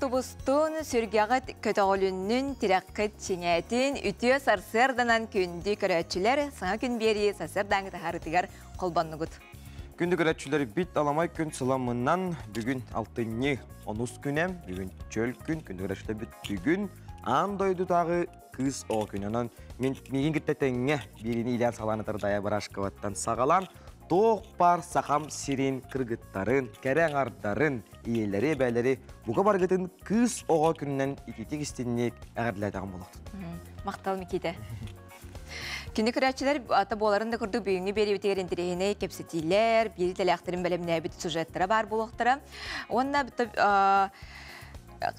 тубустун, сүргэҕит көтөҕүлүннүн, тирэххит чиҥээтин, үтүө сарсыарданан күндү көрөөччүлэр, саҥа күн биэрии сарсыардааҥы таһаарытыгар холбоннугут. Күндү көрөөччүлэр бит аламай күн сыламынан бүгүн алтынньы онус күнэ, бүгүн чөл күн, күндү көрөөччүлэр бит бүгүн аан дойдутааҕы кыыс оҕо күнэ. Онон мин миигин кытта тэҥҥэ биириини иилээн саҕалаан Дая Барашковаттан саҕалаан туох баар сахам сирин кыргыттарын, кэрэ аҥардарын, ийэлэри, эбээлэри бука баргытын кыыс оҕо күнүнэн ититик истинник эҕэрдэлээтэҕим буолуохтун. Махтал Микиитэ. Күнү көрөөччүлэр ата буоларын да курдук бүгүҥҥү биэриибитигэр интэриэһинэй кэпсэтиилэр, биир идэлээхтэрин бэлэмнээбит сюжеттара баар буолуохтара. Уонна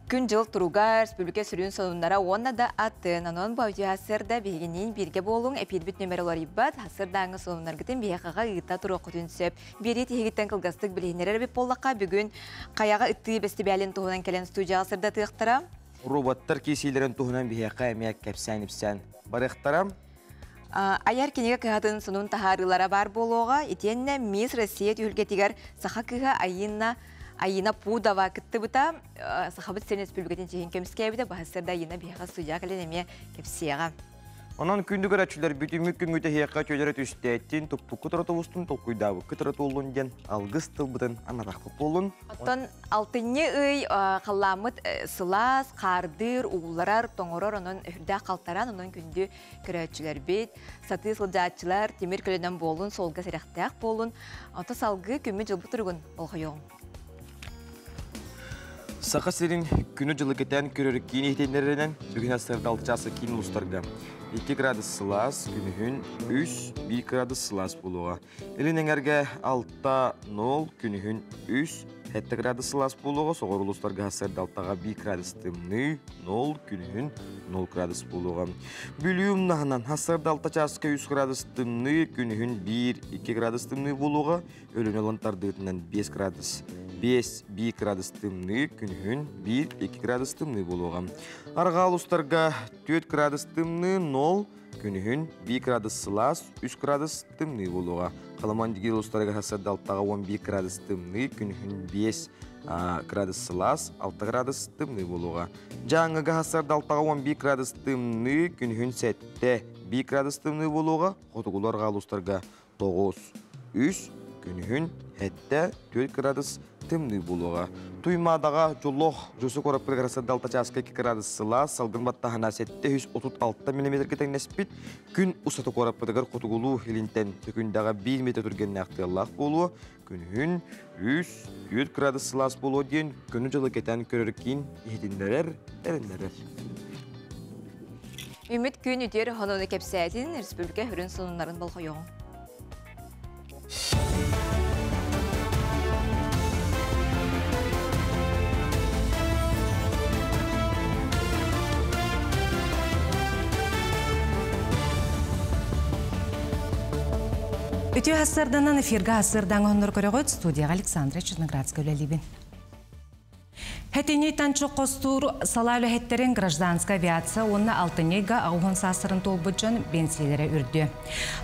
күн-дьыл туруга, республика сүрүн сонуннара уонна да атын. Онон бу аудиоһассыарда биһигиниин бииргэ буолуҥ, эпиирбит нүөмэрэ уларыйбат, сарсыардааҥҥы сонуннаргытын биһиэхэҕэ ыыта туруоххутун сөп. Биэрии тиһигиттэн кылгастык билиһиннэрэр эбит буоллахха, бүгүн Хайаҕа ыттыы бэстибээлин туһунан кэлэн студияҕа сырдатыахтара. Роботтар киисиилэрин туһунан биһиэхэ эмиэ кэпсээн-ипсээн барыахтара. Айар кинигэ кыһатын сонун таһаарыылара баар буолуоҕа. Итиэннэ Мисс Россия түһүлгэтигэр саха кыыһа Айина Айина Пудова кыттыбыта. Сахабыт сирин республикатын чиһин көмүскээбитэ. Баһысырда Айина биһиэхэ студияҕа кэлэн эмиэ кэпсиэҕэ. Онон күндү көрөөччүлэр бүтүммүт күҥҥүт эһиэхэ чөлөрө түстээтин, туппуккут торотубустун, толкуйдаабыккыт торотуллун диэн алгыс тылбытын анатахпыт буоллун. Оттон алтынньы ый халлааммыт сылаас, хаардыыр, уулларар, тоҥорор, онон үрдээх халтаран, онон күндү көрөөччүлэрбит, сатыы сылдьааччылар тимир көлөнөн буоллун, суолга сэрэхтээх буоллун, ото салгыы күммүт-дьылбыт туругун болҕойуоҕуҥ. Саха сирин күнү-дьылы кэтээн көрөр киин иһитиннэрэринэн бүгүн сарсыарда 6 чааса киин улуустарга 2 градус сылаас, күнүһүн 3, 1 градус сылаас буолуоҕа. Илин эҥэргэ 6-0, күнүһүн 3, 7 градус сылаас буолуоҕа, соҕуруу улуустарга сарсыарда 6-га 1 градус тымныы, 0, күнүһүн 0 градус буолуоҕа. Бүлүү умнаһынан сарсыарда 6 чааска 3 градус тымныы, күнүһүн 1, 2 градус тымныы буолуоҕа, Өлүнэ ылан тардыытынан 5 градус, 5 1 градус тымныы, күнүһүн 1-2 градус тымныы буолуоҕа. Арҕаа улуустарга 4 градус тымныы, 0, күнүһүн 1 градус сылаас, 3 градус тымныы буолуоҕа. Халаман дигир улуустарыгар сарсыарда алтаҕа 11 градус тымныы, күнүһүн 5 градус сылаас, 6 градус тымныы буолуоҕа. Дьааҥыга сарсыарда алтаҕа 11 градус тымныы, күнүһүн 7 1 градус тымныы буолуоҕа. Хотугулар арҕаа улуустарга 9, 3, күнүһүн 7, 4 градус тымныы буолуоҕа. Туймаадаҕа Дьуллох Жусу куораппытыгар сырдалта чааска 2 градус сылаас, салгын баттаһына 736 миллиметргэ тэҥнэспит. Күн устата куораппытыгар хотугулуу илинтэн төкүндэҕэ 1 метр түргэннээх тыаллаах буолуо. Күнүһүн 3, 4 градус сылаас буолуо диэн күнү-дьылы кэтээн көрөр киин иһитиннэрэр, эрэннэрэр. Үмит күн үтүөр хонону кэпсээтин республика хүрүн сонуннарын болҕойоҕуҥ. Үтүө хассарданан эфирга хассардаҥ оннор көрөҕүт студияға Александра Черноградская үлэлиибин. Хэтини танчы хостуур салаа үлэһиттэрин гражданскай авиация уонна алтынньы ыйга аҕыс саастарын туолбут дьон биэнсийэлэрэ үрдүө.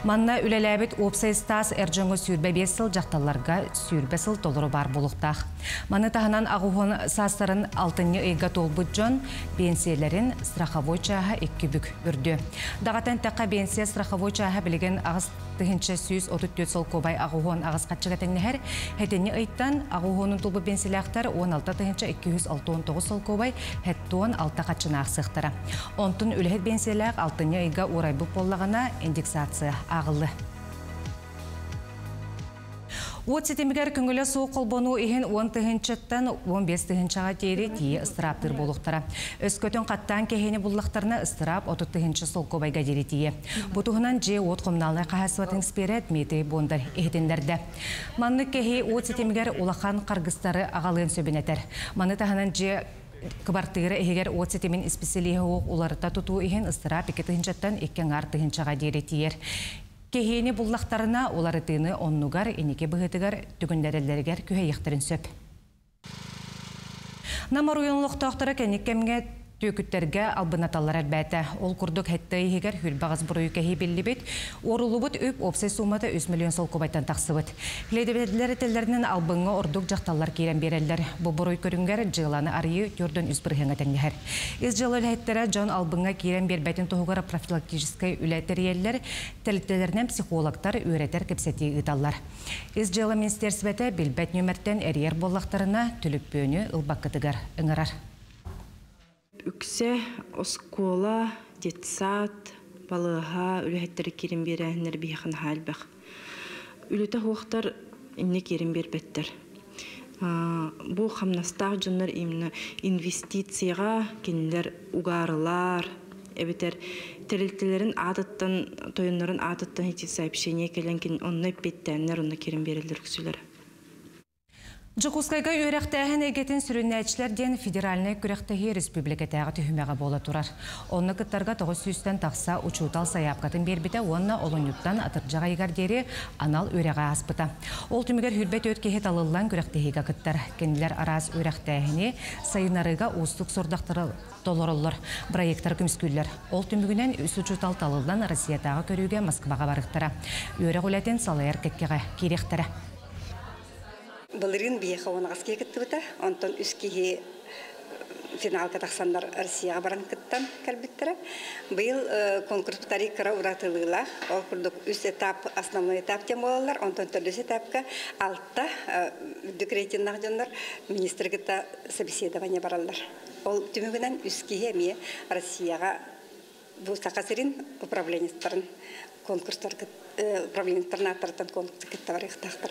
Манна үлэлээбит уопсай ыстаас эр дьоҥҥо 25 сыл, дьахталларга 20 сыл толору баар буолуохтаах. Маны таһынан аҕыс саастарын алтынньы ыйга туолбут дьон биэнсийэлэрин страховой чааһа икки бүк үрдүө. Даҕатан эттэххэ, биэнсийэ страховой чааһа билигин аҕыс 1134 солкуобай 88 харчыга тэҥнэһэр. Хэтинни ыйтан аҕыс тулбут бенсилээхтэр 16 269 солкуобай хэттуон алта харчыны аахсыахтара. Онтун үлэһит бенсиялээх алтынньы ыйга уурайбыт буоллаҕына индексация ааҕыллы. Уот ситимигэр көҥүлэ суох холбонуу иһин 10 тыһыынчаттан 15 тыһыынчаҕа диэри тиийэ ыстырааптыыр буолуохтара. Өскөтүн хаттаан кэһиини буллахтарына ыстыраап 30 тыһыынча солкуобайга диэри тиийэ. Бу туһунан дьиэ-уот хомунаалынай хаһаайыстыбатын эксперэ Дмитрий Бондарь иһитиннэрдэ. Маннык кэһии уот ситимигэр улахан харгыстары аҕалыан сөбүн этэр. Маны таһынан дьиэ кыбартыыра иһигэр уот ситимин исписэлииһэ суох уларыта тутуу иһин ыстыраап 2 тыһыынчаттан 2 аҥаар тыһыынчаҕа диэри тиийэр. Кэһиини буллахтарына уларытыыны оннугар инники быһыытыгар түгүннэрэллэригэр күһэйиэхтэрин сөп. Нам оройуон олохтоохторо кэнник кэмҥэ Түөкүттэргэ албыннаталлара элбээтэ. Ол курдук сэттэ ый иһигэр хүрбэҕэс буруйу кэһии биллибит, уоруллубут үп уопсай суумата 3 миллион солкуобайтан тахсыбыт. Следователлэр этэллэринэн албыҥҥа ордук дьахталлар киирэн биэрэллэр. Бу буруй көрүҥэр дьыаланы арыйыы 43% тэҥнэһэр. Ис дьыала үлэһиттэрэ дьон албыҥҥа киирэн биэрбэтин туһугар профилактическай үлэ тэрийэллэр, тэрилтэлэринэн психологтар үөрэтэр кэпсэтии ыыталлар. Ис дьыала министиэрсибэтэ билбэт нүөмэртэн эрийэр буоллахтарына, түлүппүөнү ылбаккытыгар ыҥырар. Үксэ оскуола, детсад, балыыһа үлэһиттэрэ киирэн биэрээһиннэр биһиэхэ наһаа элбэх. Үлэтэ суохтар инньэ киирэн биэрбэттэр. Бу хамнастаах дьоннор именно инвестицияҕа кинилэр угаарылар эбэтэр тэрилтэлэрин аатыттан, тойоннорун аатыттан ити сообщение кэлэн онно эппиэттээннэр онно киирэн биэрэллэр үксүлэрэ. Дьокуускайга үөрэхтээһин эйгэтин сүрүннээччилэр диэн федеральнай күрэхтэһии республикатааҕы түһүмэҕэ буола турар. Онно кыттарга 900-тэн тахса учуутал сайаапкатын биэрбитэ уонна олунньуттан атырдьах ыйыгар диэри анал үөрэҕи ааспыта. Ол түмүгэр 24 киһи талыллан күрэхтэһиигэ кыттар. Кинилэр араас үөрэхтээһини сайыннарыыга уустук сорудахтары толороллор, проектары көмүскүүллэр. Ол түмүгүнэн үс учуутал талыллан Россиятааҕы көрүүгэ Москваҕа барыахтара. Үөрэх үлэтин салайар кэккэҕэ киириэхтэрэ. Былырыын биһиэхэ 18 киһи кыттыбыта, онтон үс киһи финалга тахсаннар Россияҕа баран кыттан кэлбиттэрэ. Быйыл конкурс кыра уратылыылаах. Ол курдук үс этап, основной этап диэн буолаллар. Онтон төрдүс этапка алта үрдүк рейтиннээх дьоннор министры кытта собеседование бараллар. Ол түмүгүнэн үс киһи эмиэ Россияҕа бу Саха сирин управленецтарын конкурстар управленецтарын ааттарыттан конкурска кытта барыахтаахтар.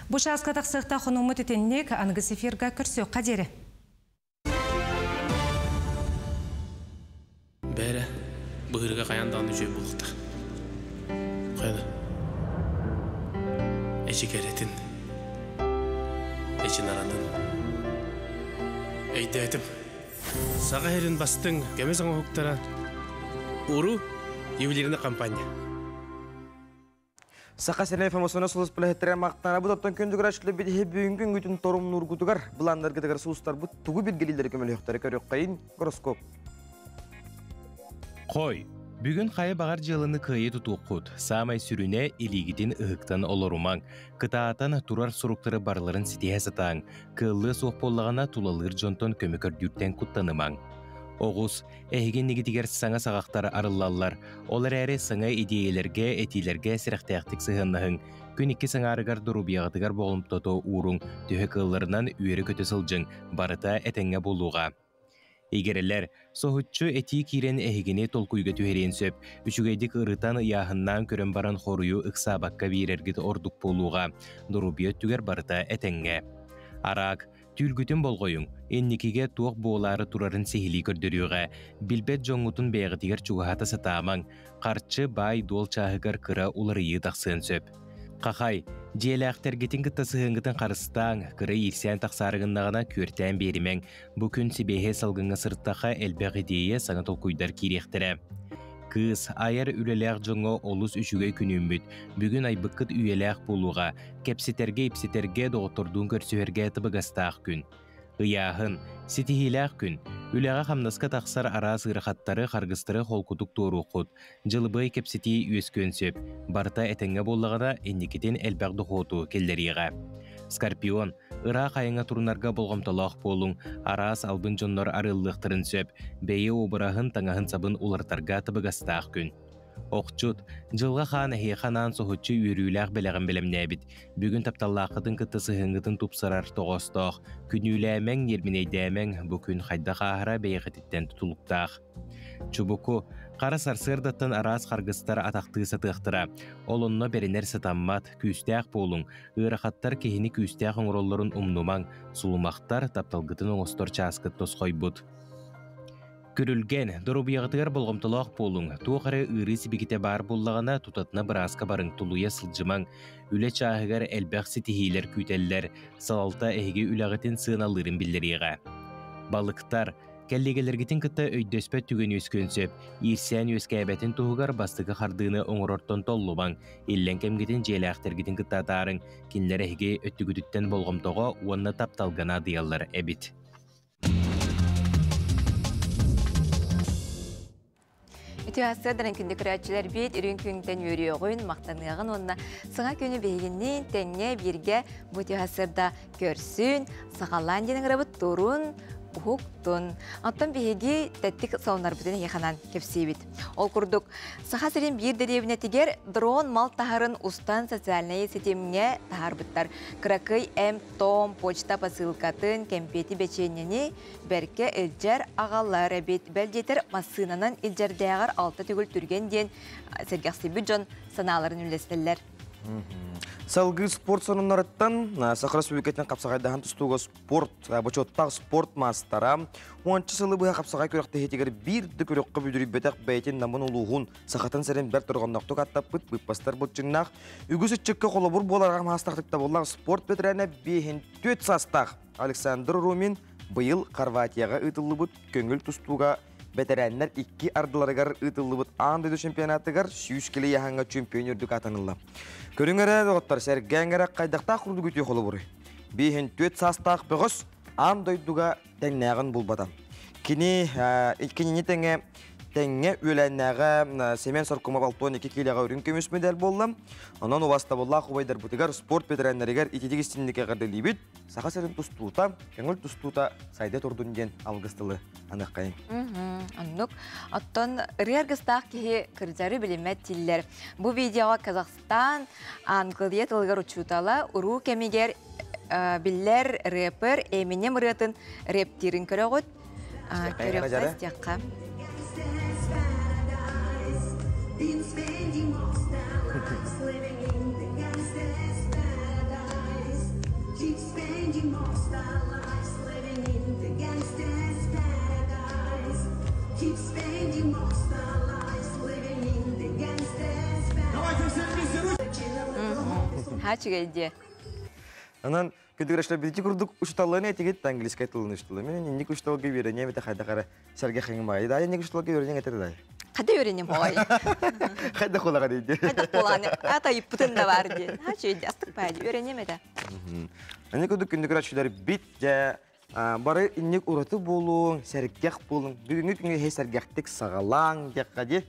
Бу чааска тахсыахтаах хонууммут итинник аныгыс эфирга көрсүөххэ диэри. Бээрэ, быһыырга хайаан даҕаны үчүгэй буолуохтаах. Хайана? Эчи кэрэтин, эчи наратын. Өйдөөтүм. Саха сирин бастыҥ көмүс оҥоһуктара Уру ювелирный компания. Саха сирин информационнай сулууспалаһыттара махтанабыт оттон күндү көрөөччүлэр биһи бүгүҥҥү күҥҥүтүн торумнуургутугар былааннаргытыгар сулустарбыт тугу билгэлииллэри көмөлөһүөхтэрэ көрүөххэйин гороскоп. Хой, бүгүн хайа баҕар дьыаланы кыайа тутуоххут. Саамай сүрүнэ илиигитин ыһыктан олорумаҥ. Кытаатан турар суруктары барыларын ситиһэ сатааҥ. Кыаллыа суох буоллаҕына тулалыыр дьонтон көмө көрдүүртэн куттанымаҥ. Оҕус, эһиги иннигитигэр саҥа саҕахтар арыллаллар. Ол эрээри саҥа идиэйэлэргэ, этиилэргэ сэрэхтээхтик сыһыаннаһыҥ. Күн иккис аҥаарыгар доруобуйаҕытыгар болҕомтото ууруҥ, төһө кыалларынан үөрэ-көтө сылдьыҥ, барыта этэҥҥэ буолуоҕа. Игирэлэр, соһуччу этии киирэн эһигини толкуйга түһэриэн сөп. Үчүгэйдик ырытан, ыйааһыннаан көрөн баран хоруйу ыксаабакка биэрэргит ордук буолуоҕа. Доруобуйа өттүгэр барыта этэҥҥэ. Араак, Түүлгүтүн болҕойуҥ, инникигэ туох буолаары турарын сиһилии көрдөрүөҕэ. Билбэт дьоҥҥутун бэйэҕитигэр чугаһата сатаамаҥ, харчы, баай-дуол чааһыгар кыра уларыйыы тахсыан сөп. Хахай, дьиэлээхтэргитин кытта сыһыаҥҥытын харыстааҥ, кыра иирсээн тахсаары гыннаҕына күөртээн биэримэҥ. Бу күн сибиэһэй салгыҥҥа сырыттахха элбэх идиэйэ, саҥа толкуйдар киириэхтэрэ. Кыыс, айар үлэлээх дьоҥҥо олус үчүгэй күн үүммүт. Бүгүн айбыккыт үйэлээх буолуоҕа. Кэпсэтэргэ-ипсэтэргэ, доҕоттордуун көрсүһэргэ табыгастаах күн. Ыйааһын, ситиһиилээх күн. Үлэҕэ-хамнаска тахсар араас ыарахаттары, харгыстары холкутук туоруоххут. Дьылыбыай кэпсэтии үөскүөн сөп. Барыта этэҥҥэ буоллаҕына, инникитин элбэх дохуоту киллэриэҕэ. Скорпион, ыраах айаҥҥа турунарга болҕомтолоох буолуҥ. Араас албын дьоннор арыаллыахтарын сөп. Бэйэ уобараһын, таҥаһын-сабын уларытарга табыгастаах күн. Охчут, дьылҕа хаан эһиэхэ анаан соһуччу үөрүүлээх бэлэҕин бэлэмнээбит. Бүгүн тапталлааххытын кытта сыһыаҥҥытын тупсарар тоҕоостоох. Күнүүлээмэҥ, ньиэрбинэйдээмэҥ, бу күн хайдах ааһара бэйэҕититтэн тутулуктаах. Чубуку, хара сарсыардаттан араас харгыстар атахтыы сатыахтара. Ол онно бэринэр сатаммат, күүстээх буолуҥ. Ыарахаттар киһини күүстээх оҥороллорун умнумаҥ. Сулумахтар тапталгытын оҥостор чааскыт тосхойбут. Күрүлгэн, доруобуйаҕытыгар болҕомтолоох буолуҥ, туох эрэ ыарыы сибикитэ баар буоллаҕына, тутатына бырааска барыҥ, тулуйа сылдьымаҥ. Үлэ чааһыгар элбэх ситиһиилэр күүтэллэр, салалта эһиги үлэҕитин сыаналыырын биллэриэҕэ. Балыктар, кэллиэгэлэргитин кытта өйдөспөт түгэн үөскүөн сөп. Иирсээн үөскээбэтин туһугар бастакы хардыыны оҥорортон толлумаҥ. Иллэҥ кэмҥитин дьиэлээхтэргитин кытта атаарыҥ, кинилэр эһиги өттүгүтүттэн болҕомтоҕо уонна тапталга наадыйаллар эбит. Үтүө сарсыарданан күндү көрөөччүлэрбит, үрүҥ күнтэн үөрүөҕүн, махтаныаҕын уонна саҥа күнү биһигинниин тэҥҥэ бииргэ бу үтүө сарсыарда көрсүн, саҕалаан диэн ыҥырабыт турун, уһуктун. Оттон биһиги тэттик сонуннарбытын эһиэхэ кэпсиибит. Ол курдук, Саха сирин биир дэриэбинэтигэр дрон мал таһарын устан социальнай ситимҥэ таһаарбыттар. Кыракый М-том почта посылкатын, кэмпиэти бэчиэнньэни бэркэ илдьэр аҕалар эбит. Бэл диэтэр, массыынанан илдьэрдээҕэр алта төгүл түргэн диэн сэргэхсийбит дьон санааларын үллэстэллэр. Салгыы спорт сонуннарыттан Саха Республикатын хапсаҕайдаһан тустууга спорт, бочуоттаах спорт маастара, уонча сылы быһа хапсаҕай күрэхтэһиитигэр биир да күрэххэ бүдүрүйбэтэх бэйэтин Намын улууһун Сахатын сирин бэрт торҕоннохтук аттаппыт быыппастар былчыҥнаах үгүс ыччакка холобур буолар аҕам табыллаах спорт бэтэрээнэ биэһин түөрт саастаах Александр Румин быйыл Хорватияҕа ыытыллыбыт көҥүл тустууга бэтэрээннэр икки ардыларыгар ыытыллыбыт аан дойду чемпионатыгар 100 кило яһаҥҥа чемпион үрдүк аатанылла. Көрүҥ эрэ, доҕоттор, сэргээҥ эрэ хайдахтаах курдук үтүө холобуруй. Биэһин түөрт саастаах бөҕөс аан дойдуга тэҥнээҕин булбата. Кини кинини тэҥэ тэҥҥэ үөлээннээҕэ Семен Соркумов 62 киилэҕэ үрүҥ көмүс медаль буолла. Онон убастабыллаах убайдарбытыгар спорт бэтэрээннэригэр ититик истинник эҕэрдэлиибит. Саха сирин тустуута, көҥүл тустуута сайда турдун диэн алгыс тылы аныаххайын. Оннук. Оттон ырыа аргыстаах киһи кырдьары билиммэт дииллэр. Бу видеоҕа Казахстан Англия тылыгар учуутала уруу кэмигэр биллэр рэпер Эминем ырыатын рэптиирин көрөҕүт. Көрүөххэ, истиэххэ. Ха үчүгэй диэ. Онон күдүгүрэшлэр бити курдук учуталларын этигит английскай тылын учуталлар. Мен инник учуталга үйренем это хайда кара сэргэ хыңы бай. Да инник учуталга үйренең этер да. Хайда үйренем хоой. Хайда холага дейди. Хайда холаны ата иппытын да бар диэн. Ха үчүгэй астык бай үйренем это. Инник курдук күндүгүрэчлэр бит же бары инник ураты болуң, сэргэх болуң. Бүгүнгү күнгө хей сэргэхтик сагалаң диэххэ ди.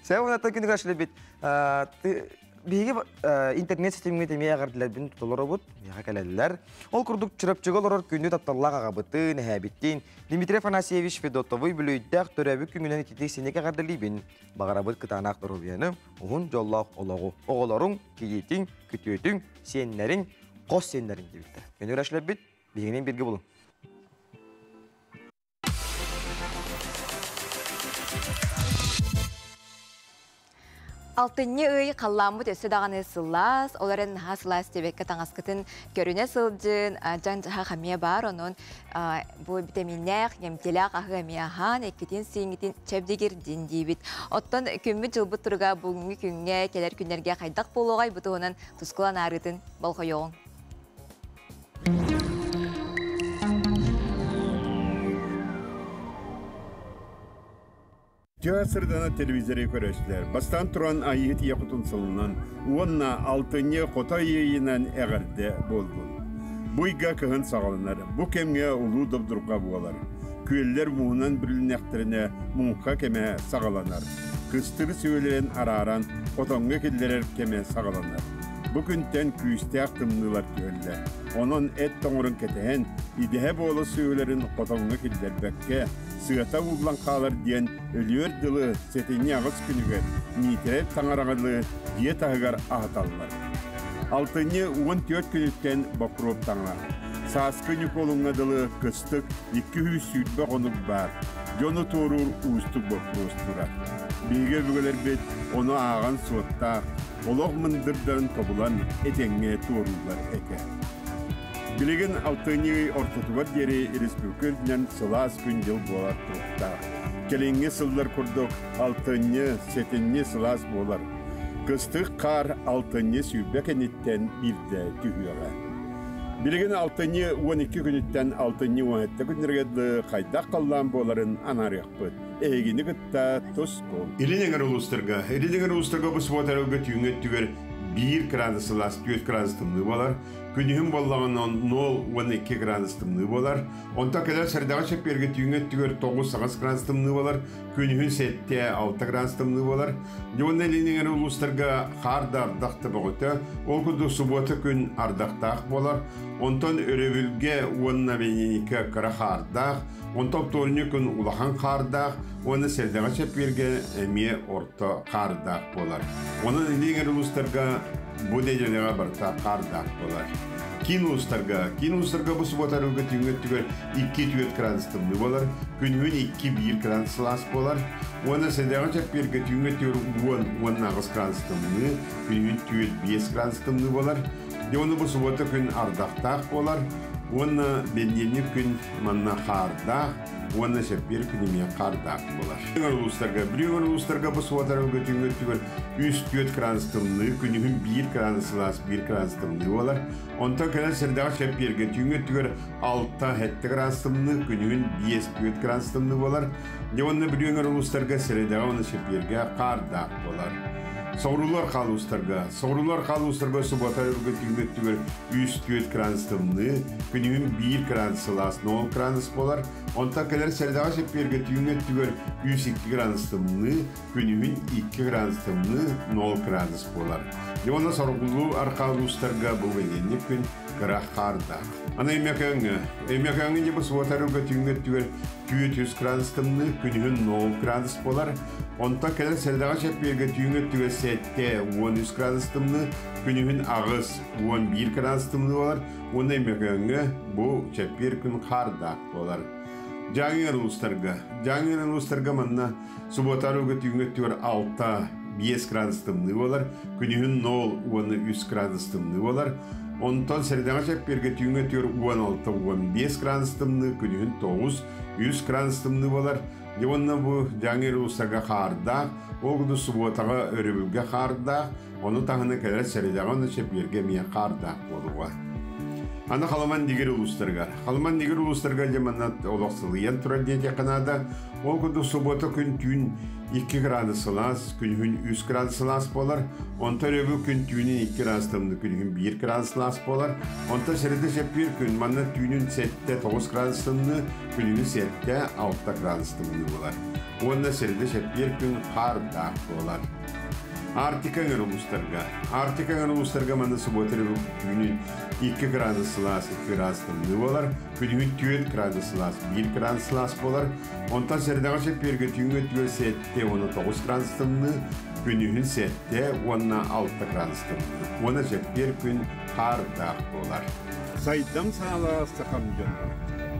Сэ уната күндүгүрэчлэр бит биһиги интернет ситимҥэ эмиэ эҕэрдэлэрбин тутулоробут, миэхэ кэлэллэр. Ол курдук Чурапчыга олорор күндү тапталлаах аҕабытын, эһээбиттин Дмитрий Афанасьевич Федотовы бүлүйдээх төрөөбүт күҥүнэн ититик синик эҕэрдэлиибин. Баҕарабыт кытаанах доруобуйаны, уһун дьоллоох олоҕу, оҕолоруҥ, кийиитиҥ, күтүөтүҥ, сиэннэриҥ, хос сиэннэриҥ диэбиттэр. Күнү биһигинин бииргэ булуҥ. Алтынньы ый халлааммыт өссө даҕаны сылаас, ол эрэн наһаа сылаас диэбэккэ таҥаскытын көрүнэ сылдьын, дьаҥ-дьаһах эмиэ баар, онон бу витаминнээх, эмтэлээх аһы эмиэ аһаан, эккитин сииҥҥитин чэбдигирдин диибит. Оттон күммүт-дьылбыт туруга бүгүҥҥү күҥҥэ, кэлэр күннэргэ хайдах буолуоҕай бу туһунан тускул анаарыытын болҕойуоҕуҥ. Тыа сырдана телевизоры көрөчүлэр бастаан туран Айыһыт ийэ кутун сылынан уонна алтынньы хото ыйынан эҕэрдэ буоллун. Бу ыйга кыһын саҕаланар, бу кэмҥэ улуу добдурҕа буолар. Күөллэр мууһунан бүрүлүннэхтэринэ муҥха кэмэ саҕаланар. Кыстыгы сүөлэрин арааран хотоҥҥо киллэрэр кэмэ саҕаланар. Бу күнтэн күүстээх тымныылар түһэллэр. Онон эт тоҥорун кэтэһэн, идэһэ буола сүөлэрин хотоҥҥо киллэрбэккэ, сыата ууллан хаалар диэн өлүөр дылы сэтинньи аҕыс күнүгэр Миитэрэй таҥараҕылыы дьиэ таһыгар аһаталлар. Алтынньы 14 күнүттэн Бокуруоп таҥара. Сааскы Ньукуолуҥҥа дылы кыстык 220 хонук баар. Дьону туоруур уустук боппуруос турар. Биһиги өбүгэлэрбит ону ааҕан суоттаах, олох мындырдарын тобулан этэҥҥэ туорууллар этэ. Билигин алтынньы ый ортотугар диэри республика үрдүнэн сылаас күн-дьыл буолар туруктаах. Кэлиҥҥи сыллар курдук алтынньы, сэтинньи сылаас буолар. Кыстык хаар алтынньы 20 кэнниттэн биирдэ түһүөҕэ. Билигин алтынньы 12 күнүттэн алтынньы 17 күннэргэ дылы хайдах халлаан буоларын анаарыахпыт. Эһигини кытта тус кул. Илин эҥэр улуустарга, Илин эҥэр улуустарга бу субуота өргө түүҥҥү өттүгэр 1 градус сылаас, 4 градус тымныы буолар. Күнүһүн буоллаҕына 0-12 градус тымныы буолар. Онтон кэлэр сэрдэҕэ чэппиэргэ түүҥҥү өттүгэр 9-8 градус тымныы буолар. Күнүһүн 7-6 градус тымныы буолар. Дьэ уонна илин эҥэр улуустарга хаар да ардах да бөҕөтө. Ол курдук субуота күн ардахтаах буолар. Онтон өрөбүлгэ уонна бэнидиэнньиккэ кыра хаардаах. Онтон вторник күн улахан хаардаах уонна сэрдэҕэ чэппиэргэ эмиэ орто хаардаах буолар. Онон илин эҥэр улуустарга бу нэдиэлэҕэ барыта хаардаах буолар. Киин улуустарга, киин улуустарга бу субуота арыгы түүҥҥү өттүгэр 2-4 градус тымныы буолар, күнүһүн 2-1 градус сылаас буолар. Уонна сэдэҕэ чэппиэргэ түүҥҥү өттүгэр 10-18 градус тымныы, күнүһүн 4-5 градус тымныы буолар. Дьэ уонна бу субуота күн ардахтаах буолар. Уонна бэнидиэнньик күн манна хаардаах, уонна чэппиэр күн эмиэ хаардаах буолар. Улуустарга, Бүлүү улуустарга бу субуота арыгы түүҥҥү өттүгэр 3-4 градус тымныы, күнүһүн 1 градус сылаас, 1 градус тымныы буолар. Онтон кэлэр сэрдэҕэ чэппиэргэ түүҥҥү өттүгэр 6-7 градус тымныы, күнүһүн 5-4 градус тымныы буолар. Дьэ уонна Бүлүү улуустарга сэрэдэҕэ уонна чэппиэргэ хаардаах буолар. Соҕуруулар хаалуустарга, соҕуруулар хаалуустарга субуота өргө түүҥҥү өттүгэр 3-4 градус тымныы, күнүһүн 1 градус сылаас, 0 градус буолар. Онтон кэлэр сэрэдэҕэ чэппиэргэ түүҥҥү өттүгэр 3-2 градус тымныы, күнүһүн 2 градус тымныы, 0 градус буолар. Дьэ уонна соргулуу архаалуустарга бу бэнидиэнньик күн кыра хаардаах. Аны Өймөкөөҥҥө, Өймөкөөҥҥө дьэ бу субуота өргө түүҥҥү өттүгэр 4 градус тымныы, күнүһүн 0 градус буолар. Онтон кэлэр сэрэдэҕэ чэппиэргэ түүҥҥү өттүгэр 7-13 градус тымныы, күнүһүн 8-11 градус тымныы буолар. Уонна Өймөкөөҥҥө бу чэппиэр күн хаардаах буолар. Дьааҥы улуустарга, Дьааҥы улуустарга манна субуота өргө түүҥҥү өттүгэр 6-5 градус тымныы буолар, күнүһүн 0-3 градус тымныы буолар. Онтон сэрэдэҕэ чэппиэргэ түүҥҥү өттүгэр 16-15 градус тымныы, күнүһүн 9-3 градус тымныы буолар. Дьэ уонна бу Дьааҥы улуустарга хаардаах, ол курдук субуотаҕа өрөбүлгэ хаардаах, ону таһынан кэлэр сэрэдэҕэ уонна чэппиэргэ эмиэ хаардаах буолуоҕа. Аны Халыман Дигир улуустарыгар. Халыман Дигир улуустарыгар дьэ манна олох сылыйан турар диэтиэххэ наада. Ол курдук субуота күн түүн 2 градус сылаас, күнүһүн 3 градус сылаас буолар. Онтон өрөбүл күн түүнүн 2 градус тымныы, күнүһүн 1 градус сылаас буолар. Онтон сэрэдэ чэппиэр күн манна түүнүн 7-9 градус тымныы, күнүһүн 7-6 градус тымныы буолар. Уонна сэрэдэ чэппиэр күн хаардаах буолар. Арктика эҥэр улуустарга. Арктика эҥэр улуустарга манна субуота өрөбүл түүнүн 2 градус сылаас, 2 градус тымныы буолар. Күнүһүн 4 градус сылаас, 1 градус сылаас буолар. Онтон сэрэдэҕэ чэппиэргэ түүҥҥү өттүгэр 7-9 градус тымныы, күнүһүн 7-6 градус тымныы. Уонна чэппиэр күн хаардаах буолар. Сайдам саала сахам дьоно.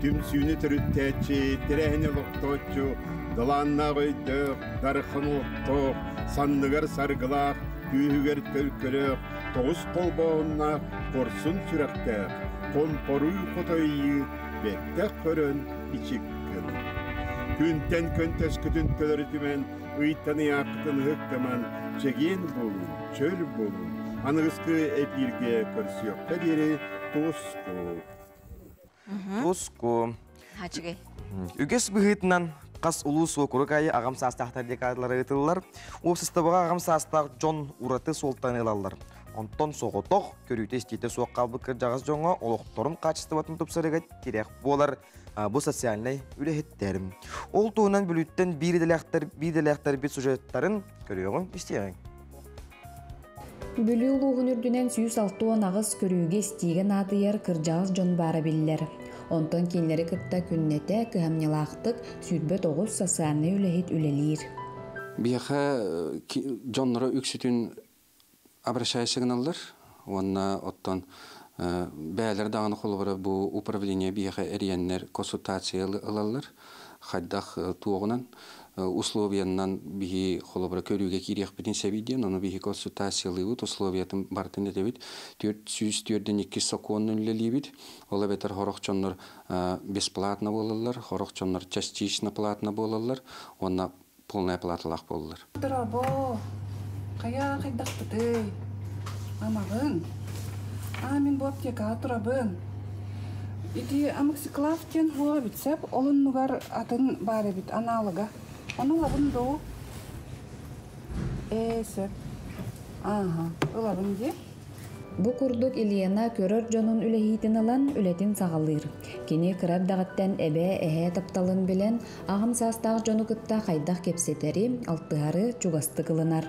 Түмсүүнү төрүттээччи, тэрээһини олохтооччу, далааннаах өйдөөх, дархан олохтоох, санныгар саргылаах, күүһүгэр төлкөлөөх, тоҕус холбооһуннаах, хорсун сүрэхтээх, хомпоруй хотойуу, бэттэх көрөн ичиккин. Күнтэн көнтөскүтүн төлөрүтүмэн, ыйтан ыйааххытын ыһыктаман, чэгиэн буолун, чөл буолун, аныгыскы эпииргэ көрсүөххэ диэри туску. Туску. Хачыгай. Үгэс быһыытынан хас улуус уокурук аайы аҕам саастаахтар декадалара ыытыллар. Уопсастыбаҕа аҕам саастаах дьон ураты суолтаны ылаллар. Онтон соҕотох, көрүүтэ-истиитэ суох хаалбыт кырдьаҕас дьоҥҥо олохторун хаачыстыбатын тупсарыга тирэх буолар бу социальнай үлэһиттэр. Ол туһунан Бүлүүттэн биир идэлээхтэр биир идэлээхтэрбит сюжеттарын көрүөҕүҥ, истиэҕиҥ. Бүлүү улууһун үрдүнэн 168 көрүүгэ-истиигэ наадыйар кырдьаҕас дьон баара биллэр. Онтон кинилэри кытта күннэтэ кыһамньылаахтык 29 социальнай үлэһит үлэлиир. Биһиэхэ дьонноро үксүтүн обращайся гыналлар. Уонна оттон бээлэр даҕаны холобура бу управление биһиэхэ эрийэннэр консультация ылаллар. Хайдах туоҕунан условиянан биһи холобура көрүүгэ киириэхпитин сөбүй диэн, ону биһи консультациялыыбыт, условиятын барытын этэбит. 442 сокуонун үлэлиибит. Ол эбэтэр сорох дьоннор бесплатно буолаллар, сорох дьоннор частично платно буолаллар, уонна полная платалаах буолаллар. Дорообо, хайа хайдахпытый? Амаҕын. А, мин бу аптекаҕа турабын. Ити амоксиклав диэн суох эбит сөп, ол оннугар атын баар эбит, аналога. Ону ылабын дуу? Ээ, сөп. Ааһа, ылабын дии. Бу курдук Елена көрөр дьонун үлэһиитин ылан үлэтин саҕалыыр. Кини кыра эрдэҕиттэн эбээ, эһээ тапталын билэн, аҕам саастаах дьону кытта хайдах кэпсэтэри, алтыһары чугастык ылынар.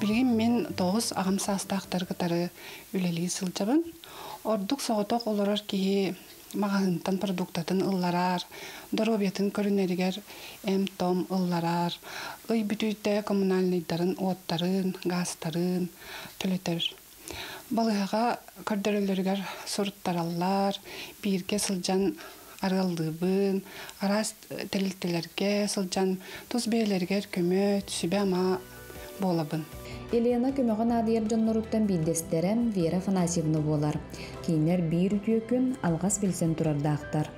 Билигин мин 9 аҕам саастаахтары кытары үлэлии сылдьабын. Ордук соҕотох олорор киһи маҕаһыынтан продуктатын ылларар, доруобуйатын көрүнэригэр эм-том ылларар, ый бүтүүтэ коммунальнайдарын уоттарын, гаастарын төлөтөр. Балыыһаҕа көрдөрөллөрүгэр суруттараллар, бииргэ сылдьан арыаллыыбын, араас тэрилтэлэргэ сылдьан тус бэйэлэригэр көмө, сүбэ-ама буолабын. Елена көмөҕө наадыйар дьонноруттан биирдэстэрэ Вера Афанасьевна буолар. Кинилэр биир үтүө күн алҕас билсэн турардаахтар.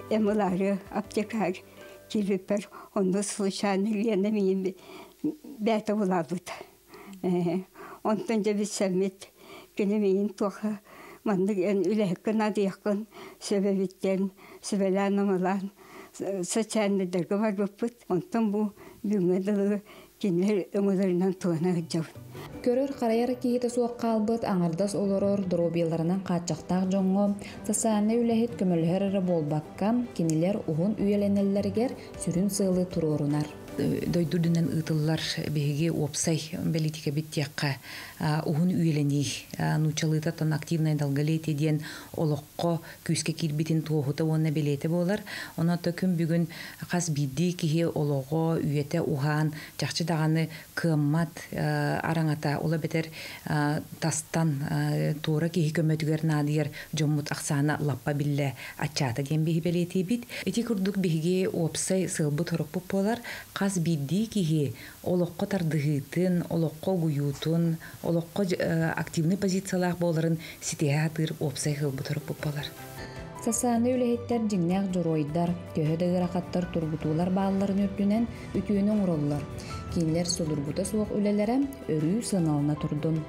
Эмылары аптекаҕа киирбиппэр онно случайно Лена миигин бэйэтэ булаабыт. Онтон дьэ билсэммит кини миигин туох маннык эн үлэһиккин наадыйаххын сөбөбүттэн сүбэлээн-амалаан социальнайдарга барбыппыт. Онтон бу бүгүҥҥэ дылы кинилэр өҥөлөрүнэн туһана сылдьабын. Көрөр-харайар киһитэ суох хаалбыт аҥардас олорор доруобуйаларынан хааччахтаах дьоҥҥо социальнай үлэһит көмөлөһөр эрэ буолбакка, кинилэр уһун үйэлэнэллэригэр сүрүн сыалы туруорунар. Дойду үрдүнэн ыытыллар биһиги уопсай бэлиитикэбит диэххэ уһун үйэлэнии, нууччалыыта активное долголетие диэн олоххо күүскэ киирбитин туоһута уонна бэлиэтэ буолар. Онон күн бүгүн хас биирдии киһи олоҕо үйэтэ уһаан, чахчы даҕаны кыаммат араҥата, ол эбэтэр тастан туора киһи көмөтүгэр наадыйар дьоммут ахсаана лаппа биллэ аччаата диэн биһи бэлиэтиибит. Ити курдук биһиги уопсай сыалбыт сорукпут буолар, хас биирдии киһи олоххо тардыһыытын, олоххо угуйуутун, олоххо активный позициялаах буоларын ситиһэ сатыыр уопсай сыалбыт сорукпут буолар. Социальнай үлэһиттэр дьиҥнээх дьоруойдар, төһө да ыарахаттар тургутуулар баалларын үрдүнэн үтүөнү оҥороллор. Кинилэр судургута суох үлэлэрэ өрүү сыаналана турдун.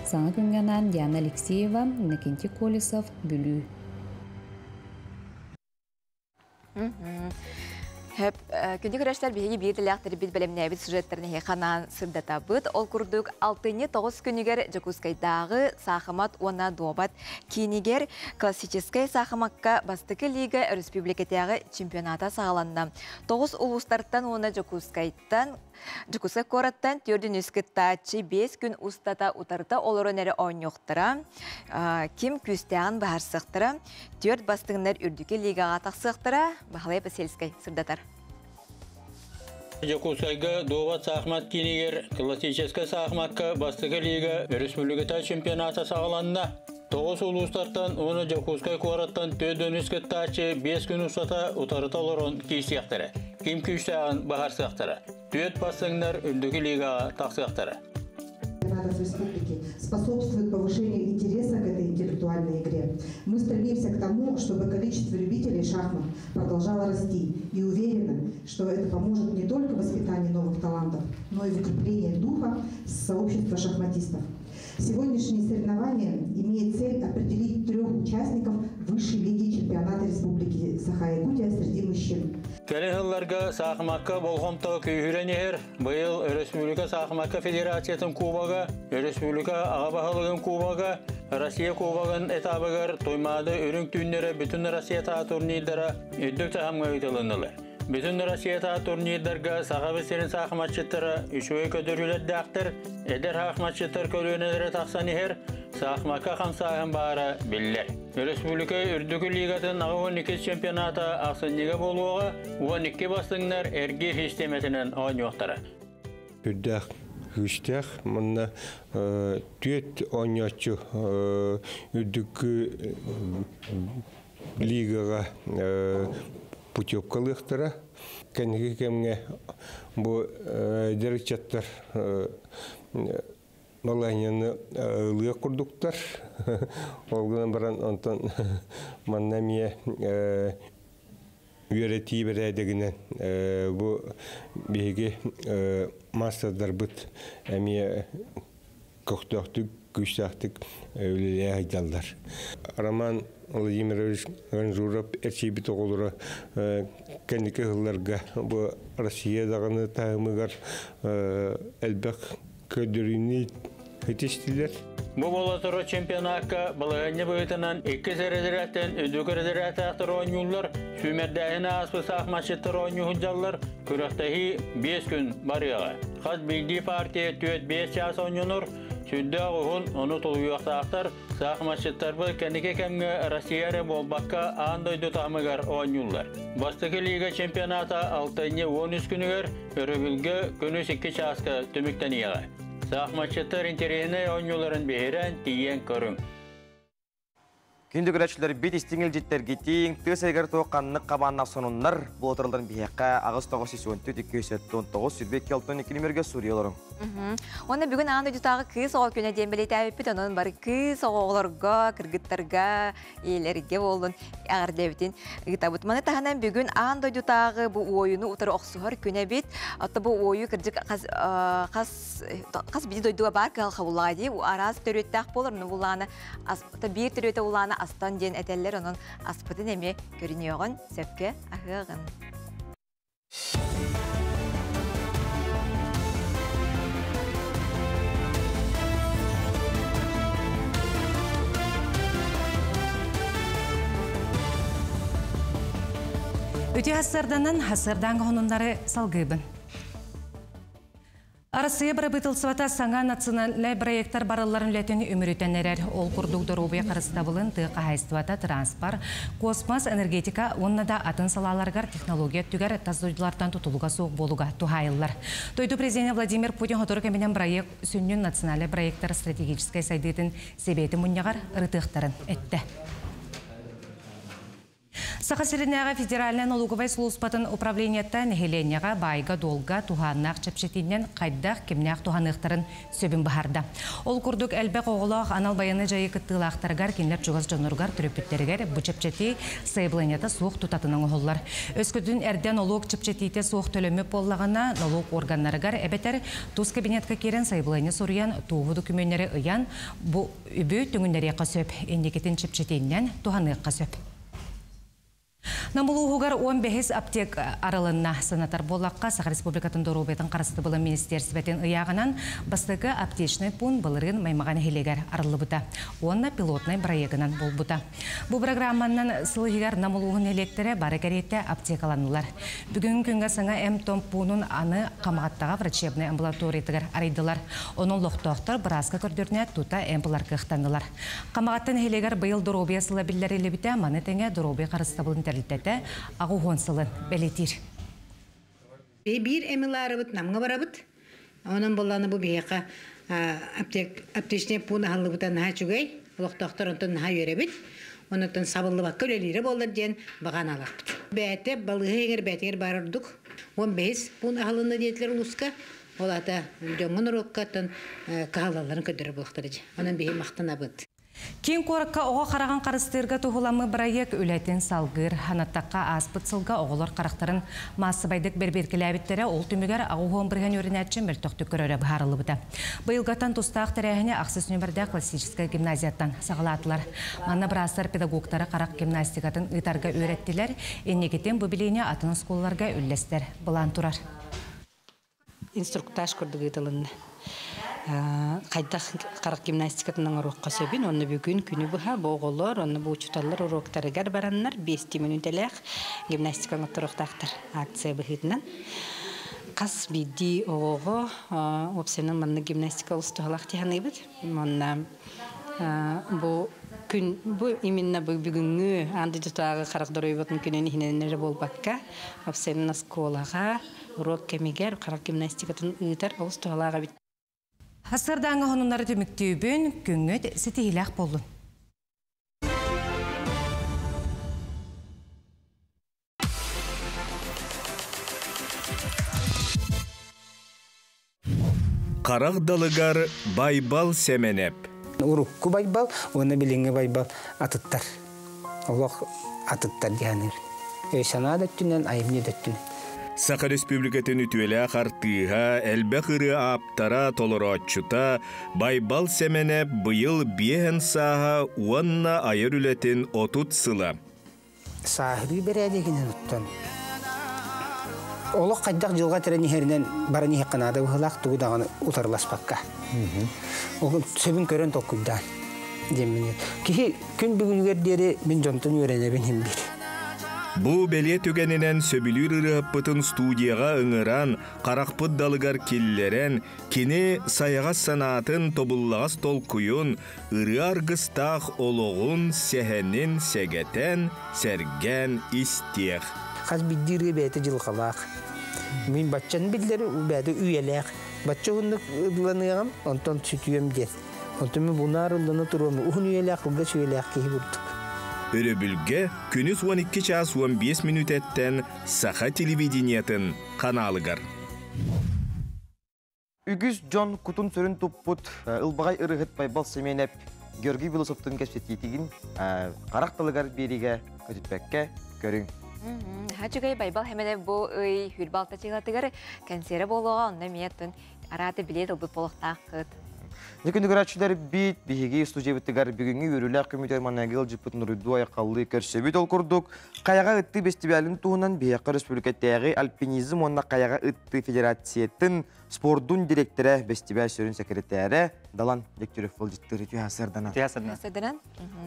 Саҥа күҥҥэ анаан Диана Алексеева, Иннокентий Колесов, Бүлүү. Хөп, күндү көрөөччүлэр, биһиги биир идэлээхтэрбит бэлэмнээбит сюжеттарын эһиэхэ анаан сырдатабыт. Ол курдук, алтынньы 9 күнүгэр Дьокуускайдааҕы саахымат уонна дуобат киинигэр классическай саахымакка бастакы лига өрөспүүбүлүкэтээҕи чемпионата саҕаланна. 9 улуустартан уонна Дьокуускайтан Дьокуускай куораттан 4 кыттааччы 5 күн устата утарыта олорон эрэ оонньуохтара, ким күүстээҕин быһаарсыахтара, түөрт бастыҥнар үрдүкү лигаҕа тахсыахтара, Баһылай Посельскай сырдатар. Дьокуускайга дуобат саахымат киинигэр классическай саахымакка бастакы лига өрөспүүбүлүкэтээҕи чемпионата саҕаланна. 9 улуустартан уонна Дьокуускай куораттан 4 кыттааччы 5 күн устата утарыта олорон киирсиэхтэрэ. Ким күүстээҕин быһаарсыахтара. Түөрт бастыҥнар үрдүкү лигаҕа тахсыахтара. Республики способствует повышению интереса к этой интеллектуальной игре. Мы стремимся к тому, чтобы количество любителей шахмат продолжало расти, и уверены, что это поможет не только в воспитании новых талантов, но и в укреплении духа сообщества шахматистов. Сегодняшние соревнования имеют цель определить трех участников высшей лиги чемпионата Республики Саха-Якутия среди мужчин. Кэлин сылларга саахымакка болҕомто күүһүрэн иһэр. Быйыл Республика саахымакка федерациятын кубога, Республика аҕа баһылыгын кубога, Россия кубогын этабыгар Туймаада үрүҥ түүннэрэ бүтүн Россиятааҕы турнирдара үрдүк таһымҥа ыытылыннылар. Бүтүн Россиятааҕы турнирдарга Саха сирин саахыматчыттара үчүгэй көрдөрүүлэрдээхтэр, эдэр саахыматчыттар көлүөнэлэрэ тахсан иһэр, саахымакка хамсааһын баара биллэр. Республика үрдүкү лигатын 12 чемпионата ахсынньыга буолуоҕа, 12 бастыҥнар эргиир систиэмэтинэн оонньуохтара. Үрдээх күүстээх манна түөрт оонньооччу үрдүкү лигаҕа путевкалыахтара. Кэнники кэмҥэ бу эдэр ыччаттар балаһыанньаны ылыах курдуктар. Ол гынан баран онтон манна эмиэ үөрэтии бэрээдэгинэн бу биһиги маастардарбыт эмиэ көхтөөхтүк, күүстээхтик үлэлэһэ сылдьаллар. Роман Владимирович Ганжуров эрчийбит оҕолоро кэнники сылларга бу Россия даҕаны таһымыгар элбэх көрдөрүүнү Хитистилер. Бу буола турар чемпионакка балаһыанньа быһыытынан иккис эрэдэрээттэн үрдүк эрэдэрээттээхтэр оонньууллар, сүүмэрдээһини ааспыт саахыматчыттар оонньуу сылдьаллар, күрэхтэһии биэс күн барыаҕа. Хас биирдии партия түөрт-биэс чаас оонньонор, сүрдээх уһун, ону тулуйуохтаахтар. Саахыматчыттарбыт кэнники кэмҥэ Россия эрэ буолбакка, аан дойду таһымыгар оонньууллар. Бастакы лига чемпионата алтынньы 13 күнүгэр өрөбүлгэ күнүс икки чааска түмүктэниэҕэ. Саахыматчыттар интэриэһинэй оонньууларын биһирээн тиийэн көрүҥ. Күндү көрөөччүлэрбит истиҥ илдьиттэргитиҥ, тыа сиригэр туох ханнык хабааннаах сонуннар буолтараларын биһиэхэ 8 9 14 279 22 62 нүмергэ суруйа олоруҥ. Уонна бүгүн аан дойдутааҕы кыыс оҕо күнэ диэн бэлиэтээбиппит, онон бары кыыс оҕолорго, кыргыттарга, ийэлэргэ буоллун эҕэрдэбитин ыытабыт. Маны таһынан бүгүн аан дойдутааҕы бу уойуну утары охсуһар күнэ эбит. Отто бу уойу кырдьык хас хас хас биир дойдуга баар кыһалҕа буллаҕа дии. Араас төрүөттээх буолар, ону буллаҕына биир төрүөтэ буллаҕына астан диэн этэллэр, онон аспытын эмиэ көрүнүөҕүн, сөпкө аһыаҕын. Үтүө хассарданан хассардаан хонуннары салгыыбын. Арассыыйа бырабыыталыстыбата саҥа национальнай проектар барылларын үлэтин үмүрүтэн эрэр. Ол курдук доруобуйа харыстабылын, тыа хаһаайыстыбата, транспорт, космос, энергетика уонна да атын салааларыгар технология өттүгэр тас дойдулартан тутулуга суох буолууга туһаайыллар. Дойду президенэ Владимир Путин сотору кэминэн бырайыак сүнньүн национальнай проектар стратегическай сайдыытын Сэбиэтин мунньаҕар ырытыахтарын эттэ. Саха сиринээҕи федеральнай налоговай сулууспатын управлениета нэһилиэнньэҕэ баайга-дуолга туһааннаах чэпчэтиинэн хайдах, кимнээх туһаныахтарын сөбүн быһаарда. Ол курдук элбэх оҕолоох анал байыаннай дьайыы кыттыылаахтарыгар, кинилэр чугас дьонноругар, төрөппүттэригэр бу чэпчэтии сайабылыанньата суох тутатына оҥоһуллар. Өскөтүн эрдэ нолуок чэпчэтиитэ суох төлөммүт буоллаҕына, нолуок органнарыгар эбэтэр тус кабинетка киирэн сайабылыанньа суруйан, туоһу докумүөннэри ыйан, бу үбү түҥүннэриэххэ сөп, инникитин чэпчэтиинэн туһаныахха сөп. Нам улууһугар 15 аптека арылынна. Санатар буоллахха, Саха Республикатын доруобуйатын харыстабылын министиэристибэтин ыйааҕынан бастакы аптечнай пуун былырыын Маймаҕа нэһилиэгэр арыллыбыта уонна пилотнай бырайыагынан буолбута. Бу программанан сыл иһигэр Нам улууһун нэһилиэктэрэ бары кэриэтэ аптекаланнылар. Бүгүҥҥү күҥҥэ саҥа эмп-том пуунун аны Хамаҕаттаҕа врачебнай амбулаториятыгар арыйдылар. Онон олохтоохтор бырааска көрдөрүнэ тута эмп ылар кыахтаннылар. Хамаҕатта нэһилиэгэр быйыл доруобуйа сыла биллэриллибитэ, маны тэҥэ доруобуйа харыстабылын тэрилтэтэ 80 сылын бэлиэтиир. Биир эмилаарыбыт Намҥа барабыт. Онон буоллаҕына бу биһиэхэ аптек, аптечный пуун аһыллыбыта наһаа үчүгэй. Олохтоохтор онтон наһаа үөрэбит. Онтон сабыллыбакка үлэлиирэ буоллар диэн баҕа анаалаахпыт. Бэйэтэ балыыһа иһигэр бэйэтигэр баар ордук. 15 пуун аһылынна диэтилэр улууска. Ол аата дьоҥҥо норуокка оттон кыһаллалларын көрдөрөр буолуохтара дии. Онон биһи махтанабыт. Киин куоракка оҕо хараҕын харыстыырга туһуламмыт бырайыак үлэтин салгыыр. Санаттахха, ааспыт сылга оҕолор харахтарын маассабайдык бэрэбиэркэлээбиттэрэ, ол түмүгэр 80% үөрэнээччи мөлтөхтүк көрөрө быһаарыллыбыта. Быйылгаттан тустаах тэрээһини ахсыс нүөмэрдээх классическай гимназияттан саҕалаатылар. Манна быраастар педагогтары харах гимнастикатын ыытарга үөрэттилэр, инникитин бу билиини атын оскуолаларга үллэстэр былаан турар. Инструктаж курдук ыытылынна. Хайдах харах гимнастикатын оҥоруохха сөбүн уонна бүгүн күнү быһа бу оҕолор уонна бу учууталлар уруоктарыгар бараннар биэстии мүнүүтэлээх гимнастика оҥотторуохтаахтар акция быһыытынан. Хас биирдии оҕоҕо уопсайынан маннык гимнастика олус туһалаах дии саныыбыт. Уонна бу күн бу именно бу бүгүҥҥү аан дойдутааҕы харах доруобуйатын күнүн иһинэн эрэ буолбакка уопсайынан оскуолаҕа уруок кэмигэр харах гимнастикатын ыытар олус туһалаах эбит. Сарсыардааҥҥы сонуннары түмүктүүбүн, күҥҥүт ситиһиилээх буоллун. Харах далыгар Байбал Сэмэнэп. Урукку Байбал уонна билиҥҥи Байбал атыттар. Олох атыттар дии саныыр. Өй-санаа да өттүнэн, айымньы да өттүнэн. Саха Республикатын үтүөлээх артыыһа, элбэх ырыа ааптара, толорооччута Байбал Сэмэнэп быйыл биэһэн сааһа уонна айар үлэтин 30 сыла. Сааһырыы бэрээдэгинэн оттон Олох хайдах дьылҕа тэрэн иһэринэн баран иһиэххэ наада быһыылаах, тугу даҕаны утарыласпакка. Ол сөбүн көрөн толкуйдаан диэммин. Киһи күн бүгүнүгэр диэри мин дьонтон үөрэнэбин иһин биир. Бу бэлиэ түгэнинэн сөбүлүүр ырыаһыппытын студияҕа ыҥыран, харахпыт далыгар киллэрэн, кини сайаҕас санаатын, тобуллаҕас толкуйун, ырыа аргыстаах олоҕун, сэһэнин сэгэтэн, сэргээн истиэх. Хас биирдии ырыа бэйэтэ дьылҕалаах. Мин баччаны биллэр бэйэтэ үйэлээх. Бачча уһуннук ылланыаҕым, онтон сүтүөм диэн. Онтон мин бунаар ыллана туруом, уһун үйэлээх, кылгас үйэлээх киһи курдук. Өрөбүлгэ күнүс 12 чаас 15 мүнүүтэттэн Саха телевидениетын ханаалыгар. Үгүс дьон кутун-сүрүн туппут ылбаҕай ырыһыт Байбал Семенов Георгий Белосовтун кэпсэтиитигин харах тылыгар биэриигэ көтүппэккэ көрүҥ. Хачугай Байбал хэмэнэ бу ый хүрбалта чыгатыгар кэнсиэрэ буолуоҕа, онно эмиэ арааты билиэт ылбыт буолуохтааххыт. Күнү көрөөччүлэр бит биһиги студиябытыгар бүгүҥҥү үөрүүлээх күммүтүгэр манныгы ыалдьыппыт Нуруйдуу айхаллыы көрсөбүт. Ол курдук Хайаҕа ыттыы бэстибээлин туһунан биһиэхэ республикатааҕы альпинизм уонна хайаҕа ыттыы федерациятын спордун директора, бэстибээл сүрүн секретарэ Далан Дегтярев ыалдьыттыыр. Үтүө сарданан. Сарданан.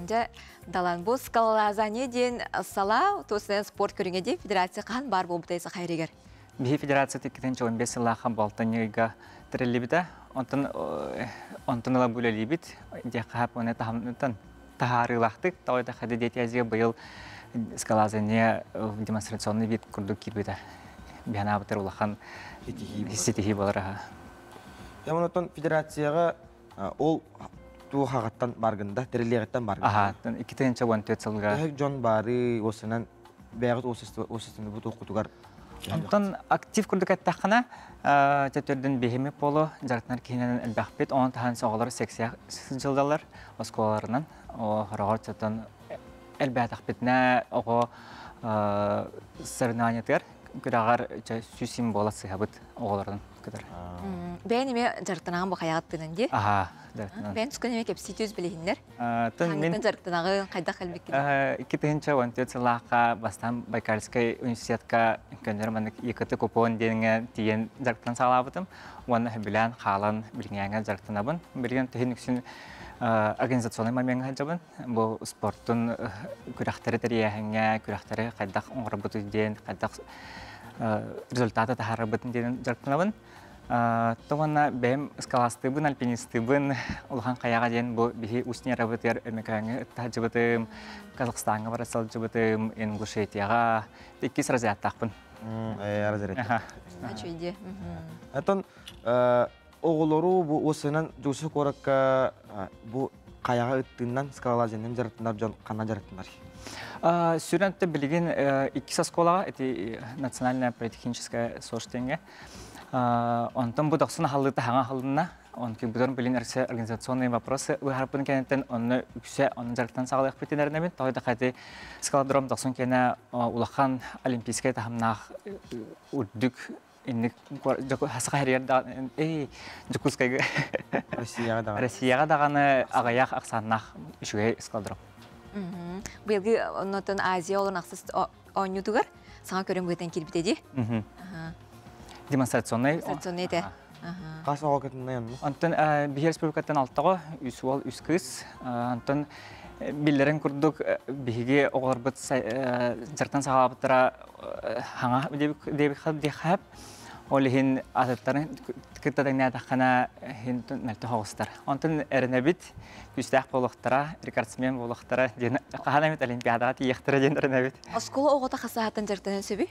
Дьэ, Далан, бу скалолазание диэн сала, туосынан спорт көрүҥэ диэн федерация хаһан баар буолбутай Саха сиригэр? Биһи федерация 2015 сыллаахха балтаньыйга тэриллибитэ. Онтон онтон ыла үлэлиибит. Диэххэ оны таһымтан таһаарыылаахтык тоҕо хади диэтиазия быйыл скалолазание демонстрационный вид курдук киирбитэ. Биһанаабытыр улахан ситиһии болар. Онтон федерацияга ол туохагаттан баргында, тэриллиэҕиттэн баргында. Аха, 2014 сылга. Дьон бары осынан бэйэҕит осыстыны бу туохкутугар. Онтон актив курдук эттаххана, төттөрдөн бихими поло жарытнар киһинен элбэхпит, онон тахан соҕолор секция сылдьаллар оскуолаларынан, о хорогор чотон элбээтахпитинэ оҕо соревнованиятыгар күрәҕэр сүүс буола сыһабыт оҕолорун кытар. Бэйэн эме жарыктанаҕын бу хайаҕаттынан ди? Аха, жарыктанан. Бэйэн тускан эме кэпсии түс билиһиннэр. Тын мин жарыктанагын хайдах кэлбиккин? 2014 сыллаахха бастан Байкальскай университетка көннөр маннык ЕКТ купон диэҥҥэ тиийэн жарыктан саҕалаабытым. Уонна сөбүлээн хаалан билиҥҥээҥҥэ жарыктанабын. Билигин түһүн үксүн организационный момеҥҥа сылдьабын. Бу спорттун күрэхтэри тэрийээһиҥҥэ, күрэхтэри хайдах оҥорбутуй диэн, хайдах результаты таһаарарбытын диэн жарыктанабын. Тоҕонна бэйэм скаластыыбын, альпинистыыбын, улахан хайаҕа диэн бу биһи Усть-Нерабытыгар Өмөкөөҥҥө ыттаһдьыбытым, Казахстаҥҥа бара сылдьыбытым, Ингушетияҕа иккис разрядтаахпын. Разряд. Ачуйди. Оттон оҕолору бу осынан Жусу куоракка бу хайаҕа ыттыынан скалолазиянан жарыктанар дьон ханна жарыктанар? Сүрэнтэ билигин иккис оскуолаҕа ити национальная политехническая СОШ диэҥҥэ. Онтон бу дохсун аһаллыыта хаҥа аһылынна. Онки бұдан билин әрсе организационные вопросы выхарпын кенеттен онны үксэ онны жарыктан саҕалыахпытын эрэнэбин. Тоҕо хати скалодром дохсун кенә улахан олимпийскай таһымнаах үрдүк инник хасха хэрьер да эй Дьокуускайга Россияҕа даҕаны Россияҕа даҕаны аҕыйах ахсааннаах үчүгэй скалодром. Быйылгы оннотон Азия олон ахсыс оонньуутугар саҥа көрүҥ быһыытынан киирбитэ дии. Демонстрационный. Демонстрационный этэ. Хас оҕо кытынна онно? Онтон биһи республикаттан алтаҕа үс уол, үс кыыс. Онтон биллэрин курдук биһиги оҕолорбут дьартан саҕалаабыттара хаҥа диэбит Ол иһин атыттарын кытта тэҥнээтэххинэ иһин мөлтөх оҕустар. Онтон эрэнэбит күүстээх буолуохтара, рекордсмен буолуохтара диэн хаһан эмит олимпиадаҕа тиийиэхтэрэ диэн эрэнэбит. Оскуола оҕото хасаһаттан дьарыктанан сөбүй?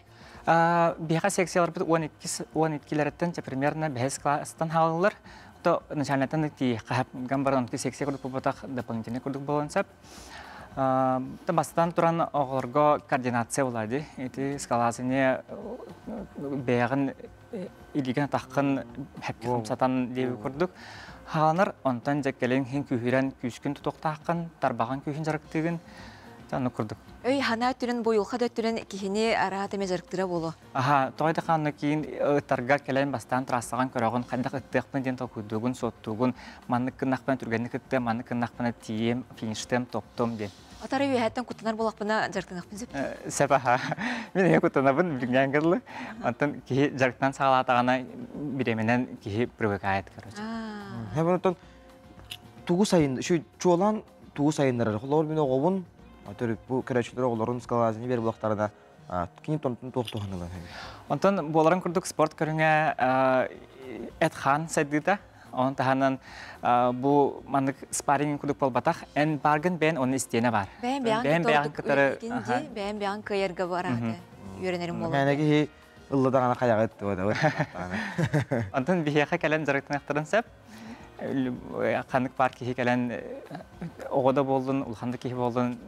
Биһиэхэ секцияларбыт 12 12-лэриттэн примерно бэһис класстан хаалаллар. То начальнайтан тиийиэххэ баран секция курдук буолбатах, дополнительный курдук буолуон сөп. Бастан туран оҕолорго координация буолаа Ити скалолазание бэйэҕин илиигин атаххын хэпкин сатан диэби курдук. Хааланар, онтон дьэ кэлин хин күүһүрэн күүскүн тутуохтааххын, тарбаҕын күүһүн жарыктыыгын, оннук курдук. Өй ханаа өттүнэн буйулха да өттүнэн киһини араат эме жарыктыра буолуо. Аха, тоҕо да хаанна киин ыттарга кэлэн бастаан трассаҕан көрөҕүн, хайдах ыттыахпын диэн толкуйдуугун, суоттуугун, маннык гыннахпына түргэнник ыттыам, маннык гыннахпына тиийиэм, фиништыам, топтуом диэн. Отары үөһэттэн куттанар буоллахпына дьарыктаныахпын сөп. Сөп аха. Мин эһэ куттанабын билигин кыллы. Онтон киһи дьарыктан саҕалаатаҕына бириэмэнэн киһи привыкает, короче. Хэм онтон тугу сайын, şu чуолаан тугу сайыннарар. Холобур мин оҕобун, төрүт бу көрөөччүлэр оҕолорун скалолазание биэр булахтарына кини тонтон туох туһанылар. Онтон буоларын курдук спорт көрүҥэ эт-хаан сайдыыта. Онон таһынан бу маннык спарринг курдук буолбатах. Эн бааргын бэйэн онно истиэнэ бар. Бэйэн бэйэн кытары бэйэн бэйэн кыайарга бараата үөрэнэрим буолар. Мээнэ киһи ылла даҕаны хайаҕыт туода. Онтон биһиэхэ кэлэн дьарыктаныахтарын сөп. Ханнык баар киһи кэлэн оҕо да буоллун, улахан да киһи буоллун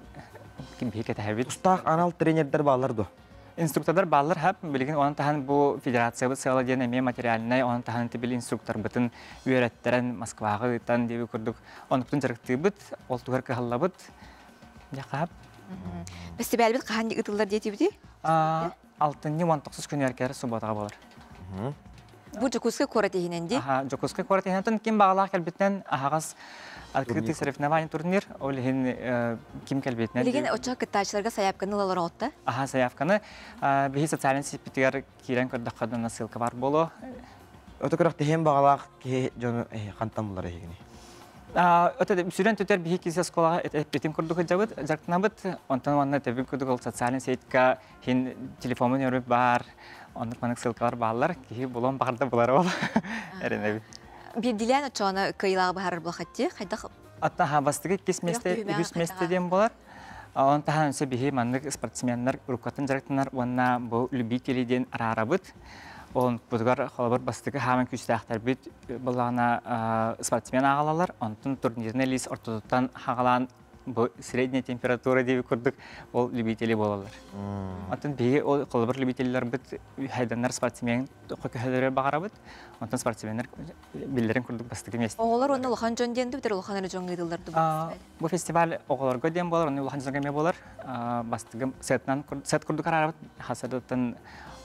биһи кэтэһэбит. Тустаах анал тренердер бааллар дуо? Инструктордар бааллар хап, билигин онон таһан бу федерациябыт сыала диэн эмиэ материальнай, онон таһан тибил инструкторбытын үөрэттэрэн Москваҕа ыытан диэби курдук онуктун дьарыктыыбыт, ол тугар кыһаллабыт. Дьахап. Фестивальбит хаһан ыытыллар диэтибити? Алтынньы 19 күнүгэр кэлэр субботаҕа буолар. Бу Дьокуускай куорат иһинэн дии? Аха, Дьокуускай куорат иһинэн ким баҕалаах кэлбитинэн аһаҕас открытый соревнование турнир, ол иһин ким кэлбитинэн. Билигин оччо кыттааччыларга сайаапканы ылалар оҕотта? Аха, сайаапканы биһи социальный сетьпитигэр киирэн көрдөххө да ссылка бар буолуо. Ото күрэхтэһиэн баҕалаах киһи дьону хантан булар эһигини? Өтө сүрэн түтэр биһи киси оскуолаҕа эппитин курдук сылдьабыт, дьарыктанабыт. Онтон уонна тэбин курдук ол социальный сетька хин телефомун өрүп баар, оннук манык ссылкалар бааллар. Киһи булуон баҕарда булар ол. Эрэнэбит. Биирдилээн оччоҕуна кыайыылааҕы быһаарар буолахатти хайдах? Аттаха бастакы иккис месте, үһүс месте диэн болар. Он таһан өсө биһи маннык спортсменнар рукатын дьарыктанар уонна бу любители диэн араарабыт. Он бутугар холобур бастакы хааман күүстээхтэрбит былаана спортсмен ааҕалалар, онтон турнирный лист ортотуттан хаҕалаан бу средняя температура диэби курдук ол любители буолаллар. Онтон биһиги ол холобур любителлэрбит хайданнар спортсмен көһөлөрөр баҕарабыт. Онтон спортсменнар биллэрин курдук бастакы месте. Оҕолор уонна улахан дьон диэн бүтэр улахан эрэ дьон ыытыллар бу Бу фестиваль оҕолорго диэн буолар, онно улахан дьонго эмиэ буолар. Бастыгым сетынан сет курдук араарабыт. Хасадыттан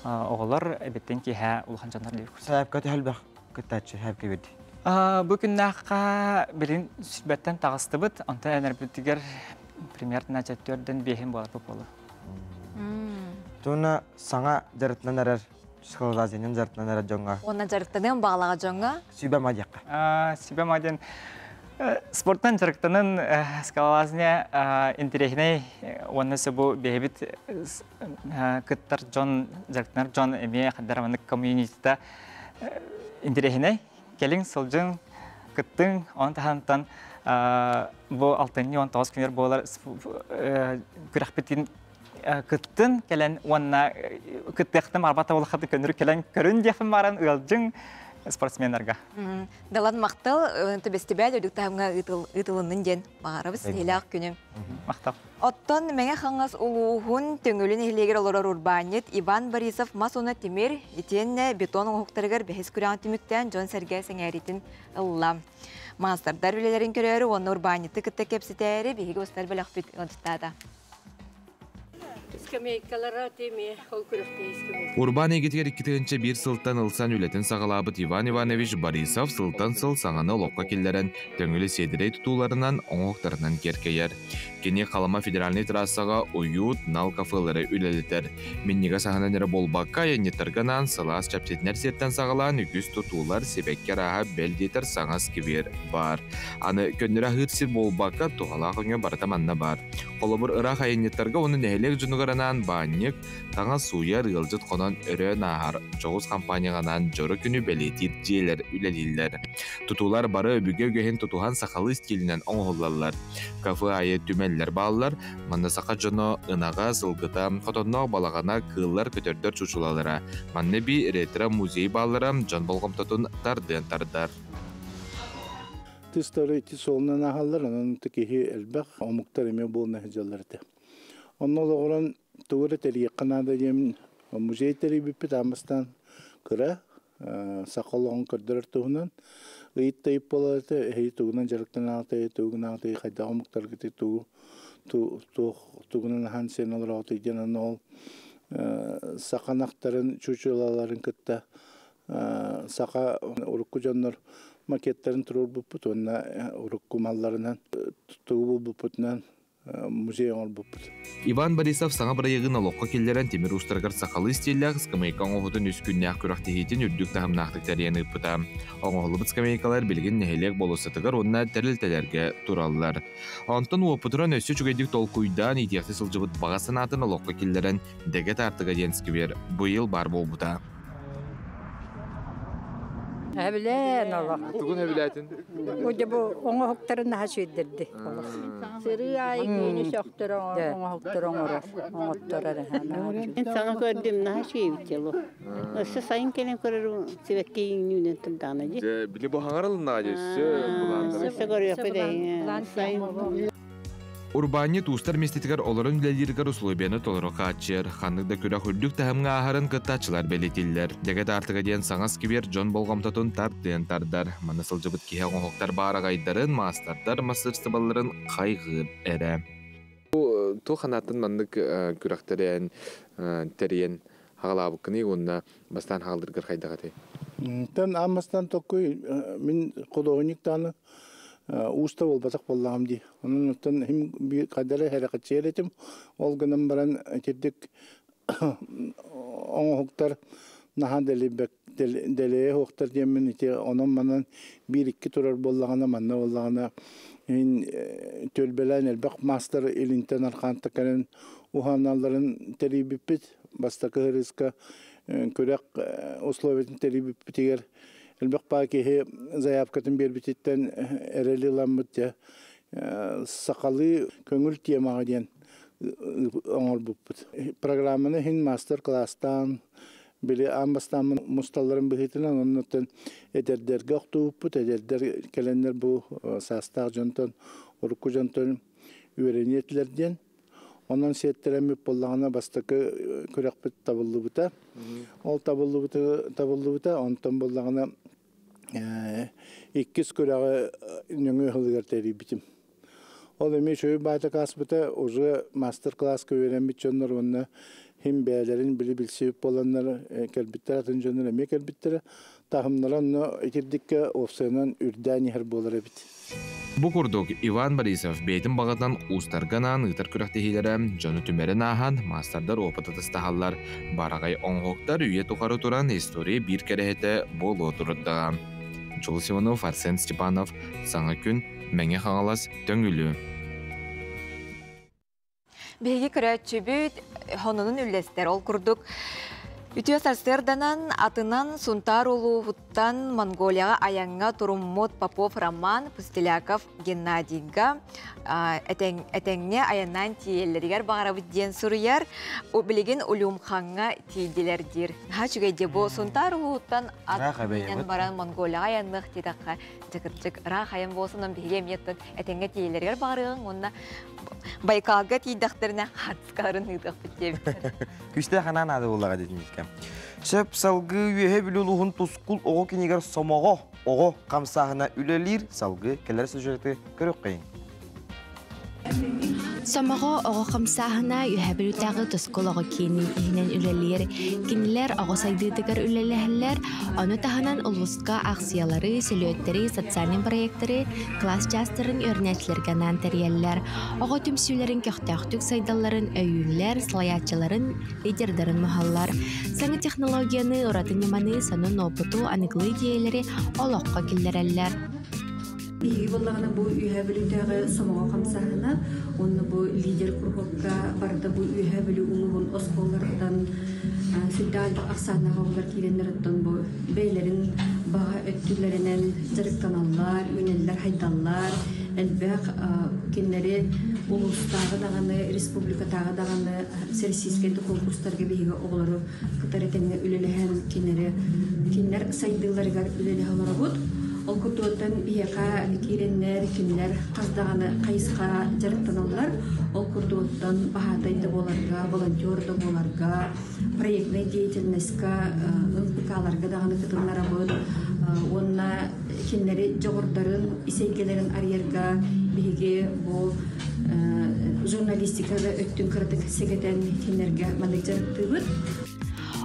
оҕолор эбиттен киэһэ улахан дьоннор диир. Сайапка төһөлбөх кыттааччы хайапка берди? Бу күннээххэ билин сүбэттэн таҕыстыбыт. Онтон энэрбитигэр примерно төрдөн биэһин буолар буолу. Туна саҥа дьарыктанан эрэр скалолазением дьарыктанан эрэр дьоҥҥо. Уонна дьарыктаныан баҕалаҕа дьоҥҥо? Сүбэ ма диэххэ. Сүбэ ма диэн спорттан дьарыктанан скалолазание интэриэһинэй уонна бу бэйэбит кыттар дьон, дьарыктанар дьон эмиэ хандар маннык комьюнитита интэриэһинэй. Кэлиҥ, сылдьыҥ, кыттыҥ, онон таһантан бу алтынньы 19 күнүгэр буолар күрэхпитин кыттын кэлэн уонна кыттыахтым арбата буолахаты көнүр кэлэн көрүн диэхпин баран ыалдьыҥ спортсменнарга. Далан махтал фестиваль үрдүк таһымҥа ыытылыннын диэн баҕарабыз сиһилээх күнү. Махтал. Оттон Мэҥэ Хаҥас улууһун Төҥүлү нэһилиэгэр олорор урбаанньыт Иван Борисов мас уонна тимир итиэннэ бетон оҥоһуктарыгар бэһис күрэҕин түмүктээн дьон-сэргэ сэҥээриитин ылла. Маастардар үлэлэрин көрөөрү уонна урбаанньыты кытта кэпсэтээри биһиги устар бөлөхпүт ыалдьыттаата. Скамейкалара теме ол күрөхтей скамейка. Урбаан эйгэтигэр 2001 сылтан ылсан үлэтин саҕалаабыт Иван Иванович Борисов сылтан сыл саҥаны олоххо киллэрэн, төҥүлү сиэдэрэй тутууларынан, оҥоһуктарынан киэркэйэр. Кини Халыма федеральнай трассаҕа уют, нал кафелары үлэлэтэр. Минньигэс аһынан эрэ буолбакка, айанньыттарга анаан сылаас чэпчэтинэр сиртэн саҕалаан үгүс тутуулар, сибэкки арааһа бэл диэтэр саҥа сквер баар. Аны көннөрү аһыыр сир буолбакка, туһалаах өҥө барыта манна баар. Холобур, ыраах айанньыттарга уонна нэһилиэк дьонугар анаан баанньык, таҥас сууйар, ыалдьыт хонон өрөөн ааһар дьоҕус компанияҕа анаан дьоро күнү бэлиэтиир дьиэлэр үлэлииллэр. Тутуулар бары өбүгэ үгэһин тутуһан сахалыы стилинэн оҥоһуллаллар. Кафе аайы түмэллэр бааллар. Манна саха дьоно ынаҕа, сылгыта, хотонноох балаҕана, кыыллар, көтөрдөр чучулалара. Манна би ретро-музей бааллара дьон болҕомтотун тардыан тардар. Тыстары ити суолунан ааһаллар, онон киһи элбэх омуктар эмиэ буолна сылдьаллар этэ. Онно олоҕуран тугу эрэ тэрийиэххэ наада диэн музей тэрийбиппит аамастан кыра саха олоҕун көрдөрөр туһунан ыйыт да ыйыт буолар этэ, эһиги тугунан дьарыктанаҕытый, тугунаҕытый, хайдах омуктаргытый, тугу туох тугунан аһаан сиэн олороҕутуй диэн онно ол саха ынахтарын чучелаларын кытта саха урукку дьоннор макеттарын туруорбуппут уонна урукку малларынан тугу булбуппутунан музей оҥорбуппут. Иван Борисов саҥа бырайыагын олоххо киллэрэн тимир уустарыгар сахалыы стиллээх скамейка оҥоһуутун үс күннээх күрэхтэһиитин үрдүк таһымнаахтык тэрийэн ыыппыта. Оҥоһуллубут скамейкалар билигин нэһилиэк болуоссатыгар уонна тэрилтэлэргэ тураллар. Онтон уопутуран өссө үчүгэйдик толкуйдаан иитиэхти сылдьыбыт баҕа санаатын олоххо киллэрэн Дэгэт аартыга диэн сквер быйыл баар буолбута. Эбилээн олох. Тугун эбилээтин? Удьа бу оҥоһуктарын наһаа сүйдэрди олох. Сырыы аайы киини сөхтөр оҥоһуктар оҥорор, оҥотторор Мен саҥа көрдүм, наһаа үчүгэй бу. Өссө сайын кэлэн көрөр сибэкки үүнэн турдаҕына дии. Дьэ, били бу хаҥарылыннаҕа дии, өссө Өссө көрүөхпүт сайын. Урбаанньыт уустар миэстэтигэр олорон үлэлииригэр усулуобуйаны толору хааччыйар, ханнык да күрэх үрдүк таһымҥа ааһарын кыттааччылар бэлиэтииллэр. Дэгэт аартыга диэн саҥа сквер дьон болҕомтотун тардыан тардар. Манна сылдьыбыт киһи оҥоһуктар баараҕайдарын, маастардар массыырыстыбаларын хайҕыыр эрэ. Туох санааттан маннык күрэхтэри тэрийэн хаҕалаабыккыный уонна бастаан хаалдыргар хайдах этэй? Тэн аан токкуй мин художник ууста буолбатах буоллаҕым дии. Онон оттон хим кадара хэрэхэтсиэр этим. Ол гынан баран итирдик оҥоһуктар наһаа дэлибэк дэлэйэ хуохтар диэммин ити онон манан биир-икки турар буоллаҕына манна буоллаҕына ин төлбөлөөн элбэх маастар илинтэн архаанта кэлэн уһаналларын тэрийбиппит. Бастакы ырыска күрэх условиятын тэрийбиппитигэр элбэх баа киһи заявкатын биэрбититтэн эрэли ыламмыт дьэ сахалыы көҥүл темаҕа диэн оҥорбуппут. Программаны иһин мастер-класстаан били аан бастаан мусталларын быһыытынан оннуттан эдэрдэргэ охтубуппут. Эдэрдэр кэлэннэр бу саастаах дьонтон, урукку дьонтон үөрэниэтилэр диэн. Онон сиэттэрэммит буоллаҕына бастакы күрэхпит табыллыбыта. Ол табыллыбыта, табыллыбыта, онтон буоллаҕына иккис күрэҕи нөҥүө сылыгар тэрийбитим. Ол эмиэ үчүгэй баайта кааспыта, уже мастер-класска үөрэммит дьоннор уонна хим бэйэлэрин били билсибит буоланнар кэлбиттэр, атын дьоннор эмиэ кэлбиттэрэ. Таһымнара онно итирдиккэ уопсайынан үрдээн иһэр буолар эбит. Бу курдук Иван Борисов бэйэтин баҕатынан уустарга анаан ыытар күрэхтэһиилэрэ дьону түмэрин ааһан, маастардар опыт атастаһаллар. Бараҕай оҥоһуктар үйэ тухары туран история биир кэрэһитэ буолуо турдаҕа. Дьулус Иванов, Арсен Степанов, Саҥа күн, Мэҥэ Хаҥалас, Төҥүлү. Биһиги көрөөччүбүт хонунун үллэстэр. Ол курдук Үтүө сарсыарданан атынан Сунтаар улууһуттан Монголияҕа айаҥҥа туруммут Попов Роман Пустеляков Геннадийга этэҥҥэ айаннаан тиийэллэригэр баҕарабыт диэн суруйар. Билигин Улюмхаҥҥа тиийдилэр диир. Наһаа үчүгэй дии бу Сунтаар улууһуттан ат баран Монголияҕа айанныах диэтэххэ дьэ ыраах айан буолсунан биһиги эмиэ этэҥҥэ тиийэллэригэр баҕарыаҕыҥ уонна Байкалга тиийдэхтэринэ хаартыскаларын ыытыахпыт диэбиттэр. Күстээх анаан аады буоллаҕа дэтинниккэ. Сөп салгыы үөһэ Бүлүү улууһун Тускул оҕо кинигэр сомоҕо оҕо хамсааһына үлэлиир салгыы кэлэр сюжеты көрүөххэйиҥ. Сомоҕо оҕо хамсааһына Үөһээ Бүлүүтээҕи Тускул оҕо киинин иһинэн үлэлиир. Кинилэр оҕо сайдыытыгар үлэлэһэллэр, ону таһынан улууска аахсыйалары, сүлүөттэри, социальнай проектары, кылаас чаастарын үөрэнээччилэргэ анаан тэрийэллэр. Оҕо түмсүүлэрин көхтөөхтүк сайдалларын өйүүллэр, салайааччыларын, лидердарын муһаллар. Саҥа технологияны, ураты ньыманы, сонун уопуту, аныгылыы идиэйэлэри олоххо киллэрэллэр. Биһиги буоллаҕына бу Үөһээ Бүлүүтээҕи сомоҕо хамсааһына уонна бу лидер куруһуокка барыта бу Үөһээ Бүлүү улууһун оскуолаларыттан сүрдээх элбэх ахсааннаах оҕолор киирэннэр оттон бу бэйэлэрин баҕа өттүлэринэн дьарыктаналлар, үүнэллэр, хайдаллар, элбэх кинилэри улуустааҕы даҕаны, республикатааҕы даҕаны всероссийскай да конкурстарга биһиги оҕолору кытары тэҥҥэ үлэлэһэн кинилэри кинилэр сайдыыларыгар үлэлэһэ олоробут. Ол курдуктан биһиэхэ киирэннэр кинилэр хас даҕаны хайысха дьарыктаналлар. Ол курдуктан баһаатай да буоларга, волонтер да буоларга, проектнай деятельностька, НПК-ларга даҕаны кытыннарабыт. Уонна кинилэри дьоҕурдарын, ис эйгэлэрин арыйарга биһиги бу журналистикада өттүн кыратык сэгэтэн кинилэргэ маннык дьарыктыыбыт.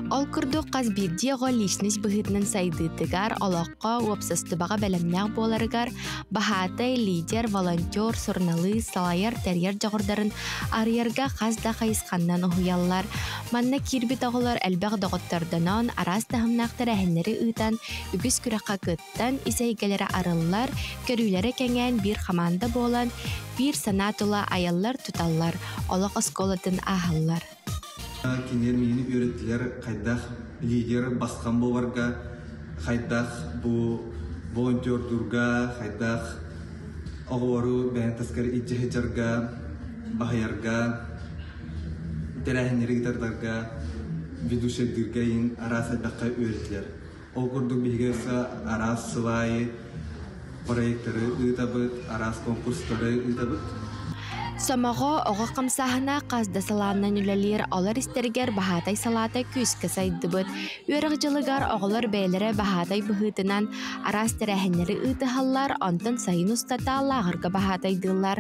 Ол курдук хас биирдии оҕо личность быһыытынан сайдыытыгар, олоххо, уопсастыбаҕа бэлэмнээх буоларыгар баһаатай, лидер, волонтер, суруналыыс, салайар, тэрийэр дьоҕурдарын арыйарга хас да хайысханнан уһуйаллар. Манна киирбит оҕолор элбэх доҕоттордонон, араас таһымнаах тэрээһиннэри ыытан, үгүс күрэххэ кыттан, ис эйгэлэрэ арыллар, көрүүлэрэ кэҥээн биир хамаанда буолан, биир санаа тула айаллар-туталлар, олох оскуолатын ааһаллар. Кинилэр миигин үөрэттилэр хайдах лидер басхан буоларга, хайдах бу волонтердуурга, хайдах оҕолору бэйэн таскар илдьэ сылдьарга, баһыйарга, тэрээһиннэри ыытардарга, ведущайдыырга иһин араас элбэххэ үөрэттилэр. Ол курдук биһиги өссө араас сыл аайы проектары ыытабыт, араас конкурстары ыытабыт. Сомоҕо оҕо хамсааһына хас да салаанан үлэлиир, олор истэригэр баһаатай салаата күүскэ сайдыбыт. Үөрэх дьылыгар оҕолор бэйэлэрэ баһаатай быһыытынан араас тэрээһиннэри ыытыһаллар, онтон сайын устата лааҕырга баһаатайдыыллар.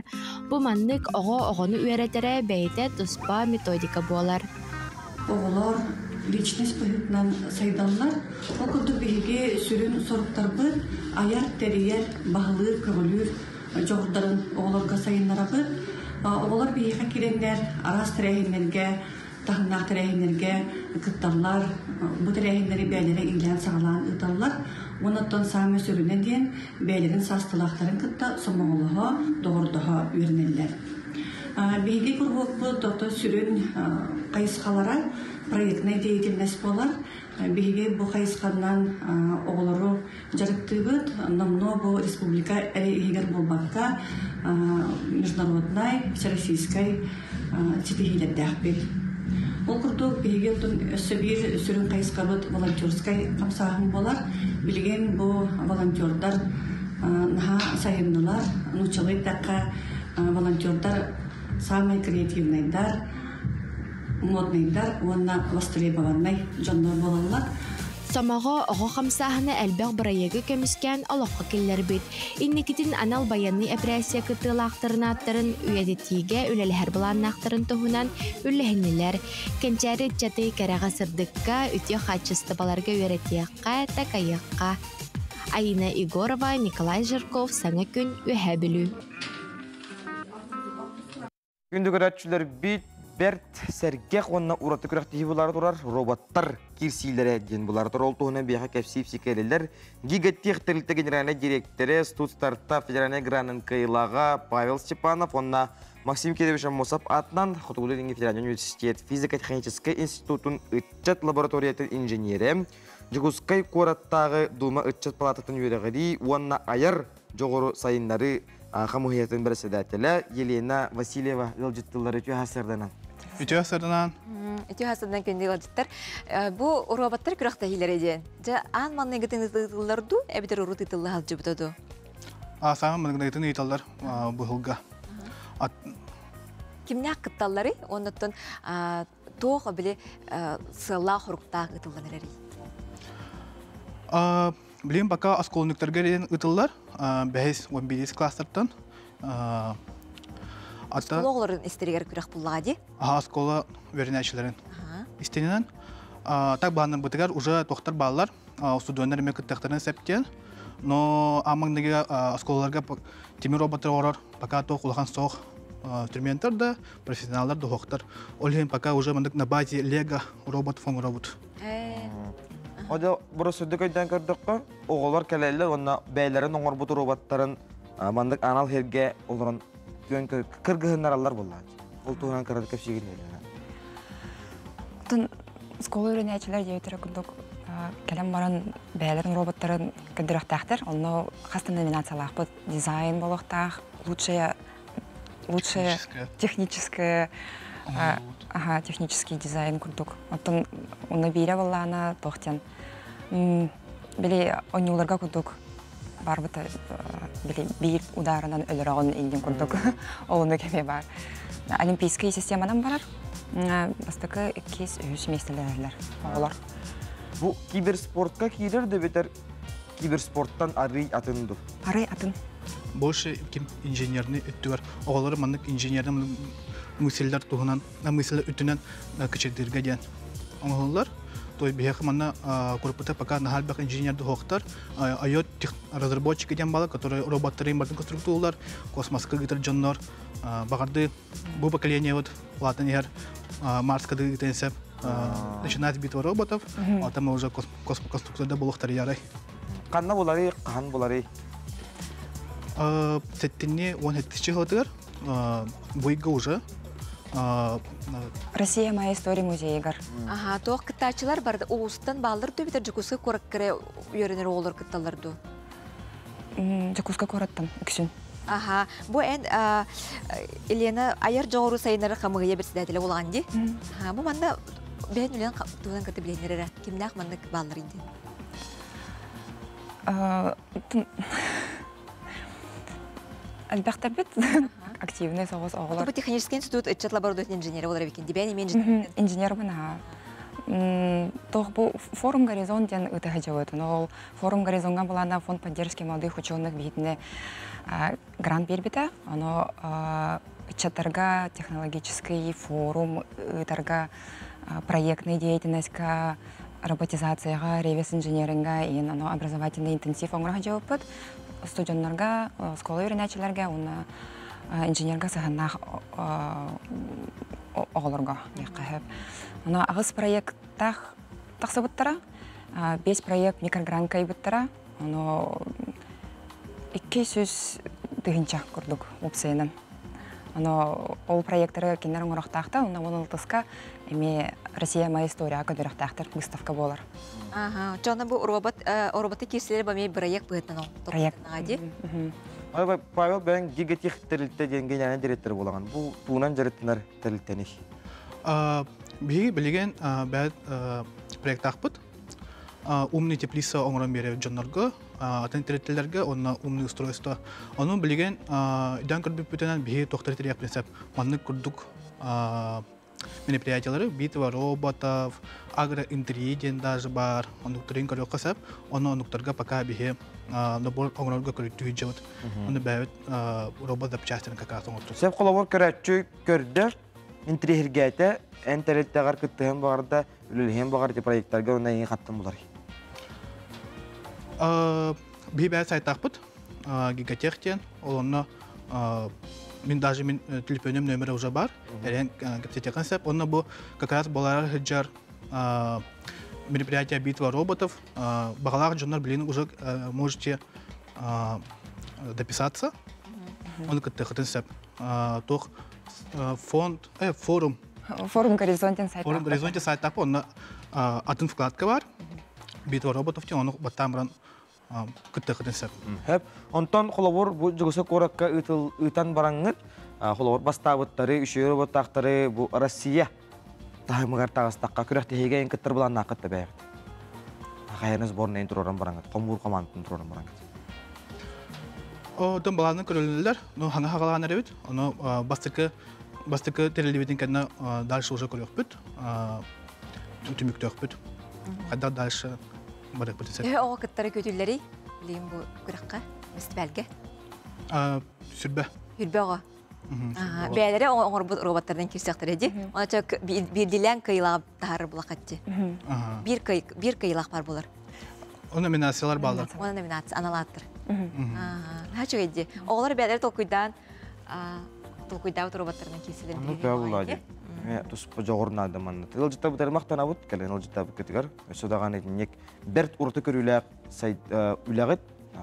Бу маннык оҕо оҕону үөрэтэрэ бэйэтэ туспа методика буолар. Оҕолор личность быһыытынан сайдаллар. Ол курдук биһиги сүрүн соруктарбыт айар, тэрийэр, баһылыыр, көҕүлүүр дьоҕурдарын оҕолорго сайыннарабыт. Оҕолор биһиэхэ киирэннэр араас тэрээһиннэргэ, таһымнаах тэрээһиннэргэ кытталлар. Бу тэрээһиннэри бэйэлэрэ иилээн-саҕалаан ыыталлар. Уонна оттон саамай сүрүнэ диэн бэйэлэрин саастыылаахтарын кытта сомоҕолоһо, доҕордоһо үөрэнэллэр. Биһиги куруһуокпут ото сүрүн хайысхалара проектная деятельность буолар. Биһиги бу хайысханан оҕолору дьарыктыыбыт. Номнуо бу республика эрэ иһигэр буолбакка, международнай, всероссийскай ситиһиилэрдээхпит. Ол курдук биһиги өссө биир сүрүн хайысхабыт волонтерскай хамсааһын буолар. Билигин бу волонтердар наһаа сайыннылар. Нууччалыы эттэххэ, волонтердар самай креативнайдар, модныйдар уонна востребованнай дьоннор буолаллар. Сомоҕо оҕо хамсааһына элбэх бырайыагы көмүскээн олоххо киллэрбит. Инникитин анал байыаннай эпэрээссийэ кыттыылаахтарын ааттарын үйэтитиигэ үлэлэһэр былааннаахтарын туһунан үллэһиннилэр. Кэнчээри ыччаты кэрэҕэ-сырдыкка, үтүө хаачыстыбаларга үөрэтиэххэ, такайыахха. Айина Егорова, Николай Жирков, Саҥа күн, Үөһээ Бүлүү. Күндү көрөөччүлэрбит бэрт сэргэх уонна ураты күрэхтэһии булара турар роботтар киирсиилэрэ диэн булара турар. Ол туһунан биһиэхэ кэпсиир сикэлилэр Гигатех тэрилтэ генеральнай дириэктэрэ, Студ стартап федеральнай гранын кыайыылааҕа Павел Степанов уонна Максим Кирович Аммосов аатынан Хотугулуу-Илиҥҥи федеральнай университет физико-техническэй институтун ыччат лабораториятын инженерэ, Дьокуускай куораттааҕы Дума ыччат палаататын үөрэҕирии уонна айар дьоҕуру сайыннарыы хамыыһыйатын бэрэссэдээтэлэ Елена Васильева ыалдьыттыллар үтүө сарданан. Үтүө сарданан. Үтүө сарданан күндү ыалдьыттар. Бу роботтар күрэхтэһиилэрэ диэн. Дьэ, аан маҥнайгытын ыытыллар дуу, эбэтэр урут ыытылла сылдьыбыта дуу? Саҥа маҥнайгытын ыыталлар быһылга. Кимнээх кытталларый? Оннуттан туох били сыаллаах-хоруктаах ыытыллан эрэрий? Билигин пока осколниктарга диэн ытыллар, бэһис, 11 класстартан. Оскуола оҕолорун истэригэр күрэх буллаҕа дии? Аха, оскуола үөрэнээччилэрин истининэн. Так бааннарбытыгар уже туохтар бааллар, студенттар эмиэ кыттыахтарын сөп диэн. Но аан оскуолаларга тимир роботтар оҥорор пока туох улахан суох инструменттар да, профессионаллар да суохтар. Ол иһин пока уже маннык на базе лего робот оҥоробут. Одо бұрысырды көйден көрдөхкө, оҕолор кэлэллэр уонна бэйэлэрин оҥорбут роботтарын маннык анал сиргэ олорон күөн кыргыһыннараллар буоллаҕа. Ол туһунан кыратык кэпсиигин Елена. Оттон школа үйрэнээччилэр диэбиттэрэ курдук кэлэн баран бэйэлэрин роботтарын көрдөрүөхтээхтэр. Онно хас да номинациялаахпыт. Дизайн буолуохтаах, лучшая лучшее техническое ага, технический дизайн курдук. Оттон уна биирэ буоллаана туох диэн били онньууларга курдук барбыта били биир ударынан өлөрөҕүн иннин курдук олуну кэме бар. Олимпийскай системанан барар. Бастакы иккис, үһүс миэстэлэрэлэр оҕолор. Бу киберспортка киирэр да битэр киберспорттан арый атын ду? Арый атын. Больше ким инженерный өттүгэр оҕолору маннык инженерный мысльлэр туһунан мысль өттүнэн кычырдыырга диэн оҥоһуллар. То есть биһиэхэ манна куруппута пока наһаа элбэх инженер духуохтар, IoT разработчики диэн бала, которые роботтары бардын конструктуулар, космоска ыытар дьоннор, баҕарды бу поколение вот улаатан иһэр Марска ыытан сеп начинать битва роботов, а там уже конструкторда булуохтар ярай. Ханна булары, хаһан булары? Сеттинни 17 жылытыгар, буйга уже. Россия моя история музейгар. Аха, туох кыттааччылар барды улуустан бааллар дуу битер Дьокуускай куоракка үөрэнэр оҕолор кытталлар дуу? Дьокуускай куораттан үксүн. Аха, бу эн Елена айар дьоҕуру сайыннары хамыгыйа председателэ буолаҕын дии. Аха, бу манна бэйэн үлэн туһунан кытта билиэннэр эрэ. Кимнээх маннык бааллар дии? Элбэхтэрбит активный соҕус оҕолор. Бу технический институт ыччат лаборатория инженерэ болар эбикин. Дибэн имен инженер. Инженербын аха. Тох бу форум Горизонт диэн ытыһа дьабытын. Ол форум Горизонтга булана фонд поддержки молодых ученых биһитине грант биэрбитэ. Оно ыччаттарга технологический форум ыытарга проектный деятельностька роботизацияҕа, ревес инженеринга иин оно образовательный интенсив оҥоро дьабыппыт. Студеннарга, школа үөрэнээччилэргэ уонна инженерга сыһаннаах оҕолорго диэххэ сөп. Оно аҕыс проекттаах тахсыбыттара, бес проект микрогрант кыайбыттара. Оно 200 тыһыынча курдук уопсайынан. Оно ол проекттары кинилэр оҥорохтаахтар, онно уон алтыска эмиэ Россия моя история көрдөрөхтаахтар выставка буолар. Ага, чона бу робот роботы кирсилер бами проект быһытынан Проект. ди. Павел бэйэҥ Гигатех тэрилтэ диэн генеральный директор буолаҕын. Бу туунан дьарыктанар тэрилтэний? Биһиги билигин бэйэт проекттаахпыт. Умный теплица оҥорон биэрэр дьоннорго, атын тэрилтэлэргэ уонна умный устройство. Ону билигин өйдөөн көрбүппүтүнэн биһиги туохтары тэрийиэхпитин сөп. Маннык курдук мероприятиялары битва роботов, агроинтерье диэн даже бар, оннуктарын көрүөххэ сөп. Ону оннуктарга пока биһи набор оҥорорго көрүттүү дьабыт. Ону бэйэбит робот запчастарын как раз оҥортубут. Сөп холобур көрөөччү көрдө, интриһиргээтэ, эн тэрилтэҕэр кыттыһан баҕарда, үлэлэһиэн баҕар проекттарга уонна эйигин хаттан булар. Биһи бэйэт сайтаахпыт Гигатех диэн, ол онно мин даже мин телефонум нөмірі уже бар, эрэн кэпсэтиэххин сөп. Онно бу как раз болар сылдьар мероприятие битва роботов. Баҕалаах дьоннор билин уже можете дописаться. Оны кыттыахытын сөп. Туох фонд, форум. Форум Горизонтин сайт. Форум Горизонте сайттаахпыт, онно атын вкладка бар. Битва роботов диэн, ону баттаан баран кыттыахытын сөп. Хөп. Онтон холобур бу Дьокуускай куоракка ыытан бараҥҥыт, холобур бастаабыттары, үчүгэй роботтаахтары бу Россия таһымыгар таҕыстахха күрэхтэһиигэ эн кыттар былааннааххыт да бэйэҕит. Хайаны сборнайын туруоран бараҥҥыт, хомуур командатын туруоран бараҥҥыт. Оттон былаанын көрөллөр, ну хаҥа хагалаан эрэбит. Ону бастакы бастакы тэриллибитин кэннэ дальше уже көрүөхпүт, түмүктүөхпүт. Хайдах дальше барыахпыт сөп. Төһө оҕо кыттары көтүллэрий? Билигин бу күрэххэ, фестивальга? Сүрбэ. Сүрбэ оҕо. Бэйэлэрэ оҥорбут роботтардан кирсэхтэрэ ди. Оны чак биирдилээн кыйылаҕа таһарыр булахатчы. Биир кый биир кыйылаах бар болар. О номинациялар баалар. Оны номинация аналааттыр. Наһаа ди. Оҕолор бэйэлэрэ толкуйдаан толкуйдаабыт роботтарынан кирсилер. Ну, пәуллади. Туспа жоҕурнаада манна. Тылжыта бутармахтанабыт, кэлэн ылжыттабыккытыгар. Өссө даҕаны итинник бэрт ураты көрүүлээх үлэҕит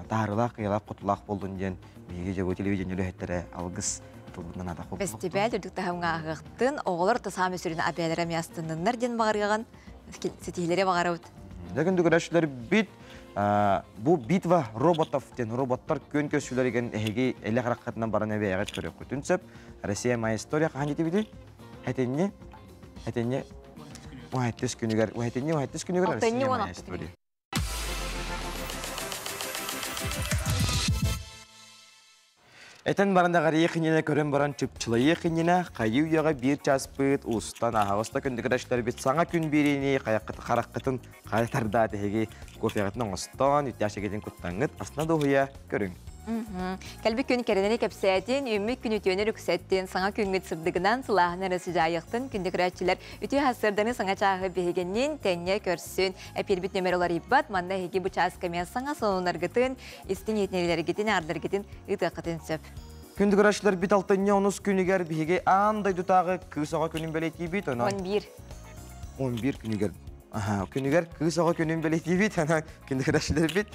таһаарыылаах, кыйалаах, хотулаах буоллун диэн биһиги дьэ бу телевидение үлэһиттэрэ алгыс тылбытынан атах Фестиваль үрдүк таһымҥа аһыахтын, оҕолор тасаам сүрүн абээлэрэ миастынныннар диэн баҕарыаҕын, ситиһилэри баҕарабыт. Дьэ күндү көрөөччүлэр бит бу битва роботов диэн роботтар күөн көрсүүлэригэн эһиги элэ хараххытынан баран эбээҕит көрүөххүтүн сөп. Россия моя история хаһан дитибити? Хэтинни? Хэтинни? Уһаттыс күнүгэр, уһатинни уһаттыс күнүгэр Россия моя история. Этэн баран даҕарыйыах иннинэ көрөн баран чыпчылайыах иннинэ хайыы үйэҕэ биир чааспыт устан аһаҕаста күндүкүрәштэрбит саҥа күн биэриини хараххытын хайа тардаат эһиги кофеҕытын оҥостон үттээх чэгитин куттаҥҥыт астына дуоһуйа көрүҥ. Кэлбит күн кэрэнэри кэпсээтин, үүммүт күн үтүөнү үксэттин, саҥа күҥҥүт сырдыгынан сылааһын эрэ сыдьаайыахтын, күндү көрөөччүлэр үтүө сарсыарданы саҥа чааһы биһигиннин тэҥҥэ көрсүн. Эпиирбит нөмер уларыйбат, манна эһиги бу чааска эмиэ саҥа сонуннаргытын, истиҥ иһитиннэриилэргитин, аарларгытын ыытыаххытын сөп. Күндү көрөөччүлэр бит алтынньы онус күнүгэр биһиги аан дойдутааҕы кыыс оҕо күнүн бэлиэтиибит. Онон 11. 11 күнүгэр күнүгэр кыыс оҕо күнүн бэлиэтиибит, онон күндү көрөөччүлэрбит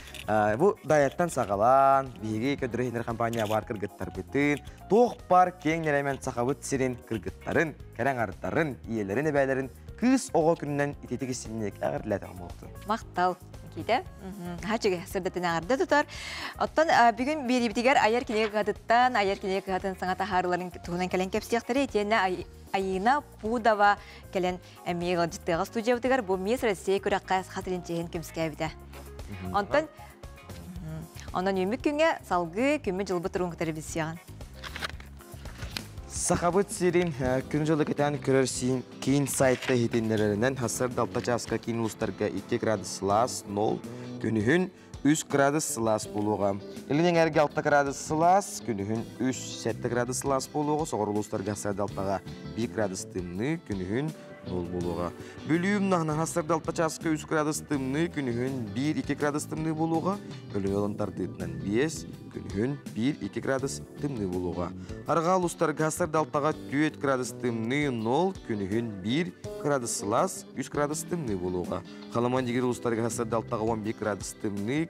бу дайаттан саҕалаан биһиги көрдөрөр компания бар кыргыттарбытын, туох бар киэҥ нэлэмэн сахабыт сирин кыргыттарын, кэрэ аҥардарын, ийэлэрин, эбээлэрин кыыс оҕо күнүнэн ититик истинник эҕэрдэлээтэх буолуохтун. Махтал. Никита. Хачыгы сырдатын аҕарда тутар. Оттон бүгүн биэриибитигэр айар кинигэ кыһатыттан, айар кинигэ кыһатын саҥа таһаарыыларын туһунан кэлэн кэпсиэхтэрэ, итиэннэ Айыына Пудова кэлэн эмиэ ыалдьыттыаҕа студиябытыгар бу Мисс Россия күрэххэ саха сирин чиэһин көмүскээбитэ. Онтон онон үүммүт күҥҥэ салгыы күммүт дьылбыт туругун кытары билсиэҕин. Сахабыт сирин күн дьылы кэтээн көрөр киин сайтта иһитиннэрэринэн сарсыарда 6 чааска киин улуустарга 2 градус сылаас 0, күнүһүн 3 градус сылаас буолуоҕа. Илин эҥээргэ 6 градус сылаас, күнүһүн 3-7 градус сылаас буолуоҕа, соҕуруу улуустарга сарсыарда 6-га 1 градус тымныы, күнүһүн 0 буолуоҕа. Бүлүү умнаһынан сарсыарда 6 чааска 3 градус тымныы, күнүһүн 1-2 градус тымныы буолуоҕа, Өлүөнэ олон тардыытынан 5, күнүһүн 1-2 градус тымныы буолуоҕа. Арҕаа улуустарга сарсыарда 6-га 4 градус тымныы, 0, күнүһүн 1 градус сылаас, 3 градус тымныы буолуоҕа. Халаман дигир улуустарыгар сарсыарда 6-га 11 градус тымныы,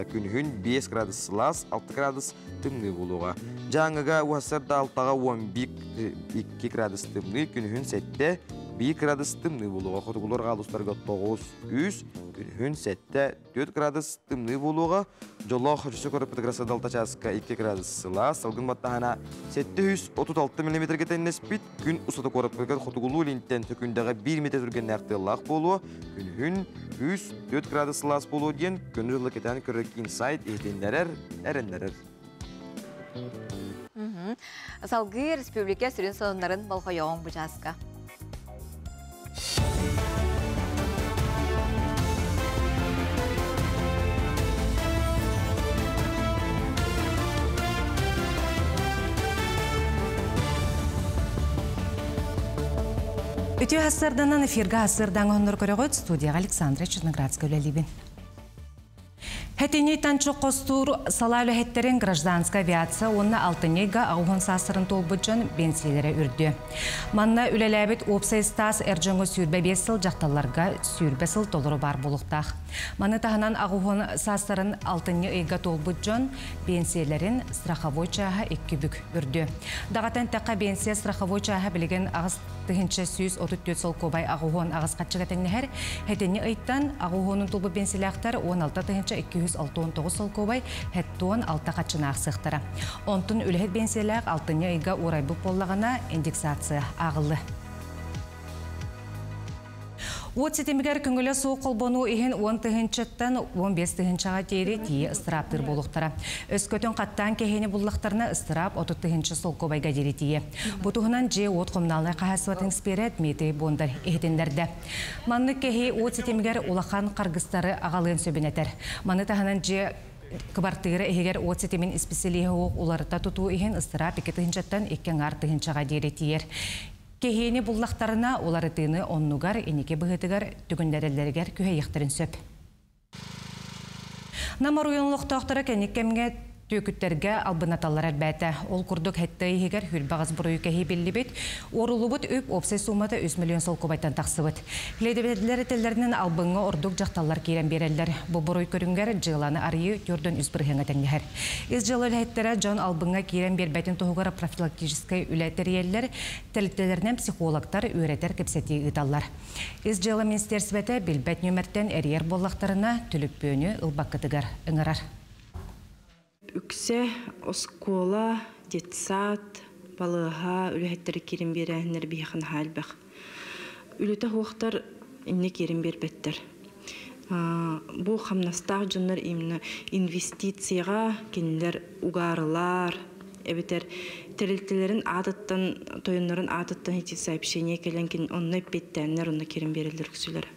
күнүһүн 5 градус сылаас, 6 градус тымныы буолуоҕа. Дьааҥыга сарсыарда 6-га 11 градус тымныы, күнүһүн 7 1 градус тымныы буолуоҕа. Хотугулар улуустарга 9 3, күнүһүн 7 4 градус тымныы буолуоҕа. Дьоллоох өссө көрөппүтүгэр садалта чааска 2 градус сылаас, салгын баттаһана 736 миллиметрге тэннэспит. Күн устата куораппытыгар хотугулуу илинтэн сөкүндэҕэ 1 метр түргэннээх тыаллаах буолуо. Күнүһүн 3-4 градус сылаас буолуо диэн көнөр дьылы кэтээн көрөр киин сайт иһитиннэрэр, эрэннэрэр. Салгыы республика сүрүн сонуннарын болҕойоҕуҥ бу чааска. Үтүө сарсыарданан эфиргэ сарсыардаҥ оһоннор көрөҕүт студияҕа Александра Черноградская үлэлиибин. Хэтини танчы хостуур салаа үлэһиттэрин гражданскай авиация уонна алтынньыга 80 саастарын туолбут дьон биэнсийэлэрэ үрдүө. Манна үлэлээбит уопсай ыстаас эр дьоҥҥо 25 сыл, дьахталларга 20 сыл толору баар буолуохтаах. Маны таһынан 80 саастарын алтынньы ыйга туолбут дьон биэнсийэлэрин страховой чааһа икки бүк үрдүө. Даҕатан эттэххэ, биэнсийэ страховой чааһа билигин 8134 солкуобай 88 харчыга тэҥнэһэр. Хэтинни ыйтан 80-ун тулбут биэнсилээхтэр 16 269 солкуобай 76 харчыны аахсыахтара. Онтун үлэһит биэнсийэлээх алтынньы ыйга уурайбыт буоллаҕына индексация ааҕыллыа. Уот ситимигэр көҥүлэ суох холбонуу иһин 10 тыһыынчаттан 15 тыһыынчаҕа диэри тиийэ ыстырааптыыр буолуохтара. Өскөтүн хаттаан кэһиини буллахтарына ыстыраап 30 тыһыынча солкуобайга диэри тиийэ. Бу туһунан дьиэ-уот хомунаалынай хаһаайыстыбатын эксперэ Дмитрий Бондарь иһитиннэрдэ. Маннык кэһии уот ситимигэр улахан харгыстары аҕалыан сөбүн этэр. Маны таһынан дьиэ кыбартыыра иһигэр уот ситимин исписэлииһэ суох уларыта тутуу иһин ыстыраап 2 тыһыынчаттан 2 аҥаар тыһыынчаҕа диэри тиийэр. Кэһиини буллахтарына уларытыыны оннугар инники быһыытыгар түгүннэрэллэригэр күһэйиэхтэрин сөп. Нам оройуон олохтоохторо кэнник кэмҥэ түөкүттэргэ албынаталлар элбээтэ. Ол курдук хэттэ иһигэр хүрбэҕэс буруйу кэһии биллибит. Уоруллубут үп уопсай суумата 3 миллион солкуобайтан тахсыбыт. Ледебедлер этэллэринэн албыҥҥа ордук дьахталлар киирэн биэрэллэр. Бу буруй көрүҥэр дьыаланы арыйыы 4-3 бырыһыаҥҥа тэҥнэһэр. Ис дьыала үлэһиттэрэ дьон албыҥҥа киирэн биэрбэтин туһугар профилактическай үлэ тэрийэллэр, тэрилтэлэринэн психологтар үөрэтэр кэпсэтии ыыталлар. Ис дьыала министиэристибэтэ билбэт нүөмэртэн эрийэр буоллахтарына, түлүппүөнү ылбаккытыгар ыҥырар. Үксэ оскуола, детсад, балыыһа үлэһиттэрэ киирэн биэрээһиннэр биһиэхэ наһаа элбэх. Үлэтэ суохтар инньэ киирэн биэрбэттэр. Бу хамнастаах дьоннор именно инвестицияҕа кинилэр угаарылар, эбэтэр тэрилтэлэрин аатыттан, тойоннорун аатыттан ити сообщение кэлэн онно эппиэттээннэр онно киирэн биэрэллэр үксүлэрэ.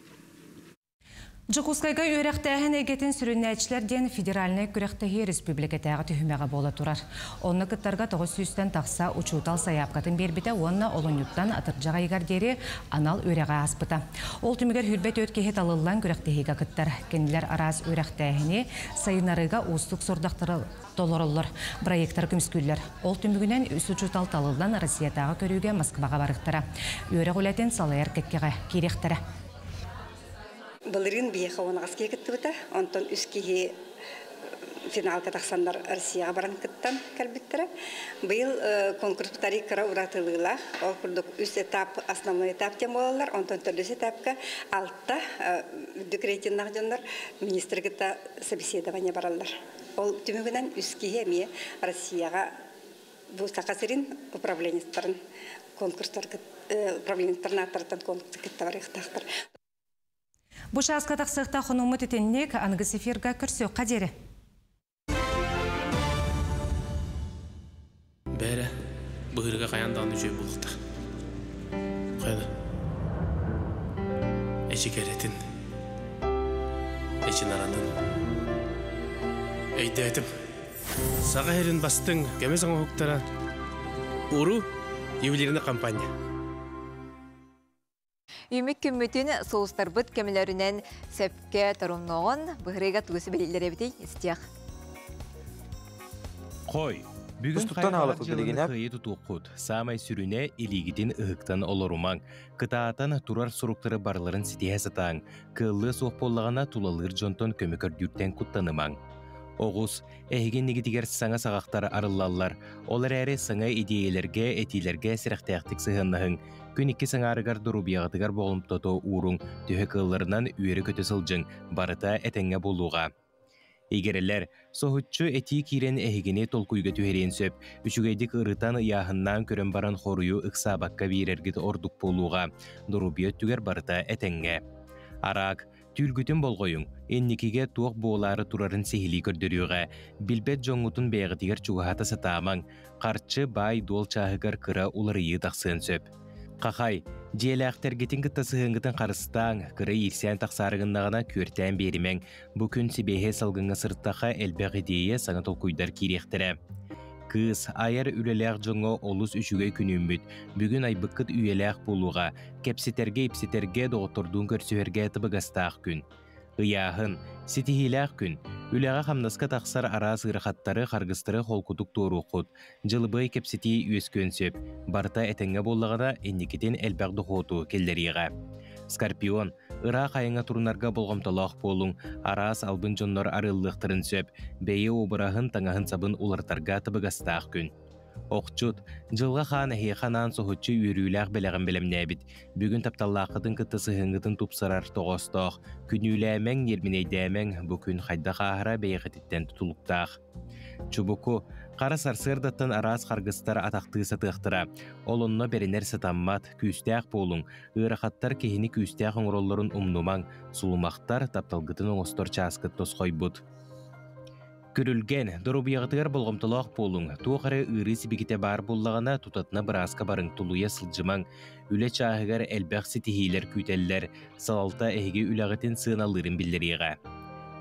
Жокускайга үөрэхтээһин эйгэтин сүрүннээччилэр диэн федеральнай күрэхтэһии республикатааҕы түһүмэҕэ буола турар. Онно кыттарга 900-тэн тахса учуутал сайаапкатын биэрбитэ уонна олунньуттан атырдьах ыйыгар диэри анал үөрэҕи ааспыта. Ол түмүгэр 24 киһи талыллан күрэхтэһиигэ кыттар. Кинилэр араас үөрэхтээһини сайыннарыыга уустук сорудахтары толороллор, проектары көмүскүүллэр. Ол түмүгүнэн үс учуутал талыллан Россиятааҕы көрүүгэ Москваҕа барыахтара. Үөрэх үлэтин салайар кэккэҕэ киириэхтэрэ. Былырыын биһиэхэ 18 киһи кыттыбыта, онтон үс киһи финалга тахсаннар Россияҕа баран кыттан кэлбиттэрэ. Быйыл конкурс тарик кыра уратылыылаах. Ол курдук үс этап, основной этап диэн буолаллар. Онтон төрдүс этапка алта үрдүк рейтиннах дьоннор министры кытта собеседование бараллар. Ол түмүгүнэн үс киһи эмиэ Россияҕа бу Саха сирин управленецтарын конкурстар управленецтарын ааттарыттан конкурс кытта барыахтаахтар. Бу чааска тахсыахтаах хонууммут итинник, аныгыс эфирга көрсүөххэ диэри. Бээрэ, быһыырга хайаан даҕаны үчүгэй буолуохтаах. Хайа Эчи кэрэтин, эчи наратын. Өйдөөтүм. Саха сирин бастыҥ көмүс оҥоһуктара Уру ювелирный компания. Үмүк күммүтүн соустарбыт көмөлөрүнэн сөпкө торумноҕун быһырыга тугу сүбэлииллэр эбитий истиэх. Хой, бүгүн Тустуктан хайалаах хаалыппыт дьыаланы билигин кыайы тутуоххут. Саамай сүрүнэ илиигитин ыһыктан олорумаҥ. Кытаатан турар суруктары барыларын ситиһэ сатааҥ. Кыаллыа суох буоллаҕына тулалыыр дьонтон көмө көрдүүртэн куттанымаҥ. Оҕус, эһиги иннигитигэр саҥа саҕахтар арыллаллар. Ол эрээри саҥа идиэйэлэргэ, этиилэргэ сэрэхтээхтик сыһыаннаһыҥ. Күн иккис аҥаарыгар доруобуйаҕытыгар болҕомтото ууруҥ, төһө кыалларынан үөрэ-көтө сылдьыҥ, барыта этэҥҥэ буолуоҕа. Игирэлэр, соһуччу этии киирэн эһигини толкуйга түһэриэн сөп. Үчүгэйдик ырытан, ыйааһыннаан көрөн баран хоруйу ыксаабакка биэрэргит ордук буолуоҕа. Доруобуйа өттүгэр барыта этэҥҥэ. Араак, Түүлгүтүн болҕойуҥ, инникигэ туох буолаары турарын сиһилии көрдөрүөҕэ. Билбэт дьоҥҥутун бэйэҕитигэр чугаһата сатаамаҥ, харчы, баай-дуол чааһыгар кыра уларыйыы тахсыан сөп. Хахай, дьиэлээхтэргитин кытта сыһыаҥҥытын харыстааҥ, кыра иирсээн тахсаары гыннаҕына күөртээн биэримэҥ. Бу күн сибиэһэй салгыҥҥа сырыттахха элбэх идиэйэ, саҥа толкуйдар киириэхтэрэ. Кыыс, айар үлэлээх дьоҥҥо олус үчүгэй күн үүммүт. Бүгүн айбыккыт үйэлээх буолуоҕа. Кэпсэтэргэ-ипсэтэргэ, доҕоттордуун көрсүһэргэ табыгастаах күн. Ыйааһын, ситиһиилээх күн. Үлэҕэ-хамнаска тахсар араас ыарахаттары, харгыстары холкутук туоруоххут. Дьылыбыай кэпсэтии үөскүөн сөп. Барыта этэҥҥэ буоллаҕына, инникитин элбэх дохуоту киллэриэҕэ. Скорпион, ыраах айаҥҥа турунарга болҕомтолоох буолуҥ. Араас албын дьоннор арыаллыахтарын сөп. Бэйэ уобараһын, таҥаһын-сабын уларытарга табыгастаах күн. Охчут, дьылҕа хаан эһиэхэ анаан соһуччу үөрүүлээх бэлэҕин бэлэмнээбит. Бүгүн тапталлааххытын кытта сыһыаҥҥытын тупсарар тоҕоостоох. Күнүүлээмэҥ, ньиэрбинэйдээмэҥ, бу күн хайдах ааһара бэйэҕититтэн тутулуктаах. Чубуку, хара сарсыардаттан араас харгыстар атахтыы сатыахтара. Ол онно бэринэр сатаммат, күүстээх буолуҥ. Ыарахаттар киһини күүстээх оҥороллорун умнумаҥ. Сулумахтар тапталгытын оҥостор чааскыт тосхойбут. Күрүлгэн, доруобуйаҕытыгар болҕомтолоох буолуҥ, туох эрэ ыарыы сибикитэ баар буоллаҕына, тутатына бырааска барыҥ, тулуйа сылдьымаҥ. Үлэ чааһыгар элбэх ситиһиилэр күүтэллэр, салалта эһиги үлэҕитин сыаналыырын биллэриэҕэ.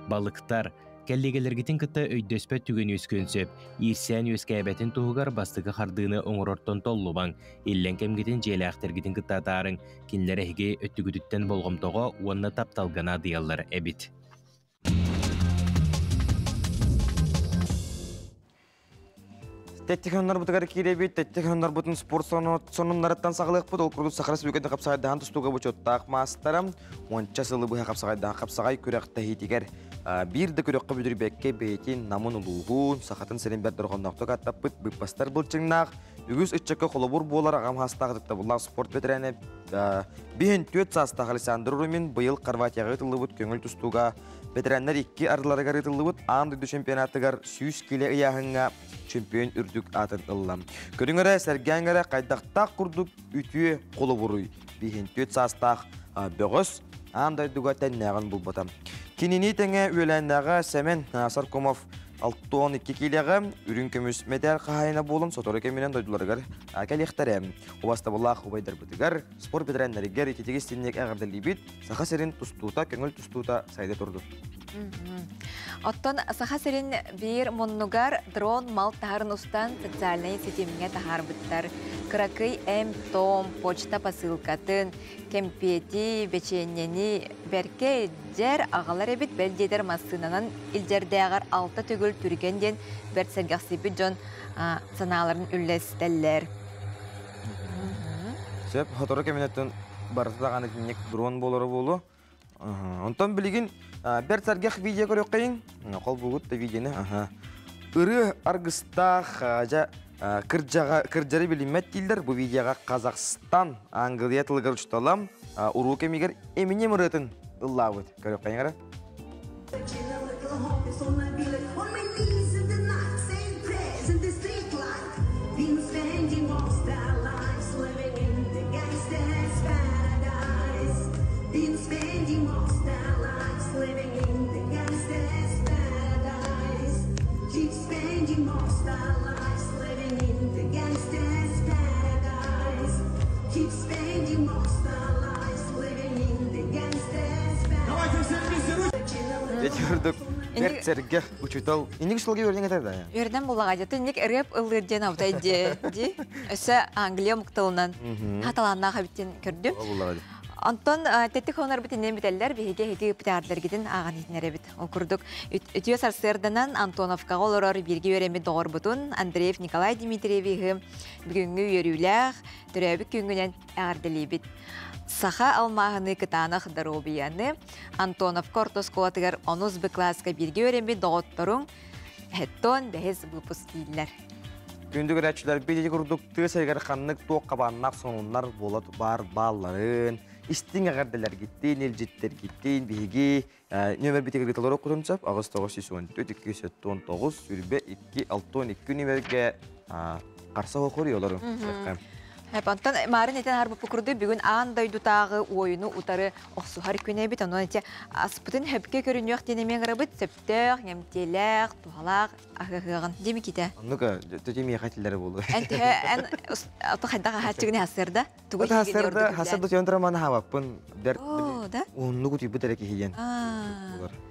Балыктар, кэллиэгэлэргитин кытта өйдөспөт түгэн үөскүөн сөп. Иирсээн үөскээбэтин туһугар бастакы хардыыны оҥорортон толлумаҥ. Иллэҥ кэмҥитин дьиэлээхтэргитин кытта атаарыҥ, кинилэр эһиги өттүгүтүттэн болҕомтоҕо уонна тапталга наадыйаллар эбит. Тэттик хоннорбутугар киирэбит, тэттик хоннорбутун спорт сонуннарыттан саҕалыахпыт. Ол курдук Саха Республикатын хапсаҕайдаһан тустууга бочуоттаах маастара уонча сылы быһа хапсаҕайдаһан хапсаҕай күрэхтэһиитигэр биир да күрэххэ бүдүрүйбэккэ бэйэтин намын улууһун, сахатын сирин бэрт дорҕонноохтук аттаппыт быыппастар былчыҥнаах, үгүс ыччакка холобур буолар аҕам саастаах ытыктабыллаах спорт бэтэрээнэ биһин түөрт саастаах Александр Румин быйыл Хорватияҕа ыытыллыбыт көҥүл тустууга Бэтэрээннэр икки ардыларыгар ыытыллыбыт аан дойду чемпионатыгар 100 килэ ыйааһыҥҥа чемпион үрдүк аатын ылла. Көрүҥ эрэ, сэргээҥ эрэ, хайдахтаах курдук үтүө холобуруй биһин түөрт саастаах бөҕөс аан дойдуга тэннээҕин булбата. Кинини тэҥэ үөлээннээҕэ Сэмэн Саркомов 62 киилэҕэ үрүҥ көмүс мэтээл хаһаайына буолан сотору кэминэн дойдуларыгар кэлиэхтэрэ. Убастабыллаах убайдарбытыгар, спорт бэтэрээннэригэр ититиги истинник эҕэрдэлиибит, Саха сирин тустуута, көҥүл тустуута сайда турдун. Оттон Саха сирин биир муннугар дрон мал таһарын устан социальнай ситимҥэ таһаарбыттар. Кыракый эм-том, почта посылкатын, кэмпиэти, бэчиэнньэни бэркэ илдьэр, аҕалар эбит, бэл диэтэр массыынанан илдьэрдээҕэр алта төгүл түргэн диэн бэрт сэргэхсийбит дьон санааларын үллэстэллэр. Сөп, сотору кэминэттэн барыта даҕаны итинник дрон буолара буолуо. Онтон билигин бэрт сэргэх видео көрүөххэйиҥ. Холбуугут да видеоны. Ырыа аргыстаах дьэ кырдьаҕа кырдьары билиммэт дииллэр. Бу видеоҕа Казахстан Англия тылыгар учууталам уруу кэмигэр Эминем ырыатын ыллаабыт. Көрүөххэйиҥ эрэ. Эти курдук бэрт сэргэх учуутал инник учууталга үөрдүҥ этэр да Үөрдэн буллаҕа дьэ инник ырыап ыллыыр диэн абытай дии дии өссө Англия омук тылынан хаталааннаах эбиттин көрдүм. Онтон тэттик хонорбут иннин бүтэллэр биһиги эһиги ыппытаардыргитин ааҕан иһитинэрэбит. Ол курдук үтүө сарсыарданан Антоновкаҕа олорор бииргэ үөрэммит доҕорбутун Андреев Николай Дмитриевиһы бүгүҥҥү үөрүүлээх төрөөбүт күҥҥүнэн эҕэрдэлиибит. Саха алмааһыныы кытаанах доруобуйаны Антоновка орто оскуолатыгар онус Б кылааска бииргэ үөрэммит доҕотторуҥ Хеттон бэһис выпуск дииллэр. Күндү көрөөччүлэр биһиги курдук тыа сиригэр ханнык туох хабааннаах сонуннар буола баар баалларын, истиҥ эҕэрдэлэргиттин, илдьиттэргиттин биһиги нөмербитигэр ыыталар оккутун сөп 8 914 279 22 62 нөмергэ харса хохур олору. Онтон марын этен арбыппы курду бүгүн аан дойдутааҕы уойуну утары охсуһар күнэ эбит. Онон эти аспытын хөпкө көрүнүөх диэн эмиэ ырабыт сөптөөх, нэмтиэлээх, туһалаах аһыаһыаҕын. Димиките. Оннук төтө миэхэ этиллэрэ буолуо. Эн төһө эн ото хайдах аһааччыгын хасырда? Тугу хасырда хасырда түйөн тураман хаабаппын. Бер уһуннук утуйбут эрэ киһиен.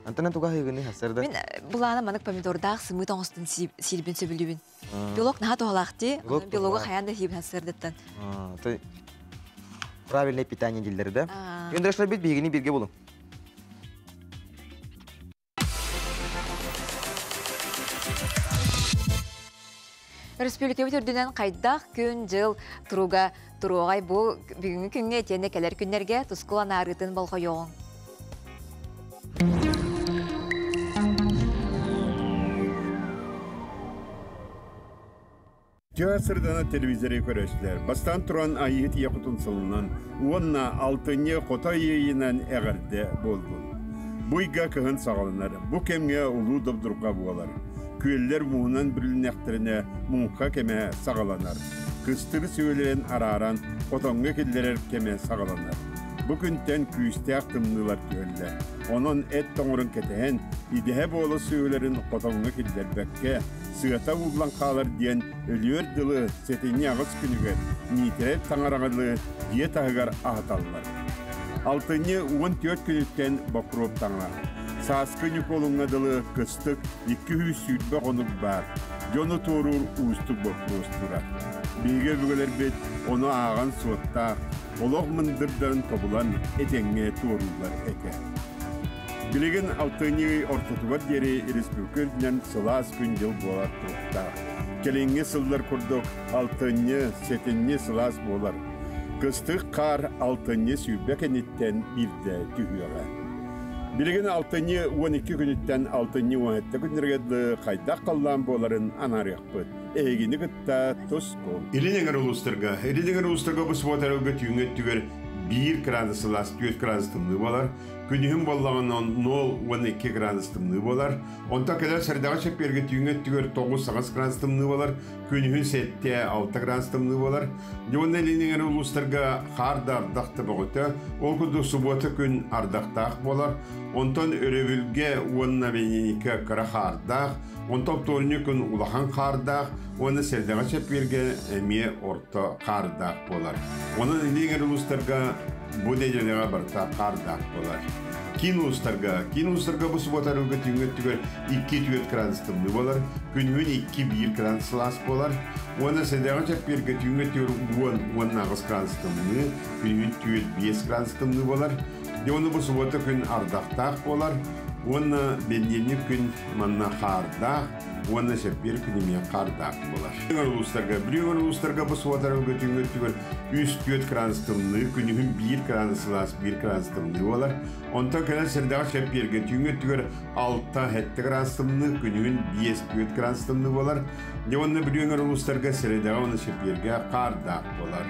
Антон туга хыгыны хасырда. Мин булаана манык помидордаах сымыт оҥостон сиирбин сөбүлүүбүн. Белок наһаа туһалаах дии. Белогу хайаан да сиибин хасырдыттан. Правильное питание дииллэр да. Күндү бит биһигини бирге булуҥ. Республикабыт үрдүнэн хайдах күн-дьыл туруга туруоҕай бу бүгүҥҥү күҥҥэ итиэннэ кэлэр күннэргэ тускул анаарыытын болҕойуоҕуҥ. Тыа сырдана телевизоры көрөчүлэр. Бастаан туран Айыһыт ийэ кутун сылынан уонна алтынньы хото иэйинэн эҕэрдэ буоллун. Бу ыйга кыһын саҕаланар. Бу кэмҥэ улуу добдурҕа буолар. Күөллэр мууһунан бүрүлүннэхтэринэ муҥха кэмэ саҕаланар. Кыстыгы сүөлэрин арааран хотоҥҥо киллэрэр кэмэ саҕаланар. Бу күнтэн күүстээх тымныылар түһэллэр. Онон эт тоҥорун кэтэһэн, идэһэ буола сүөһүлэрин хотоҥҥо киллэрбэккэ, сыата ууллан хаалар диэн өлүөр дылы сэтинньи аҕыс күнүгэр Миитэрэй таҥараҕылыы дьиэ таһыгар аһаталлар. Алтынньы 14 күнүттэн Бокуруоп таҥара. Сааскы Ньукуолуҥҥа дылы кыстык 220 хонук баар. Дьону туоруур уустук боппуруос турар. Биһиги өбүгэлэрбит ону ааҕан суоттаах, олох мындырдарын тобулан этэҥҥэ туорууллар этэ. Билигин алтынньы ый ортотугар диэри республика үрдүнэн сылаас күн-дьыл буолар туруктаах. Кэлиҥҥи сыллар курдук алтынньы, сэтинньи сылаас буолар. Кыстык хаар алтынньы 20 кэнниттэн биирдэ түһүөҕэ. Билигин алтынньы 12 күнүттэн алтынньы 17 күннэргэ дылы хайдах халлаан буоларын анаарыахпыт. Эһигини кытта тус кул. Илин эҥэр улуустарга, Илин эҥэр улуустарга бу субуота өргө түүҥҥү өттүгэр 1 градус сылаас, 4 градус тымныы буолар. Күнүһүн боллаҕына 0-12 градус тымныы буолар. Онтон кэлэр сэрдэҕэ чэппиэргэ түүҥҥэ өттүгэр 9-8 градус тымныы буолар. Күнүһүн 7-6 градус тымныы буолар. Дьонна илиниҥэр улуустарга хаар да ардах да бөҕөтө. Ол курдук субуота күн ардахтаах буолар. Онтон өрөбүлгэ уонна бэньиникэ кыра хаардаах. Онтон вторник күн улахан хаардаах уонна сэрдэҕэ чэппиэргэ эмиэ орто хаардаах буолар. Онон илиҥэр улуустарга бу нэдиэлэҕэ барыта хаардаах буолар. Киин улуустарга, киин улуустарга бу субуота арыгы түүҥҥү өттүгэр 2-4 градус тымныы буолар, күнүһүн 2-1 градус сылаас буолар. Уонна сэдэҕэ чэппиэргэ түүҥҥү өттүгэр 10-18 градус тымныы, күнүһүн 4-5 градус тымныы буолар. Дьэ ону бу субуота күн ардахтаах буолар уонна бэнидиэнньик күн манна хаардаах уонна сэппиэр күн эмиэ хаардаах буолар. Улуустарга, Бүлүү улуустарга бу субуота арыгы түүҥҥү өттүгэр 3-4 градус тымныы, күнүһүн 1 градус сылаас, 1 градус тымныы буолар. Онтон кэлэн сэрдэҕэ чэппиэргэ түүҥҥү өттүгэр 6-7 градус тымныы, күнүһүн 5-4 градус тымныы буолар. Дьэ уонна Бүлүү өҥөр улуустарга сэрэдэҕэ уонна чэппиэргэ хаардаах буолар.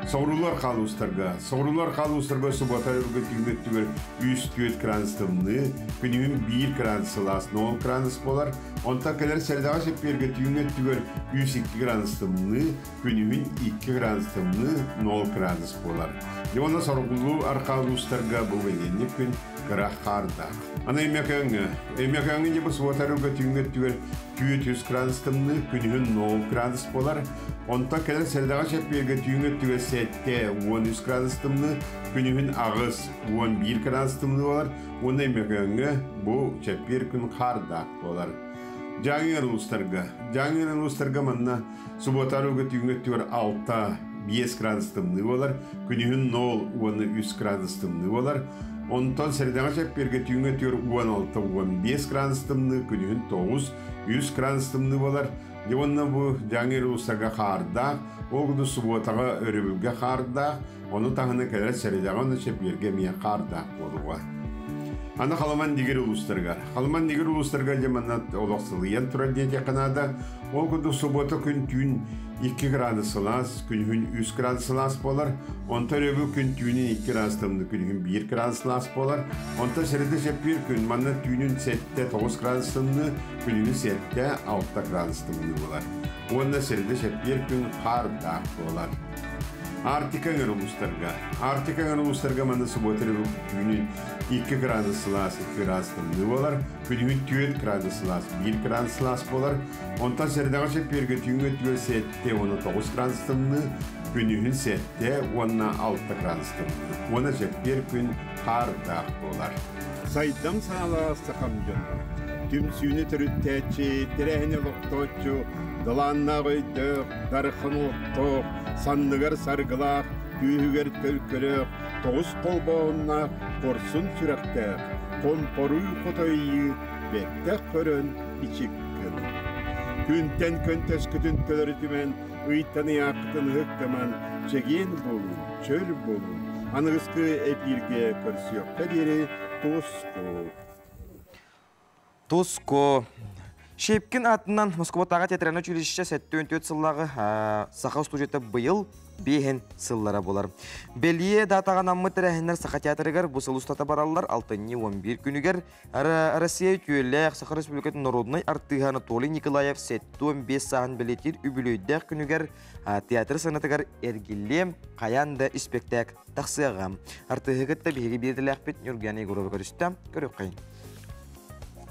Соҕуруулар хаалуустарга, соҕуруулар хаалуустарга субуота өргө түүҥҥү өттүгэр 3-4 градус тымныы, күнүһүн 1 градус сылаас, 0 градус буолар. Онтон кэлэр сэрэдэҕэ чэппиэргэ түүҥҥү өттүгэр 3-2 градус тымныы, күнүһүн 2 градус тымныы, 0 градус буолар. Дьэ уонна соргулуу архаа улуустарга бу бэлиэнньик күн кыра хаардаах. Аны Өймөкөөҥҥө. Өймөкөөҥҥө дьэ бу субуота түүҥҥү өттүгэр 400 градус тымныы, күнүһүн 0 градус буолар. Онтон кэлэр сэрэдэҕэ чэппиэргэ түүҥҥү өттүгэр 7-13 градус тымныы, күнүһүн 8-11 градус тымныы буолар. Уонна Өймөкөөҥҥө бу чэппиэр күн хаардаах буолар. Дьааҥы улуустарга. Дьааҥы улуустарга манна субуота арыгы түүҥҥү өттүгэр 6-5 градус тымныы буолар, күнүһүн 0 уонна 3 градус тымныы буолар. Онтон сэрэдэҕэ чэппиэргэ түүҥҥү өттүгэр 16-15 градус тымныы, күнүһүн 9-3 градус тымныы буолар. Дьэ уонна бу Дьааҥы улуустарга хаардаах, ол курдук субуотаҕа өрөбүлгэ хаардаах, ону таһынан кэлэр сэрэдэҕэ уонна чэппиэргэ эмиэ хаардаах буолуоҕа. Аны Халаман Дигир улуустарыгар. Халаман Дигир улуустарыгар дьэ манна олох сылыйан турар диэтиэххэ наада. Ол курдук субуота күн түүн 2 градус сылаас, күнүһүн 3 градус сылаас буолар. Онтон өрөбүл күн түүнүн 2 градус тымныы, күнүһүн 1 градус сылаас буолар. Онтон сэрэдэ чэппиэр күн манна түүнүн 7-9 градус тымныы, күнүһүн 7-6 градус тымныы буолар. Уонна сэрэдэ чэппиэр күн хаардаах буолар. Арктика өҥөр улуустарга. Арктика өҥөр улуустарга манна субуота өрөбүл түүнүн 2 градус сылаас, 2 градус тымныы буолар. Күнүһүн 4 градус сылаас, 1 градус сылаас буолар. Онтон сэрэдэҕэ чэппиэргэ түүҥҥү өттүгэр 7 уонна 9 градус тымныы, күнүһүн 7 уонна 6 градус тымныы. Уонна чэппиэр күн хаардаах буолар. Сайдам саалаах сахам дьоно, түмсүүнү төрүттээччи, тэрээһини олохтооччу, далааннаах өйдөөх, дархан олохтоох, санныгар саргылаах, күүһүгэр төлкөлөөх, тоҕус холбооһуннаах, хорсун сүрэхтээх, хомпоруй хотойуу, бэттэх көрөн ичик гын. Күнтэн көнтөскүтүн төлөрүтүмэн, ыйтан ыйааххытын ыһыктаман, чэгиэн буолун, чөл буолун, аныгыскы эпииргэ көрсүөххэ диэри туску. Туску. Щепкин атынан Москватааҕы театральнай училище 74 сыллааҕы саха устудьуйата быйыл биэһин сыллара буолар. Бэлиэ датаҕа тэрээһиннэр Саха театрыгар бу сыл устата бараллар алтынньы 11 күнүгэр Россия үтүөлээх Саха Республикатын народнай артыыһа Анатолий Николаев 75 сааһын бэлиэтиир үбүлүөйдээх күнүгэр театр сценатыгар эргиллиэм хайаан да испэктээк тахсыаҕа. Артыыһы кытта биһиги биирдэлээхпит Нюргияна Егорова көрүстэ. Көрүөххэйин.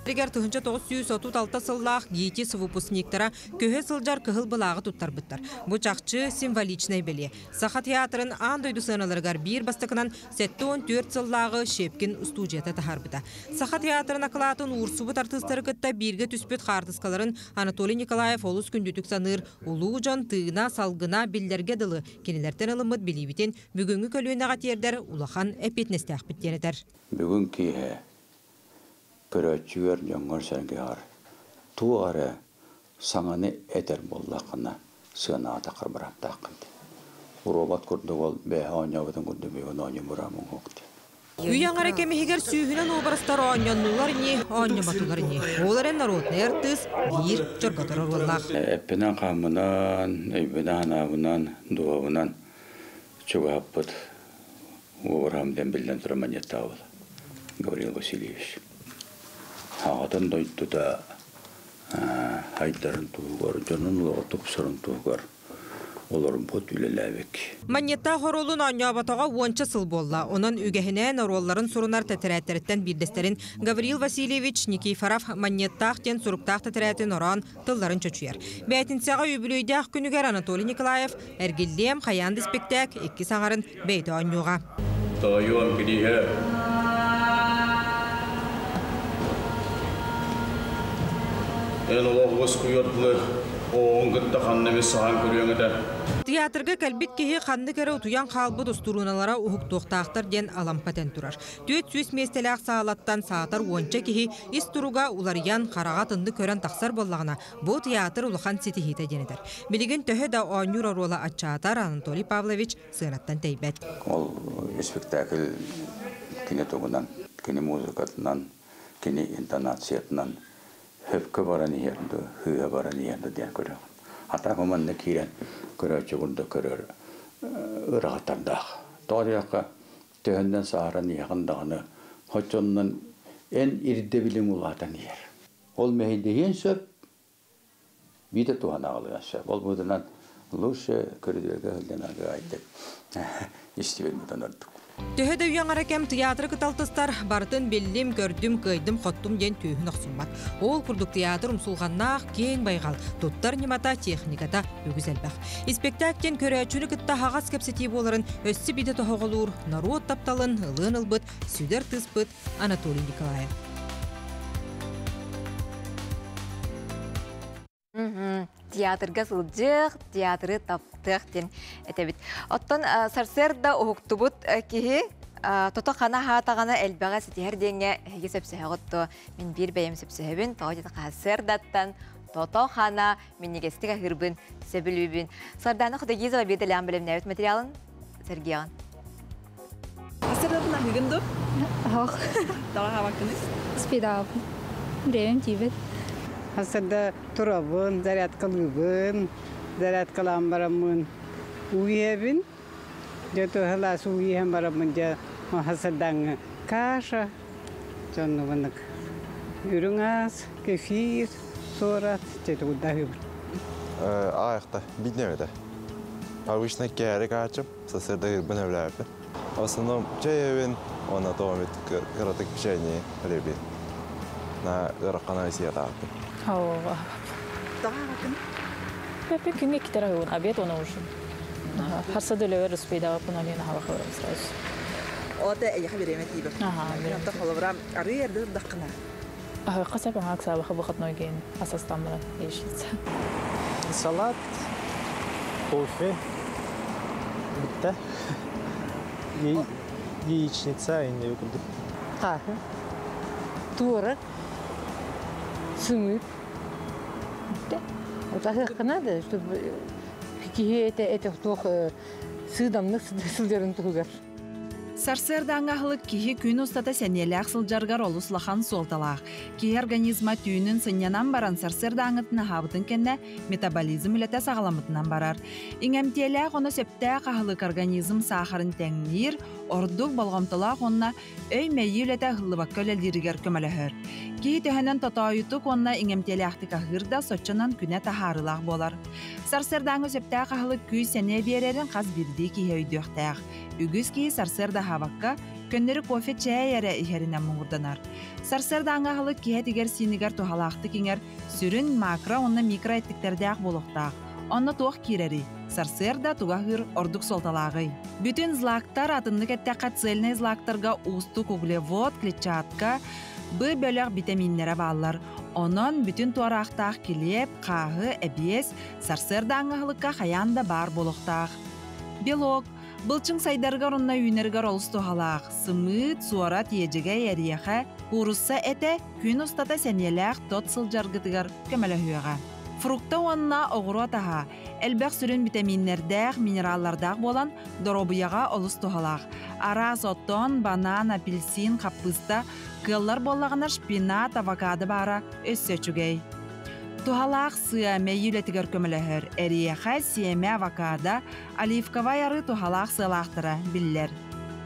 Ригер 1936 сыллаах ГИТИС выпускниктара көһө сылдьар кыһыл былааҕы туттарбыттар. Бу чахчы символичнай бэлиэ. Саха театрын аан дойду сыаналарыгар биир бастакынан 74 сыллааҕы Щепкин студията таһаарбыта. Саха театрын акылаатын уурсубут артыыстары кытта бииргэ түспүт хаартыскаларын Анатолий Николаев олус күндүтүк саныыр улуу дьон тыына, салгына биллэргэ дылы кинилэртэн ылыммыт билиибитин бүгүҥҥү көлүөнэҕэ тиэрдэр улахан эппиэтинэстээхпит диэн этэр. Бүгүн киэһэ көрөөччүгэр дьоҥҥор сэргэҕэр туох эрэ саҥаны этэр буоллаххына сыанаҕа таххар бырааптааххын дии. Робот курдук ол бэйэ оонньообутун курдук бүгүн оонньуу быраабым суох дии. Үй аҥара кэмиһигэр сүүһүнэн образтар оонньоннулар ни, оонньомотулар ни. Ол эрэн народный артыыс биир чорботор оруоллаах. Эппинэн хааммынан, өйбүнэн ханаабынан, дууһабынан чугаһаппыт уобараһым диэн биллэн турар манньыаттаах буолар. Гаврил Васильевич. Аҕатын дойдута хайдарын туһугар, дьонун олоҕо тупсарын туһугар олорбут үлэлээбик. Манньыттаах оруолун оонньооботоҕо уонча сыл буолла. Онон үгэһинээн оруолларын сурунар тэтэрээттэриттэн биирдэстэрин Гаврил Васильевич Никифоров Манньыттаах диэн суруктаах тэтэрээтин ороон тылларын чочуйар. Бээтинсэҕэ үбүлүөйдээх күнүгэр Анатолий Николаев Эргиллиэм хайаан да испиктээк иккис аҥарын бэйэтэ оонньуоҕа. Тоойуом Кирииһэ Эн олох уоскуйуор дылы оҕоҕун кытта ханна эмит саһаан көрүөҥ этэ. Театрга кэлбит киһи ханнык эрэ утуйан хаалбыт устурууналара уһуктуохтаахтар диэн алампа этэн турар. 400 миэстэлээх саалаттан саатар уонча киһи ис туруга уларыйан, хараҕа атыннык көрөн тахсар буоллаҕына, бу театр улахан ситиһиитэ диэн этэр. Билигин төһө да оонньуур оруола аччаатар, Анатолий Павлович сыанаттан тэйбэт. Ол спектакль кини тугунан, кини музыкатынан, кини интонациятынан хөпкө баран иһэр дуо, сыыһа баран иһэр да диэн көрөҕүн. Атаак манна киирэн көрөөччү курдук көрөр ыарахаттардаах. Тоҕо диэххэ, төһөннөн сааһыран иһэҕин даҕаны, оччоннон эн ирдэбилиҥ улаатан иһэр. Ол мэһэйдэһиэн сөп, биитэ туһана аҕалыан сөп. Ол быһыытынан лучше көрүдүөргэ сылдьан аргыайдык истибит бутан ордук. Төһө да үйэҥ ара кэм тыйаатыры кыталтыстар барытын биллим, көрдүм, кыайдым, хоттум диэн түөһүн охсуммат. Ол курдук театр умсулҕаннаах киэҥ байҕал, туттар ньымата, техниката үгүс элбэх. Испэктээк диэн көрөөччүнү кытта аһаҕас кэпсэтии буоларын өссө биирдэ тоһоҕолуур норуот тапталын ылыан ылбыт сүдэр тыспыт Анатолий Николаев. Театрга сылдьыах, театры таптыах диэн этэбит. Оттон сарсыарда уһуктубут киһи тото хана хаатаҕана элбэҕэ ситиһэр диэҥҥэ эһиги сөпсөһөҕүт дуо? Мин биир бэйэм сөпсөһөбүн. Тоҕо диэтэххэ сарсыардаттан тото хана минньигэстик аһыырбын сөбүлүүбүн. Сардаана Худогизова биир дэлэҕин бэлэмнээбит материалын сэргиэҕин. Сырдатын аһыгын ду? Ах. Тоҕо хаабаккыный? Спидаабын. Бэйэм тиийбэт. Хасырда турабын, зарядкалыыбын, зарядкалаан бараммын уу иһэбин. Дьэ туһалаас уу иһэн бараммын дьэ хасырдааҥҥы каша, дьоннубунук үрүҥ ас, кефир, суорат, дьэ тугурдаһыыбын. Аайахта, биднем этэ. Обычно кээри каачым, сарсыарда ыырбын эбилээппин. В основном чэй эбин, уонна тоҕо кыратык печенье ребин. На ыарахана сиятааппын. Ооба. Пепе күҥҥэ иккитер аһыыбын, обед уонна ужин. Харса өлөөр успейдаабаппын алина хабахыбарым сразу. Ота эйиэхэ бириэмэ тиийбэт. Ага, Онто холобура арыы эрдэ турдаххына. Аһыахха сөп, аңа аксаабаха выходной день асастан баран яичница. Салат, кофе, бүтте. Яичница инде курдук. Хааһы, туорак, сымыыт. Бүтте. Вот аһыахха надо, чтобы киһи это это туох сыыдамнык сылдьарын туһугар. Сарсыардааҥҥы аһылык киһи күн устата сэниэлээх сылдьарыгар олус улахан суолталаах. Киһи организма түүнүн сынньанан баран сарсыардааҥҥытын аһаабытын кэннэ метаболизм үлэтэ саҕаламмытынан барар. Иҥэмтиэлээх уонна сөптөөх аһылык организм саахарын тэҥниир, ордук болҕомтолоох уонна өй-мэйии үлэтэ ыһыллыбакка үлэлииригэр көмөлөһөр. Киһи төһөнөн тотоойутук уонна иҥэмтиэлээхтик аһыыр да, соччонон күнэ таһаарыылаах буолар. Сарсыардааҥҥы сөптөөх аһылык күүс-сэниэ биэрэрин хас биирдии киһи өйдүөхтээх. Үгүс киһи сарсыарда аһаабакка, көннөрү кофе чээй эрэ иһэринэн муҥурданар. Сарсыардааҥҥы аһылык киһи этигэр-сиинигэр туһалаахтык иҥэр сүрүн макро уонна микро эттиктэрдээх буолуохтаах. Онно туох киирэрий? Сарсыарда тугу аһыыр ордук суолталааҕый? Бүтүн злактар, атыннык эттэххэ цельнай злактарга уустук углевод, клетчатка, Б бөлөх битэмииннэрэ бааллар. Онон бүтүн туораахтаах килиэп, хааһы, эбиэс сарсыардааҥҥы аһылыкка хайаан да баар буолуохтаах. Белок Былчыҥ сайдарыгар уонна үүнэригэр олус туһалаах. Сымыыт, суорат, иэдьэгэй, эриэхэ, куурусса этэ күн устата сэниэлээх тот сылдьаргытыгар көмөлөһүөҕэ. Фрукта уонна оҕуруот аһа элбэх сүрүн битэмииннэрдээх, минераллардаах буолан, доруобуйаҕа олус туһалаах. Араас оттон, банан, апельсин, хаппыыста кыаллар буоллаҕына шпинат, авокадо баара өссө үчүгэй. Туһалаах сыа мэйии үлэтигэр көмөлөһөр. Эриэхэ, сиэмэ, авокадо, оливковай арыы туһалаах сыалаахтара биллэр.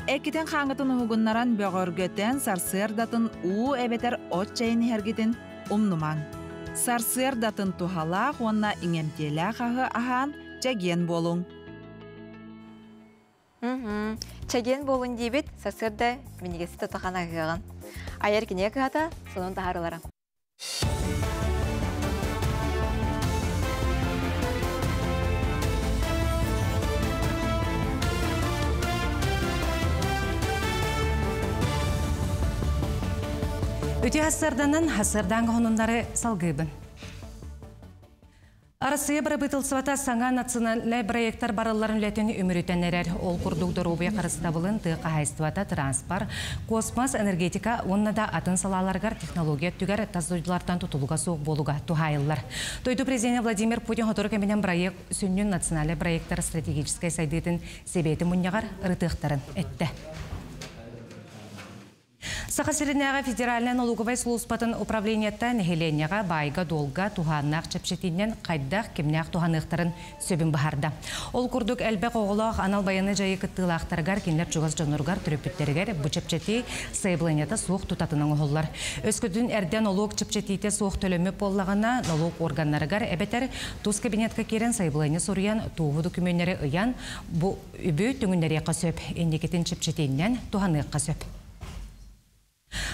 Эккитин хааҥҥытын уһугуннаран бөҕөргөтөн сарсыардатын уу эбэтэр от чэйин иһэргитин умнумаҥ. Сарсыардатын туһалаах уонна иҥэмтиэлээх аһы аһаан чэгиэн буолуҥ. Чэгиэн буолун диибит, сарсыарда минньигэси тотахан аһыаҕын. Айар кинигэ кыһата сонун таһаарылара. Үтүө хассарданан хассардаан хонуннары салгыыбын. Арассыыйа бырабыыталыстыбата саҥа национальнай проектар барылларын үлэтин үмүрүтэн эрэр. Ол курдук доруобуйа харыстабылын, тыа хаһаайыстыбата, транспорт, космос, энергетика уонна да атын салааларыгар технология өттүгэр тас дойдулартан тутулуга суох буолууга туһаайыллар. Дойду президенэ Владимир Путин сотору кэминэн бырайыак сүнньүн национальнай проектар стратегическай сайдыытын Сэбиэтин мунньаҕар ырытыахтарын эттэ. Саха сиринээҕи федеральнай налоговай сулууспатын управлениета нэһилиэнньэҕэ баайга-дуолга туһааннаах чэпчэтиинэн хайдах, кимнээх туһаныахтарын сөбүн быһаарда. Ол курдук элбэх оҕолоох анал байыаннай дьайыы кыттыылаахтарыгар, кинилэр чугас дьонноругар, төрөппүттэригэр бу чэпчэтии сайабылыанньата суох тутатына оҥоһуллар. Өскөтүн эрдэ нолуок чэпчэтиитэ суох төлөммүт буоллаҕына, нолуок органнарыгар эбэтэр тус кабинетка киирэн сайабылыанньа суруйан, туоһу докумүөннэри ыйан, бу үбү түҥүннэриэххэ сөп, инникитин чэпчэтиинэн туһаныахха сөп.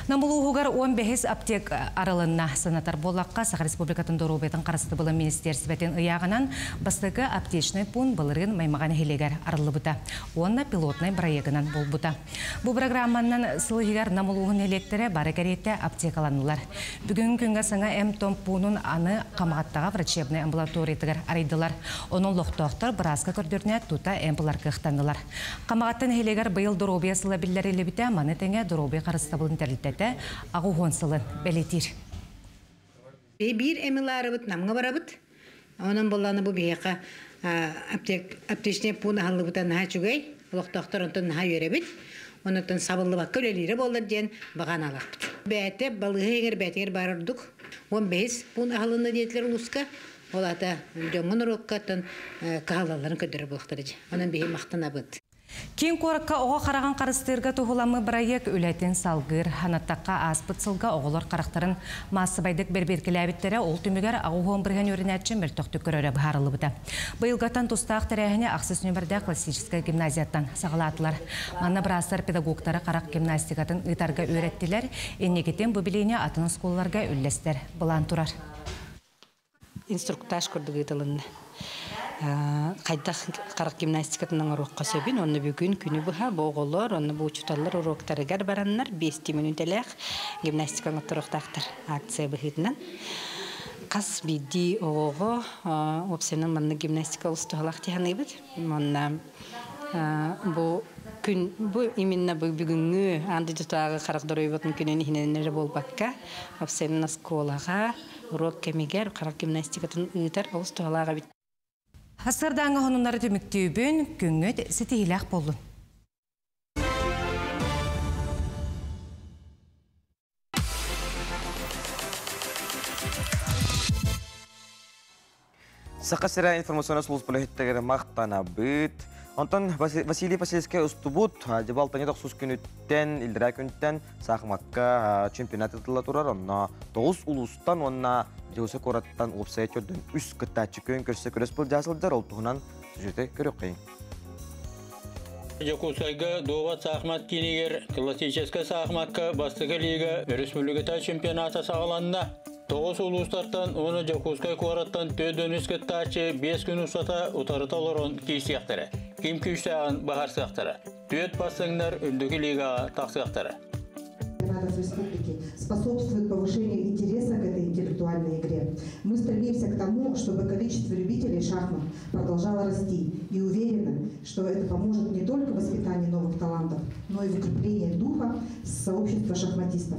Нам улууһугар 15 аптек арылынна. Санатар буоллахха, Саха Республикатын доруобуйатын харыстабылын министиэрстибэтин ыйааҕынан бастакы аптечнай пуун былырыын Маймаҕа нэһилиэгэр арыллыбыта уонна пилотнай бырайыагынан буолбута. Бу программанан сыл иһигэр Нам улууһун нэһилиэктэрэ бары кэриэтэ аптекаланнылар. Бүгүҥҥү күҥҥэ саҥа эм-том пуунун аны Хамаҕаттаҕа врачебнай амбулаториятыгар арыйдылар. Онон олохтоохтор бырааска көрдөрүнэ тута эмп ылар кыахтаннылар. Хамаҕатта нэһилиэгэр быйыл доруобуйа сыла биллэриллибитэ, маны тэҥэ доруобуйа харыстабылын тэрилтэтэ 80 сылын бэлиэтиир. Биир эми ылаарыбыт Намҥа барабыт. Онон буоллаҕына бу биһиэхэ аптек, аптечный пуун аһыллыбыта наһаа үчүгэй. Олохтоохтор онтон наһаа үөрэбит. Онон сабыллыбакка үлэлиирэ буоллар диэн баҕа анаалаахпыт. Бэйэтэ балыыһа иһигэр бэйэтигэр баар ордук. 15 пуун аһылынна диэтилэр улууска. Ол аата дьоҥҥо норуокка оттон кыһаллалларын көрдөрөр буолуохтара дии. Онон биһи махтанабыт. Киин куоракка оҕо хараҕын харыстыырга туһуламмыт бырайыак үлэтин салгыыр. Санаттахха, ааспыт сылга оҕолор харахтарын маассабайдык бэрэбиэркэлээбиттэрэ, ол түмүгэр 80% үөрэнээччи мөлтөхтүк көрөрө быһаарыллыбыта. Быйылгаттан тустаах тэрээһини ахсыс нүөмэрдээх классическай гимназияттан саҕалаатылар. Манна быраастар педагогтары харах гимнастикатын ыытарга үөрэттилэр, инникитин бу билиини атын оскуолаларга үллэстэр былаан турар. Инструктаж курдук ыытылынна. Хайдах харах гимнастикатын оҥоруохха сөбүн, онно бүгүн күнү быһа бу оҕолор, онно бу учууталлар уруоктарыгар бараннар 5 мүнүүтэлээх гимнастика оҥотторуохтаахтар акция быһыытынан. Хас биирдии оҕоҕо уопсайынан маннык гимнастика олус туһалаах дии саныыбыт. Уонна бу күн бу именно бу бүгүҥҥү аан дойдутааҕы харах доруобуйатын күнүн иһинэн эрэ буолбакка, уопсайынан оскуолаҕа уруок кэмигэр харах гимнастикатын ыытар олус туһалаах эбит. Сарсыардааҥҥы сонуннары түмүктүүбүн, күҥҥүт ситиһиилээх буоллун. Саха сирэ информационнай сулууспа үлэһиттэригэр махтанабыт. Онтон Василий Васильевскай устубут дьыбалтаны тохсус күнүттэн, илдэрээ күнтэн саахымакка чемпионат ыытылла турар. Онно тоҕус улуустан уонна Дьылса куораттан уопсайа төрдүн үс кыттааччы күөн көрсө күрэс былдьаа сылдьар. Ол туһунан сюжеты көрүөххэйиҥ. Дьокуускайга дуобат саахымат киинигэр классическай саахымакка бастакы лига өрөспүүбүлүкэтэ чемпионата саҕаланна. Тоҕус улуустартан уонна Дьокуускай куораттан 43 кыттааччы 5 күн устата утарыта олорон киирсиэхтэрэ. Ким күүстээҕин быһаарсыахтара. Түөрт бастыҥнар үрдүкү лигаҕа тахсыахтара. Республики способствует повышению интереса к этой интеллектуальной игре. Мы стремимся к тому, чтобы количество любителей шахмат продолжало расти и уверены, что это поможет не только в воспитании новых талантов, но и в укреплении духа сообщества шахматистов.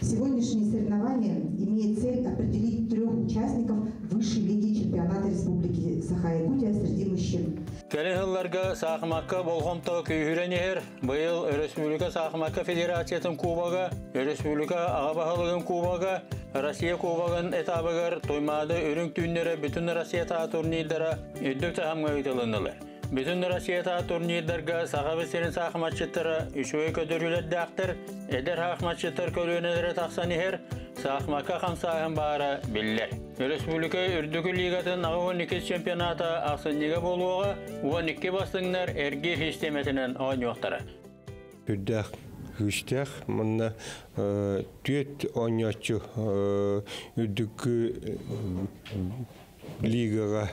Сегодняшнее соревнование имеет цель определить трех участников высшей лиги чемпионата Республики Саха-Якутия среди мужчин. Кэлин сылларга саахымакка болҕомто күүһүрэн иһэр. Быйыл Өрөспүүбүлүкэ саахымакка федерациятын кубога, Өрөспүүбүлүкэ аҕа баһылыгын кубога, Россия кубогын этабыгар Туймаада үрүҥ түүннэрэ бүтүн Россиятааҕы турнирдара үрдүк таһымҥа ыытылыннылар. Бүтүн Россията турнирдарга Саха сирин саахыматчыттара үчүгэй көрдөрүүлэрдээхтэр, эдэр саахыматчыттар көлүөнэлэрэ тахсан иһэр, саахымакка хамсааһын баара биллэр. Республика үрдүкү лигатын 12 чемпионата ахсынньыга буолуоҕа, 12 бастыҥнар эргиир систиэмэтинэн оонньуохтара. Үрдээх күүстээх манна түөрт оонньооччу үрдүкү лигаҕа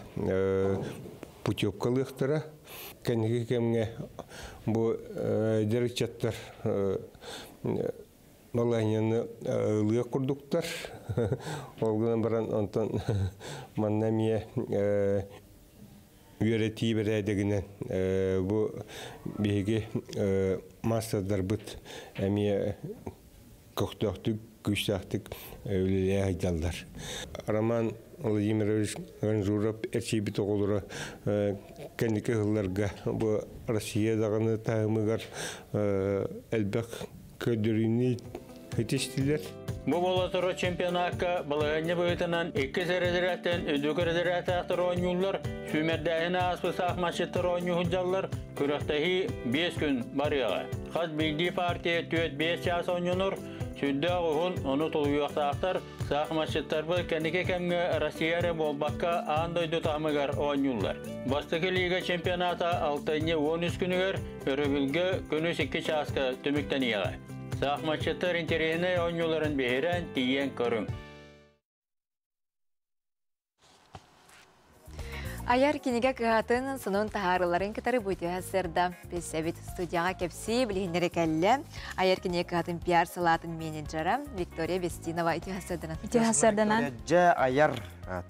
путевкалыахтара. Кэнники кэмҥэ бу эдэр ыччаттар балаһыанньаны ылыах курдуктар. Ол гынан баран онтон манна эмиэ үөрэтии бэрээдэгинэн бу биһиги маастардарбыт эмиэ көхтөөхтүк, күүстээхтик үлэлэһэ сылдьаллар. Роман Владимирович Ганжуров эрчийбит оҕолоро кэнники сылларга бу Россия даҕаны таһымыгар элбэх көрдөрүүнү ситистилэр. Бу буола турар чемпионакка балаһыанньа быһыытынан иккис эрэдэрээттэн үрдүк эрэдэрээттээхтэр оонньууллар, сүүмэрдээһин ааспыт саахыматчыттар оонньуу сылдьаллар, күрэхтэһии 5 күн барыаҕа. Хас биирдии партия 4-5 чаас оонньонор, сүрдээх уһун, ону тулуйуохтаахтар. Саахыматчыттарбыт кэнники кэмҥэ Россия эрэ буолбакка аан дойду таһымыгар оонньууллар. Бастакы лига чемпионата алтынньы 13 күнүгэр өрөбүлгэ күнүс 2 чааска түмүктэниэҕэ. Саахыматчыттар интэриэһинэй оонньууларын биһирээн тиийэн көрүҥ. Айар кинигэ кыһатын сонун таһаарыыларын кытары бу үтүө сырда билсэбит. Студияҕа кэпсии билиһиннэрэ кэллэ. Айар кинигэ кыһатын пиар салаатын менеджера Виктория Вестинова үтүө сырданан. Үтүө сырданан. Дьэ айар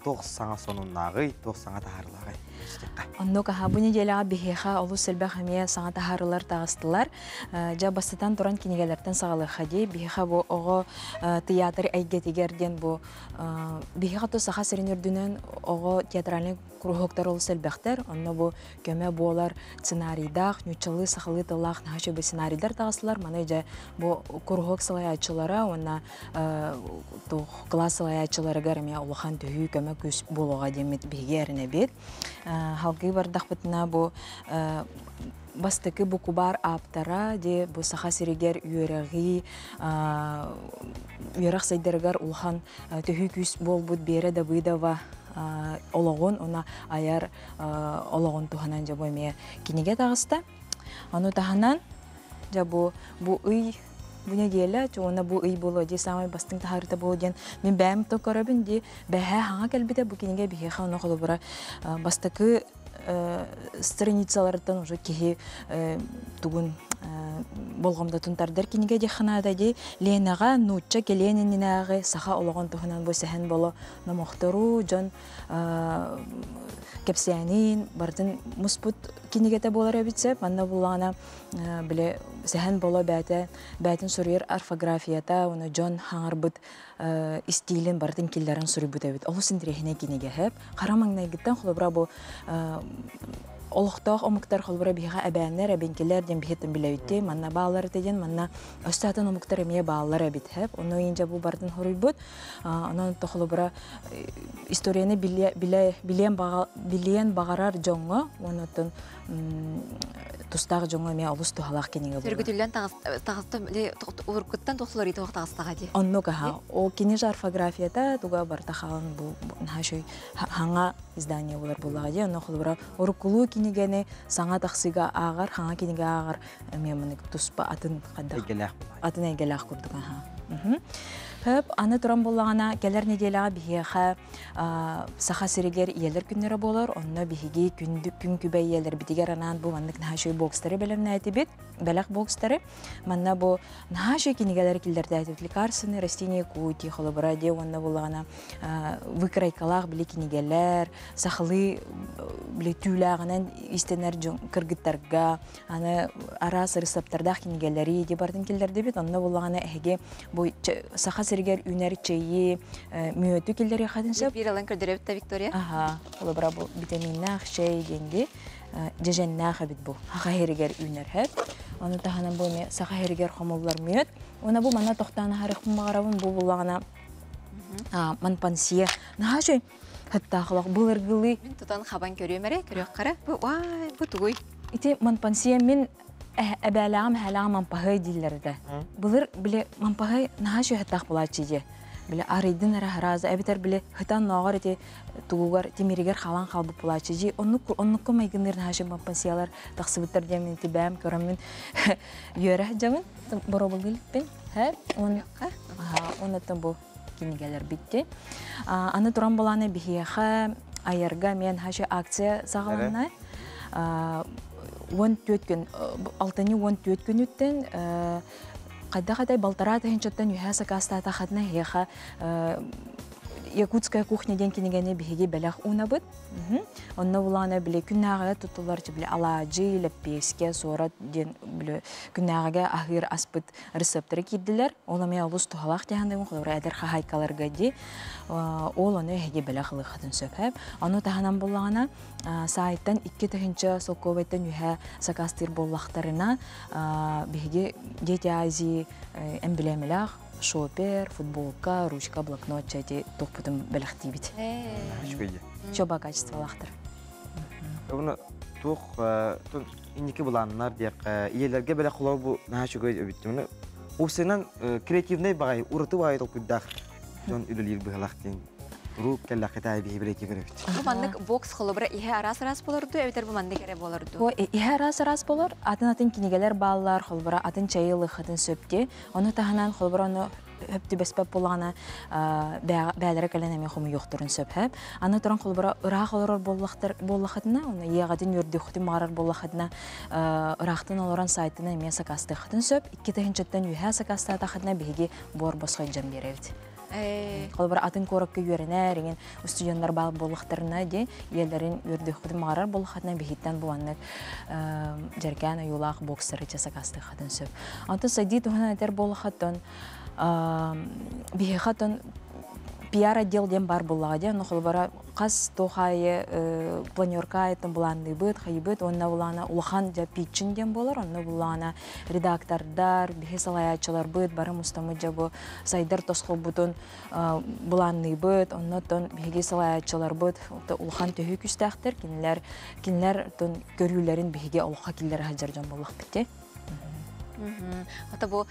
туох саҥа сонуннааҕый, туох саҥа таһаарыылааҕый? Оннук аха бу неделяҕа биһиэхэ олус элбэх эмиэ саҥа таһаарыылар таҕыстылар. Дьэ бастатан туран кинигэлэртэн саҕалыахха дии. Биһиэхэ бу оҕо театр эйгэтигэр диэн бу биһиэхэ то Саха сирин үрдүнэн оҕо театральный куруһуоктар олус элбэхтэр. Онно бу көмө буолар сценарийдаах, ньуччалыы, сахалыы тыллаах наһаа үчүгэй сценарийдар таҕыстылар. Маны дьэ бу куруһуок салайааччылара уонна туох кылаас салайааччыларыгар эмиэ улахан төһүү көмө күүс буолуоҕа диэммит биһиги эрэнэбит. Халгыы бардахпытына бу бастакы букубаар ааптара де бу Саха сиригэр үөрэҕи үөрэх сайдарыгар улахан төһүү күүс буолбут Биэрэ Давыдова олоҕун уна айар олоҕун туһанан дьэ бу эмиэ кинигэ таҕыста. Ону таһынан дьэ бу бу ый бу неделя уонна бу ый буолуо дии саамай бастыҥ таһаарыыта буолуо диэн мин бэйэм то көрөбүн дии бэһээ хаҥа кэлбитэ бу кинигэ биһиэхэ ону холобура бастакы страницаларыттан уже киһи тугун болҕомтотун тардар кинигэ диэххэ наада дии Ленаҕа нуучча кэлиэн иннинээҕи саха олоҕун туһунан бу сэһэн боло номохтору дьон кэпсээнин барытын муспут кинигэтэ буолар эбит сөп манна буллаҕына били сэһэн боло бээтэ бээтин суруйар орфографията уонна дьон хаҥарбыт истиилин барытын киллэрэн суруйбут эбит олус интэриэһинэй кинигэ сөп хара маҥнайгыттан холобура бу олохтоох омуктар холобура биһиэхэ эбээннэр эбэҥкилэр диэн биһиэттэн билэбит манна бааллар этэ диэн манна өссө атын омуктар эмиэ бааллар эбит сөп ону инжа бу барытын хоруйбут онон холобура историяны билиэн баҕарар дьоҥҥо уонна оттон тустаах дьоҥҥо эмиэ олус туһалаах кинигэ буолар. Сөргүтүллэн таҕыстым уруккуттан тохсулар итох таҕыстаҕа дии. Оннук аха. Ол кини же орфографията туга барыта хаалан бу наһаа үчүгэй хаҥа издание буолар буоллаҕа дии. Онно холобура уруккулуу кинигэни саҥа тахсыыга ааҕар, хаҥа кинигэ ааҕар эмиэ маннык туспа атын хайдах атын эйгэлээх курдук аха. Хөп, аны туран буоллаҕына, кэлэр нэдиэлэҕэ биһиэхэ Саха сиригэр ийэлэр күннэрэ буолар. Онно биһиги күн күбэй ийэлэрбитигэр анаан бу маннык наһаа үчүгэй бокстары бэлэмнээтибит, бэлэх бокстары. Манна бу наһаа үчүгэй кинигэлэри киллэрдээтибит. Лекарственные растения Якутии, холобура диэ уонна буоллаҕына выкройкалаах били кинигэлэр, сахалыы били түүлээҕинэн истэнэр дьон кыргыттарга аны араас ырысыаптардаах кинигэлэри ди бардын киллэрдибит. Онно буоллаҕына эһиги бу Саха сиригэр үүнэр чэйи мүөтү киллэриэххитин сөп. Биир ылан көрдөрөбүт да Виктория? Аха, холобура бу витаминнаах чэй диэн ди дьэдьэннээх эбит бу. Саха сиригэр үүнэр хэп. Ону таһынан бу эмиэ Саха сиригэр хомуллар мүөт. Уонна бу манна тохтоон аһарыахпын баҕарабын бу буллаҕына манпансия. Наһаа үчүгэй. Хаттаахлах былыргылы. Мин тутан хабан көрүөм эрэ, көрүөх Бу вай, бу тугуй? Ити манпансия мин эбээлээҕим эһээлээҕим мампаһый дииллэр этэ. Былыр биле мампаһый наһаа сүһэттаах булааччы дьэ. Биле арыйдын эрэ харааза эбэтэр биле хытан ноогор ити тугугар тимиригэр халан халбыт булааччы дьи. Оннук оннукка майгынныыр наһаа сү мампансиялар тахсыбыттар диэн мин ити бэйэм көрөммүн үөрэ дьабын боробулгылыппин. Хэ он оннуттан бу кинигэлэр битти. Аны туран булааны биһиэхэ айарга мен хашы акция саҕаланна. 14 күн, алтынньы 14 күнүттэн хайдах атай балтараа тыһынчаттан үһэ сакаастаата хатына эһиэхэ Якутская кухня диэн кинигэни биһиги бэлэх уунабыт. Онно булаана били күннээҕигэ туттулар били алаадьы, лэппиэскэ, суорат диэн били күннээҕигэ аһыыр аспыт рецепттары киирдилэр. Ол эмиэ олус туһалаах диэхандыгын холобура эдэр хаһаайкаларга ди. Ол ону эһиги бэлэх ылыаххытын сөп. Ону таһынан буллаҕына саайтан 2000 солкуобайтан үһэ сакаастыыр буоллахтарына биһиги Дети Азии эмблемэлээх шопер, футболка, ручка, блокнот чэти туохпутун бэлэхтиибит. Чоба качестволаахтар. Оны туох инники буланнар диэк иелерге беле холоо бу наһаа үчүгэй эбит. Оны упсынан креативный багай, ураты багай толкуйдаах дьон үлэлиир быһалаах диэн Рук кэллэххитэ биһи билэки көрөбүт. Бу маннык бокс холобура иһэ араас-араас болорду, эбэтэр бу маннык эрэ болорду? Бу иһэ араас-араас болор, атын-атын кинигэлэр бааллар, холобура атын чайы ылыххытын сөпти. Ону таһынан холобура ону хөп түбэспэт буоллаҕына бээлэрэ кэлэн эмиэ хомуйуохтарын сөп хэп. Аны туран холобура ыраах олорор буоллахтар буоллахытына, оны иэҕэтин үөрдүөххүтүн баҕарар буоллахытына ыраахтан олорон сайтынан эмиэ сакаастыаххытын сөп. 2 тыһынчаттан үөһээ сакаастаатахытына биһиги буор босхо илдьэн биэрэбит. Холобура атын куоракка үөрэнэр, иҥин студенттар баал буоллахтарына ди иэлэрин үөрдүөххүтүн баҕарар буоллаххытына биһиттэн буаннык дьэркээн ойуулаах бокстары ча сакаастыаххытын сөп. Онтон сайдыы туһунан этэр буоллаххаттан биһиэхэ пиар отдел диэн бар буоллаҕа диэн, холобура хас туохайы планерка айтын булаанныыбыт, хайыбыт, уонна булаана улахан дьа питчинг диэн буолар, онно булаана редактордар, биһи салайааччыларбыт бары мустамыт дьа бу сайдар тосхолбутун булаанныыбыт, оннотон биһиги салайааччыларбыт улахан төһүү күстээхтэр, кинилэр кинилэр тон көрүүлэрин биһиги олохха киллэрэ сылдьар дьон буоллахпыт ти. Ото бу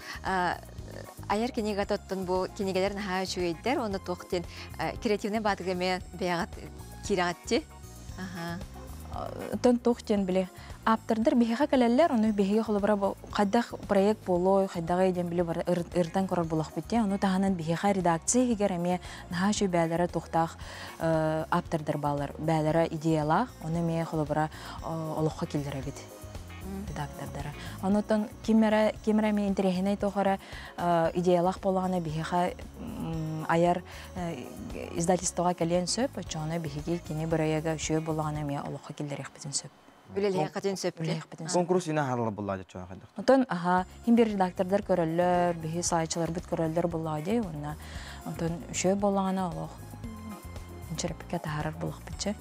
айар кинигэ тоттун бу кинигэлэр наһаа үчүгэйдэр, онно туох диэн креативный баатыга эмиэ бэйэҕит киирэҕитти. Тон туох диэн били ааптардар биһиэхэ кэлэллэр, ону биһиги холобура хайдах проект буолуой, хайдаҕый диэн били ырытан көрөр буолахпыт диэн. Ону таһынан биһиэхэ редакция иһигэр эмиэ наһаа үчүгэй бээлэрэ туохтаах ааптардар баалар, бээлэрэ идеялаах, ону эмиэ холобура олоххо киллэрэбит редактордара. Онутан ким эрэ ким эрэ эмиэ интэриэһинэй туох эрэ идеялаах буоллаҕына биһиэхэ айар издательствоҕа кэлиэн сөп, оччоҕуна биһиги кини бырайыага үчүгэй буоллаҕына эмиэ олоххо киллэриэхпитин сөп. Үлэлиэххитин сөп. Үлэлиэхпитин сөп. Конкурс ина харалар буллаа дьоччоҕо хайдах. Онтон аха хим бир редактордар көрөллөр, биһи салайааччыларбыт көрөллөр буоллаҕа дии, уонна онтон үчүгэй буоллаҕына олох инчэреппиккэ таһаарар буоллахпытчы.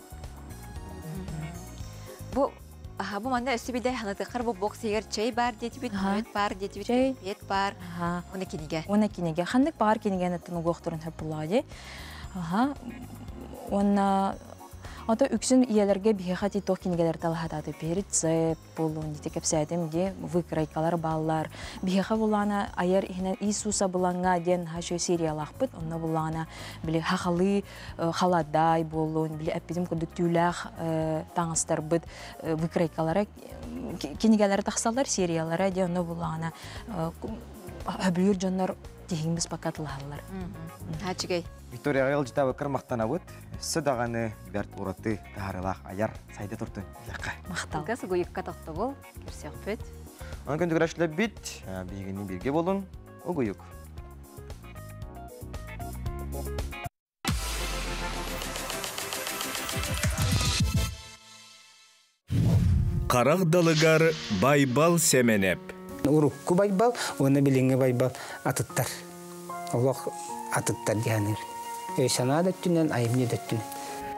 Бу Аха, бу манна өссө биде ханатыхар бу бокс егер чэй бар диэтибит, мүөт бар диэтибит, бет бар, уна кинигэ. Уна кинигэ. Ханнык баар кинигэни тунугуохторун хөп буллаҕа дии. Аха. Уонна Ото үксүн ийэлэргэ биһиэхэ ти туох кинигэлэр талаһатааты рецепт буолуун дити кэпсээтим ди выкройкалар бааллар. Биһиэхэ булаана айар иһинэн Иисуса буланга диэн хашö сериялаахпыт. Онно булаана били хахалы халадай буолуун, били эппитим курдук түүлээх таҥастарбыт выкройкалара кинигэлэри тахсаллар сериялара ди онно булаана хөбүлүүр дьоннор тиһиҥбис пока тылаһаллар. Хачыгай. Виктория ыалдьытаабыккар махтанабыт. Өссө даҕаны бэрт ураты таһаарыылаах айар сайда турдун диэххэ. Махтал. Сугуйукка тохтобул, көрсөхпүт. Онон күндүгүрәшләбит, биһигини бирге болун, угуйук. Харах далыгар Байбал Сэмэнэп. Урукку Байбал уонна билиҥҥи Байбал атыттар. Олох атыттар диһаныр. Өй-санаа да өттүнэн, айымньы да өттүнэн.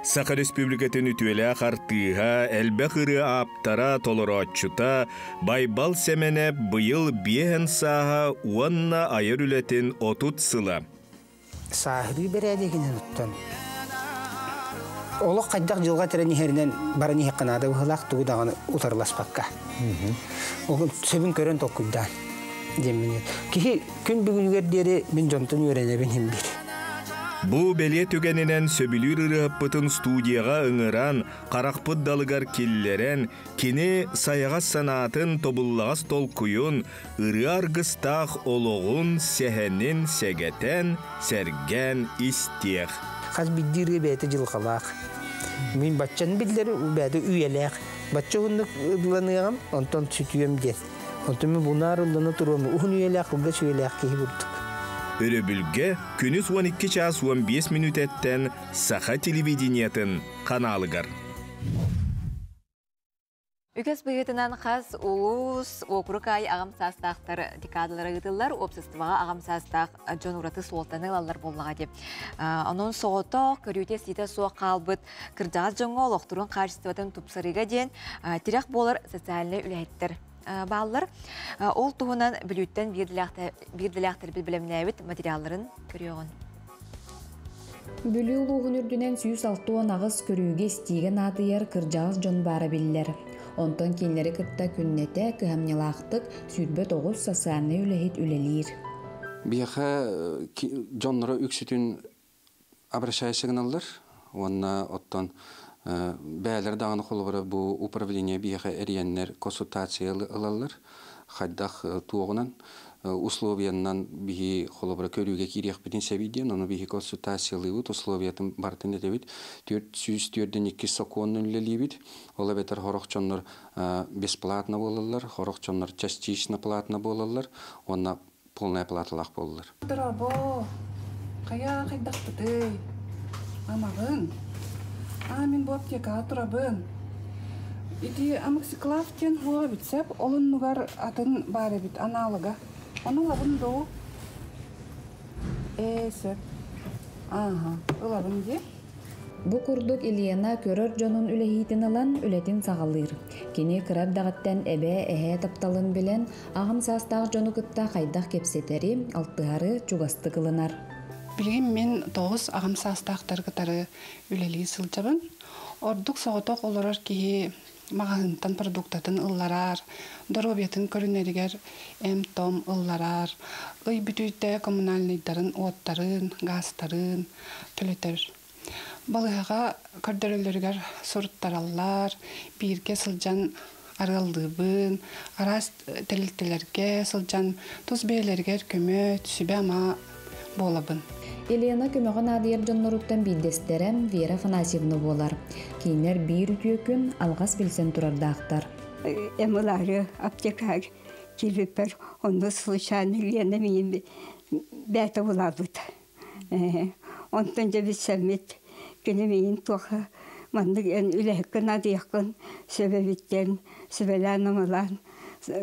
Саха Республикатын үтүөлээх артыыһа, элбэх ырыа ааптара, толорооччута Байбал Сэмэнэп быйыл биэһэн сааһа уонна айар үлэтин 30 сыла. Сааһырыы бэрээдэгинэн оттон Олох хайдах дьылҕа тэрэн иһэринэн баран иһиэххэ наада быһыылаах, тугу даҕаны утарыласпакка. Ол сөбүн көрөн толкуйдаан диэммин. Киһи күн бүгүнүгэр диэри мин дьонтон үөрэнэбин иһин биир. Бу бэлиэ түгэнинэн сөбүлүүр ырыаһыппытын студияҕа ыҥыран, харахпыт далыгар киллэрэн, кини сайаҕас санаатын, тобуллаҕас толкуйун, ырыа аргыстаах олоҕун сэһэнин сэгэтэн, сэргээн истиэх. Хас биирдии ырыа бэйэтэ дьылҕалаах. Мин баччаны биллэр бэйэтэ үйэлээх. Бачча уһуннук ылланыаҕым, онтон сүтүөм диэн. Онтон мин бунаар ыллана туруом, уһун үйэлээх, кылгас үйэлээх киһи курдук. Өрөбүлгэ күнүс 12 чаас 15 мүнүүтэттэн Саха телевидениетын ханаалыгар. Үгэс быһыытынан хас улуус, уокурук аайы аҕам саастаахтар декадалара ыытыллар, уопсастыбаҕа аҕам саастаах дьон ураты суолтаны ылаллар буоллаҕа дии. Онон соҕотох, көрүүтэ-истиитэ суох хаалбыт кырдьаҕас дьоҥҥо олохторун хаачыстыбатын тупсарыыга диэн тирэх буолар социальнай үлэһиттэр бааллар. Ол туһунан Бүлүүттэн биирдэлээхтэрбит бэлэмнээбит материалларын көрүөҕүн. Бүлүү улууһун үрдүнэн 168 көрүүгэ-истиигэ наадыйар кырдьаҕас дьон баара биллэр. Онтон кинилэри кытта күннэтэ кыһамньылаахтык 29 социальнай үлэһит үлэлиир. Биһиэхэ дьонноро үксүтүн обращайся гыналлар уонна оттон бэйэлэрэ даҕаны холобура бу управление биһиэхэ эрийэннэр консультация ылаллар хайдах туоҕунан условиянан биһи холобура көрүүгэ киириэхпитин сэбий диэн ону биһи консультациялыыбыт условиятын барытын этэбит 442 сокуонун үлэлиибит ол эбэтэр сорох дьоннор бесплатно буолаллар сорох дьоннор частично платно буолаллар уонна полная платалаах буолаллар Дорообо, хайа хайдахпытый? Амаҕын? Аа, мин бу аптекаҕа турабын. Ити амоксиклав диэн суох эбит сөп, ол оннугар атын баар эбит, аналога. Ону ылабын дуу? Ээ, сөп. Ааһа, ылабын дии. Бу курдук Елена көрөр дьонун үлэһиитин ылан үлэтин саҕалыыр. Кини кыра эрдэҕиттэн эбээ, эһээ тапталын билэн, аҕам саастаах дьону кытта хайдах кэпсэтэри, алтыһары чугастык ылынар. Билигин мин тоҕус аҕам саастаахтары кытары үлэлии сылдьабын. Ордук соҕотох олорор киһи маҕаһыынтан продуктатын ылларар, доруобуйатын көрүнэригэр эм-том ылларар, ый бүтүүтэ коммунальнайдарын уоттарын, гаастарын төлөтөр. Балыыһаҕа көрдөрөллөрүгэр суруттараллар, бииргэ сылдьан арыаллыыбын, араас тэрилтэлэргэ сылдьан тус бэйэлэригэр көмө, сүбэ-ама буолабын. Елена көмөҕө наадыйар дьонноруттан биирдэстэрэ Вера Афанасьевна буолар. Кинилэр биир үтүө күн алҕас билсэн турардаахтар. Эмылары аптекаҕа киирбиппэр онно случайно Лена миигин бэйэтэ булаабыт. Онтон дьэ билсэммит кини миигин туох маннык эн үлэһиккин наадыйаххын сөбөбүттэн сүбэлээн-амалаан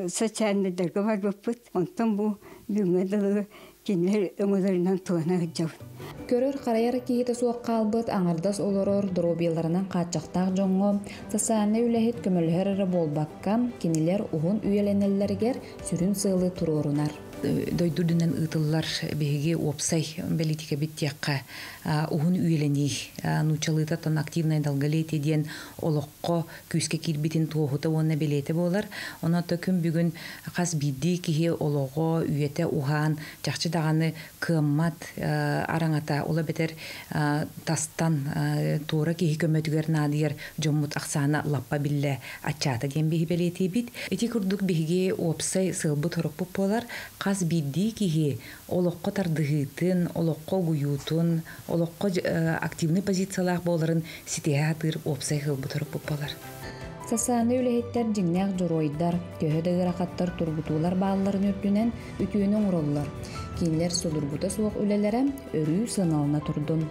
социальнайдарга барбыппыт. Онтон бу бүгүҥҥэ дылы кинилэр өҥөлөрүнэн туһана сылдьабын. Көрөр-харайар киһитэ суох хаалбыт аҥардас олорор доруобуйаларынан хааччахтаах дьоҥҥо социальнай үлэһит көмөлөһөр эрэ буолбакка, кинилэр уһун үйэлэнэллэригэр сүрүн сыалы туруорунар. Дойду үрдүнэн ыытыллар биһиги уопсай бэлиитикэбит диэххэ уһун үйэлэнии нууччалыыта активное долголетие диэн олоххо күүскэ киирбитин туоһута уонна бэлиэтэ буолар. Онон күн бүгүн хас биирдии киһи олоҕо, үйэтэ уһаан, чахчы даҕаны кыаммат араҥата, ол эбэтэр тастан туора киһи көмөтүгэр наадыйар дьоммут ахсаана лаппа биллэ аччаата диэн биһи бэлиэтиибит. Ити курдук биһиги уопсай сыалбыт-сорукпут буолар, хас биирдии киһи олоххо тардыһыытын, олоххо угуйуутун, олоххо активный позициялаах буоларын ситиһэ сатыыр уопсай сыалбыт-сорукпут буолар. Социальнай үлэһиттэр дьиҥнээх дьоруойдар, төһө да ыарахаттар тургутуулар баалларын үрдүнэн үтүөнү оҥороллор. Кинилэр судургута суох үлэлэрэ өрүү сыаналана турдун.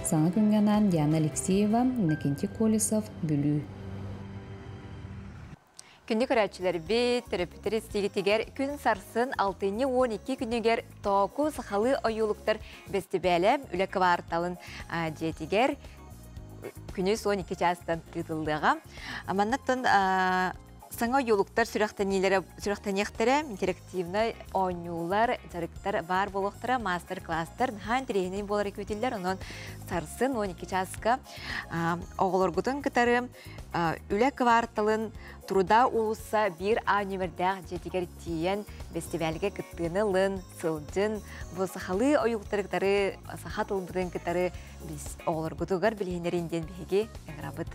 Саҥа күҥҥэ анаан Диана Алексеева, Иннокентий Колесов, Бүлүү. Күндү көрөөччүлэрбит, төрөппүттэр истиигитигэр күн сарсын алтынньы 12 күнүгэр Тооку сахалыы ойуулуктар бэстибээлэ үлэ кварталын дьиэтигэр күнүс 12 чаастан ыытыллыаҕа. Маннаттан Саҥа ойуулуктар сүрэхтэниэхтэрэ, интерактивнай оонньуулар, дьарыктар баар буолуохтара, маастар-класстар наһаа интэриэһинэй буолара күүтүллэр. Онон сарсын 12 чааска оҕолоргутун кытары үлэ кварталын Труда уулусса биир А нүмердээх дьиэтигэр тиийэн бэстибээлгэ кыттыыны ылын, сылдьын, бу сахалыы ойуулуктары кытары, саха тылбытын кытары оҕолоргутугар билиһиннэрин диэн биһиги ыҥырабыт.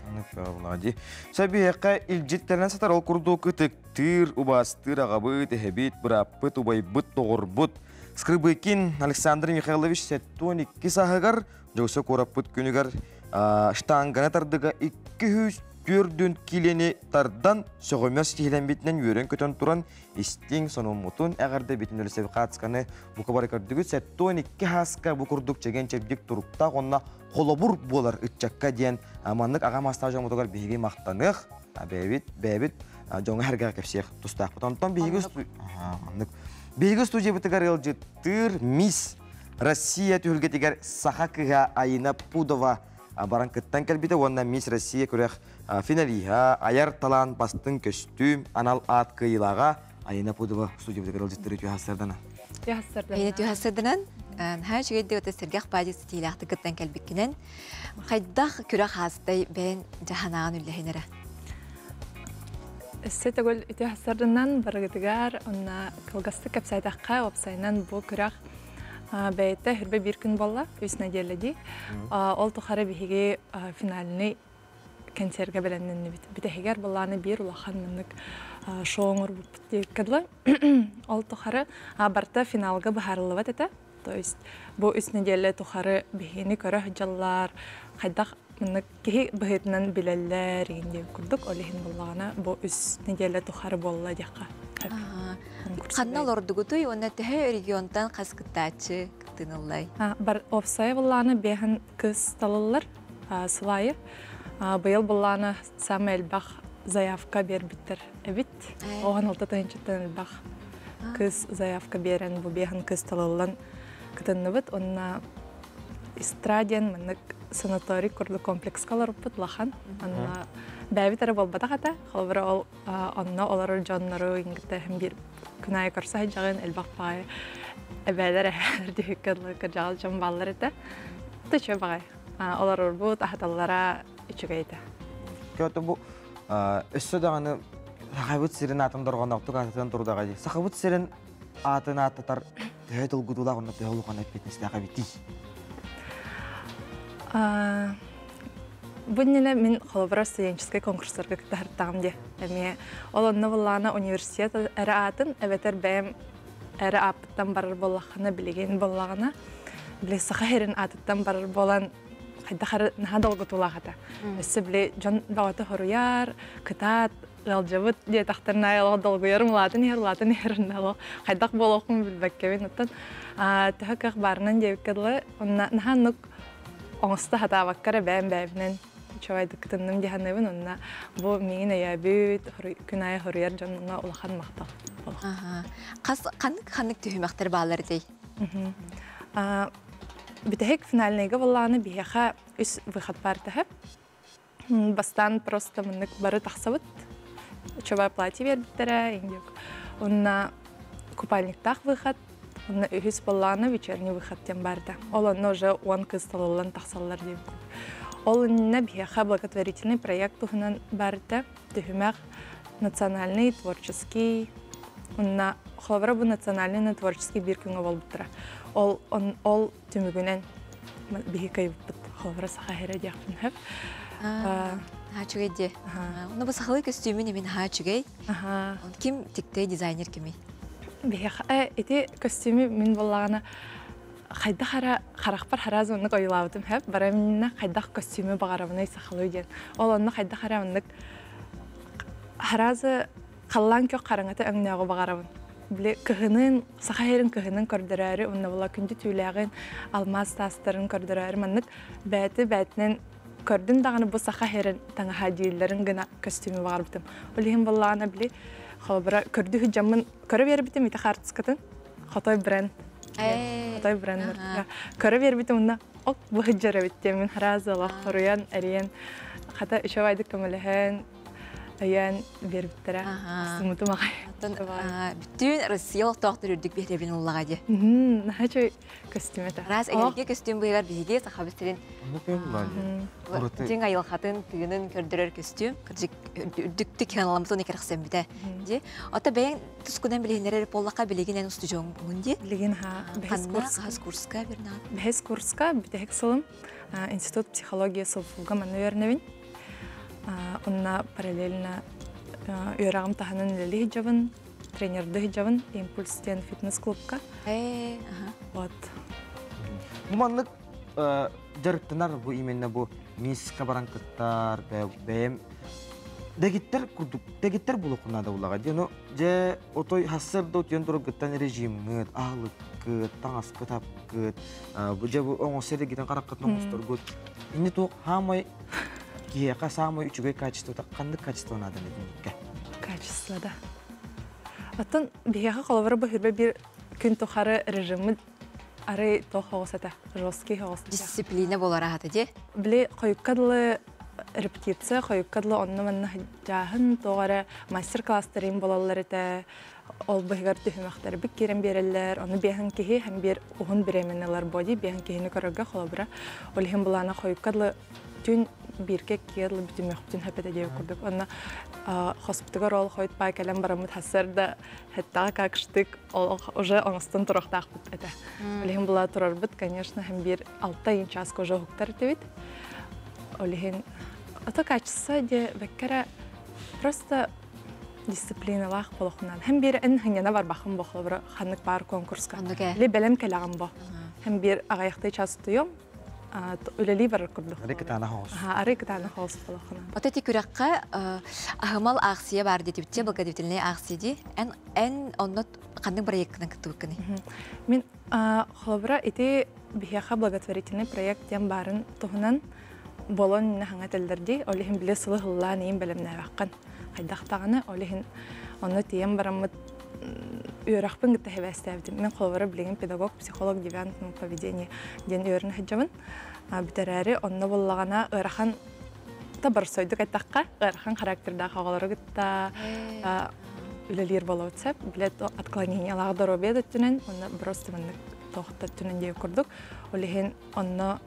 Сөбүһэххэ илдьиттэринэн сытар ол курдук ытыктыыр, убаастыыр аҕабыт, эһэбит, бырааппыт, убайбыт, доҕорбут Скрыбыкин Александр Михайлович 72 сааһыгар Дьокуускай куораппыт күнүгэр штанганы тардыга 204 киилэни тардан сөҕүмэр ситиһилэммитинэн үөрэн-көтөн туран истиҥ сонуммутун эҕэрдэ бүтүн Өлөсөбү хаацканы бука бары көрдүгүт 72 хааска бу курдук чэгиэн-чэбдик туруктаах уонна холобур буолар ыччакка диэн маннык аҕа маастаах дьоммутугар биһиги махтаныах бэйэбит бэйэбит дьоҥҥо сэргэҕэ кэпсиэх тустаахпыт. Онтон биһиги маннык биһиги студиябытыгар ыалдьыттыыр мисс Россия түһүлгэтигэр саха кыыһа Айина Пудова баран кыттан кэлбитэ уонна Мисс Россия күрэх финалиһа, айар талаан бастыҥ көстүүм анал аат кыайыылааҕа Айина Пудова студиябытыгар ыалдьыттары үтүө хассарданан. Айина үтүө хассарданан наһаа үчүгэйдик өтө сэргэх баадьы ситиилээхтик кыттан кэлбиккинэн хайдах күрэх хаастай бэйэн дьаһанааҕын үллэһин эрэ. Өссө төгүл үтүө хассарданан барыгытыгар онна кылгастык кэпсээтэххэ уопсайынан бу күрэх бэйэтэ хүрбэ биир күн буолла, үс неделя дии. Ол тухары биһиги финальный концерга бэлэмнэннибит. Бүтэһигэр былааны биир улахан маннык шоу оҥорбуппут диэбиккэ дылы. Ол тухары барыта финалга быһаарыллыбат этэ. То есть бу үс неделя тухары биһигини көрө сылдьаллар, хайдах маннык киһи быһыытынан билэллэр игин диэн курдук. Ол иһин буллаҕына бу үс неделя тухары буолла диэххэ. Ханна олордугутуй уонна төһө регионтан хас кыттааччы кыттыыныллай? Бар уопсайа былааны биэһин кыс талыллар сылайы. Быйыл былааны самый элбэх заявка биэрбиттэр эбит. Оҕон алта тыһыынчаттан элбэх кыс заявка биэрэн бу биэһин кыс талыллан кытынныбыт. Онна Истра диэн маннык санаторий курдук комплекска олоруппут улахан. Онно бэйэбит эрэ буолбатах этэ. Холобура ол онно олорор дьоннору иҥгитэ биир күн аайы көрсө сылдьаҕын элбэх баҕайы эбээлэр эһээлэр түһүккэ дылы кырдьаҕас дьон бааллар этэ. Үчүгэй баҕайы. Олорорбут, аһаталлара үчүгэй этэ. Көөтө бу өссө даҕаны Сахабыт сирин аатын дорҕоноохтук аатытан турдаҕа дии. Сахабыт сирин аатын ааттатар төһө долгутуулаах уонна төһө улахан эппиэтинэстээх эбитий? Бу иннинэ мин холобура студенческай конкурстарга кыттаһартаҕым дии. Эмиэ ол онно буллаҕына университет эрэ аатын эбэтэр бэйэм эрэ ааппыттан барар буоллаххына билигин буоллаҕына били саха сирин аатыттан барар буолан хайдах эрэ наһаа долгутуулаах этэ. Өссө били дьон бөҕөтө хоруйар, кытаат, ыалдьабыт диэтэхтэринэ аайы олох долгуйарым улаатан иһэр, улаатан иһэр олох хайдах буолуохпун билбэккэбин. Оттон төһө кыах баарынан диэбиккэ дылы, онно наһаа оннук оҥосто сатаабакка эрэ бэйэм бэйэбинэн үчүгэйдик кытынным дии саныыбын. Онно бу миигин өйөөбүт, күн аайы хоруйар дьоҥҥо улахан махтал. Хас ханнык ханнык түһүмэхтэр бааллар этэй? Бүтэһик финальныйга буоллаҕына биһиэхэ үс выход баар тэһэ. Бастаан просто маннык бары тахсабыт. Учебай платье биэрбиттэрэ, индик. Онно купальниктаах выход, онно үһүс буоллаҕына вечерний выход диэн баар да. Ол онно уже 10 кыз талыллан тахсаллар диэн. Ол иннинэ биһиэхэ благотворительный проект туһунан баар этэ. Түһүмэх национальный, творческий. Онно холобура бу национальный творческий биир күҥҥэ буолбуттара. Ол, ол түмүгүнэн биһи кыайбыппыт холобура саха иһэрэ диэхпин сөп. Наһаа үчүгэй дии. Ону бу сахалыы көстүүмүн эмин наһаа үчүгэй. Ким тиктэй дизайнер кимий? Биһиэхэ ити көстүүмү мин буоллаҕына хайдах эрэ харахпар хараас оннук ойуулаабытым сөп. Бара миннэ хайдах көстүүмү баҕарабыный сахалыы диэн. Ол онно хайдах эрэ оннук харазы халлаан күөх хараҥата өҥнөөҕү баҕарабын. Били кыһынын, саха сирин кыһынын көрдөрөөрү, уонна була күндү түүлээҕин, алмаас таастарын көрдөрөөрү маннык бэйэтэ бэйэтинэн көрдүн даҕаны бу саха сирин таҥаһа дииллэрин гына көстүүмү баҕарбытым. Ол иһин буоллаҕына били холобура көрдүү сылдьаммын көрө биэрбитим ити хаартыскатын Хотой бренд. Хотой бренд. Көрө биэрбитим уонна ок бу сылдьар эбит диэммин сразу олох хоруйан, эрийэн хата үчүгэйдик көмөлөһөн. Өйөөн биэрбиттэрэ. Астыммытым аҕай. Оттон бүтүн Россия олохтоохтор үрдүк биһирэбилин ыллаҕа дии. Наһаа үчүгэй көстүүм этэ. Араас эгэлгэ көстүүм быыһыгар биһиги Сахабыт сирин дьиҥ айылҕатын, тыынын көрдөрөр көстүүм. Кырдьык үрдүктүк сыаналаммытын кэрэхсэммитэ. Дии. Оттон бэйэҥ тускунан билиһиннэрэр буоллахха, билигин эн устудьуоҥҥун дии. Билигин ха бэһис курс. Хаһыс курска бернаат? Бэһис курска бүтэһик сылым Институт психологии СЛФУга манна үөрэнэбин. Онно параллельно үөрэҕим таһынан үлэлии сылдьабын, тренердыы сылдьабын Импульс диэн фитнес-клубка. Вот. Бу маннык дьарыктанар бу именно бу миска баран кыттар бэйэм дэгиттэр курдук дэгиттэр булуоххун наада буллаҕа дии. Ну дьэ отой хассар да утуйан тураргыттан режимҥыт, аһылыккыт, таҥаскыт, апкыт, бу дьэ бу оҥосто эргитэн хараххытын оҥосторгут. Инни туох хаамай киһиэхэ саамай үчүгэй качествота ханнык качество наада итинниккэ? Качество да. Оттон биһиэхэ холобура бу хүрбэ биир күн тухары режиммит арый туох оҕус этэ, жесткий оҕус. Дисциплина болар аһата дии. Били хойукка дылы репетиция, хойукка дылы онно-манна сылдьааһын, туох эрэ мастер-класстарым болаллар этэ, ол быһыгар түһүмэхтэрбит киирэн биэрэллэр, ону биэһэн киһи һэм биир уһун бириэмэни ылар боди, биэһэн киһини көрөргө холобура, ол иһин былаана хойукка дылы түүн бииргэ иккигэ дылы бүтүмүөхпүтүн сөп этэ диэбит курдук. Онно хоспутугар ол хойут паай кэлэн бараммыт хассар хэттэҕэ как штык ол уже оҥостон туруохтаахпыт этэ. Ол иһин була турарбыт, конечно, һэм биир алта ыйын чааска уже уһуктар этибит. Ол иһин ото качество де бэккэрэ просто дисциплиналаах болохунан. Һэм биир эн хынньана барбахын бо холобура ханнык баар конкурска. Ли бэлэм кэлэҕин бо. Һэм биир аҕыйахтыы час утуйуом, үлэлии барар курдук. Ары кытаана хоос. Ары кытаана хоос болохунан. Ото ити күрэххэ аһымал аахсыйа баар диэтибитчэ, благотворительный аахсыйа дии. Эн эн онно ханнык проекткынан кыттыбыккыный? Мин холобура ити биһиэхэ благотворительный проект диэн баарын туһунан болон хаҥа этэллэр дии. Ол иһин били сылы сыллаан иин бэлэмнээбэххин. Хайдах даҕаны ол иһин онно тиийэн бараммыт үөрэхпин кытта хэбээстээбитим. Мин холобура билигин педагог, психолог девиантного поведения диэн үөрэнэ сылдьабын. Бүтэрээри онно буллаҕына ыарахан та барсойдук эттэххэ ыарахан характердаах оҕолору кытта үлэлиир болобут сөп. Билет отклонениялаах доруобуйа да өттүнэн, онно просто маннык туохта өттүнэн диэбит курдук. Ол иһин онно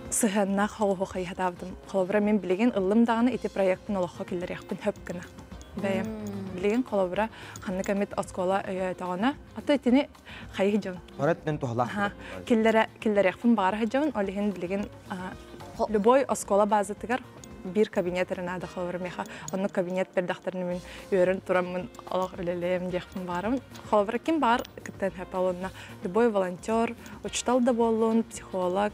сыһыаннаах хоҕуһу хайыһатаабытым. Холобура, мин билигин ыллым даҕаны ити проектын олоххо киллэриэхпин хөп гына. Бэйэм билигин холобура ханнык эмит оскуола өйөөтөҕүнэ, ата итини хайыы дьон. Барат мен туһалаах. Киллэрэ киллэриэхпин баҕара дьон, ол иһин билигин любой оскуола базатыгар биир кабинет эрэ наада холобура миэхэ. Оннук кабинет бердахтарына мин үөрэн тураммын олох үлэлиэм диэхпин баҕарабын. Холобура ким баар кыттан хэп олонна любой волонтер, учутал да буоллун, психолог,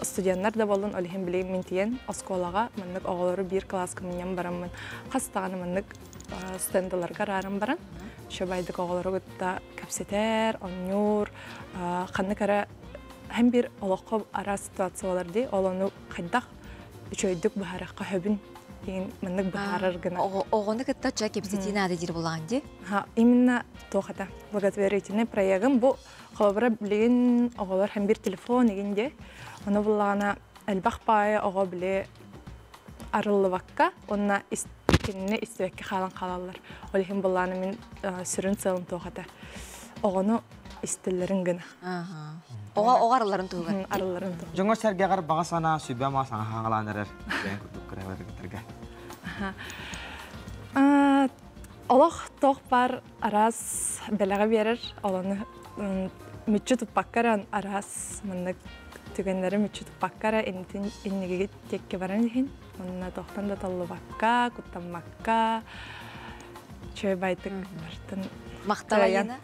студенттар да буоллун, ол иһин билигин мин тиийэн оскуолаҕа маннык оҕолору биир кылааска мунньан бараммын хас даҕаны маннык стендаларга арааран баран үчүгэйдик оҕолору кытта кэпсэтэр, оонньуур, ханнык эрэ һэм биир олоххо араас ситуациялар дии, ол ону хайдах үчүгэйдик быһаарыахха сөбүн деген маннык быһаарар гына. Оҕону кытта ча кэпсэтии наада диир буолаҕын дии? Именно туох это благотворительный проегым бу холобура билигин оҕолор һэм биир телефон игин дии. Ону буллаҕына элбэх баайы оҕо били арыллыбакка уонна кинини истибэккэ хаалан хаалаллар. Ол иһин буллаҕына мин сүрүн сыалым туох этэ оҕону истэллэрин гына. Оҕо оҕо арылларын туһугар. Арылларын туһугар. Дьоҥҥо сэргэҕэр баҕа санаа сүбэ ама саҥа хаҥалаан эрэр бэйэҥ курдук кыраһыгыттарга. Олох туох баар араас бэлэҕи биэрэр, олону мүччү туппакка эрэ араас маннык түгэннэри мүччү туппакка эрэ иннитин иннигигит диэкки баран иһин онно тохтон да толлубакка, куттаммакка үчүгэй байтык бартын Махтал Айана.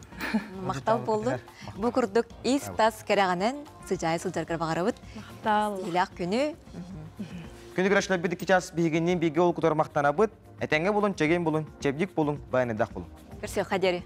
Махтал буоллун. Бу курдук ис-тас кэрэҕинэн сыдьаайа сылдьаргар баҕарабыт. Махтал. Илэх күнү. Күнү көрөшлөрбүт икки час биһигинниин бииргэ ол кутар махтанабыт. Этэҥҥэ булун, чэгиэн булун, чэбдик булун, баяныдах булун. Көрсүөххэ диэри.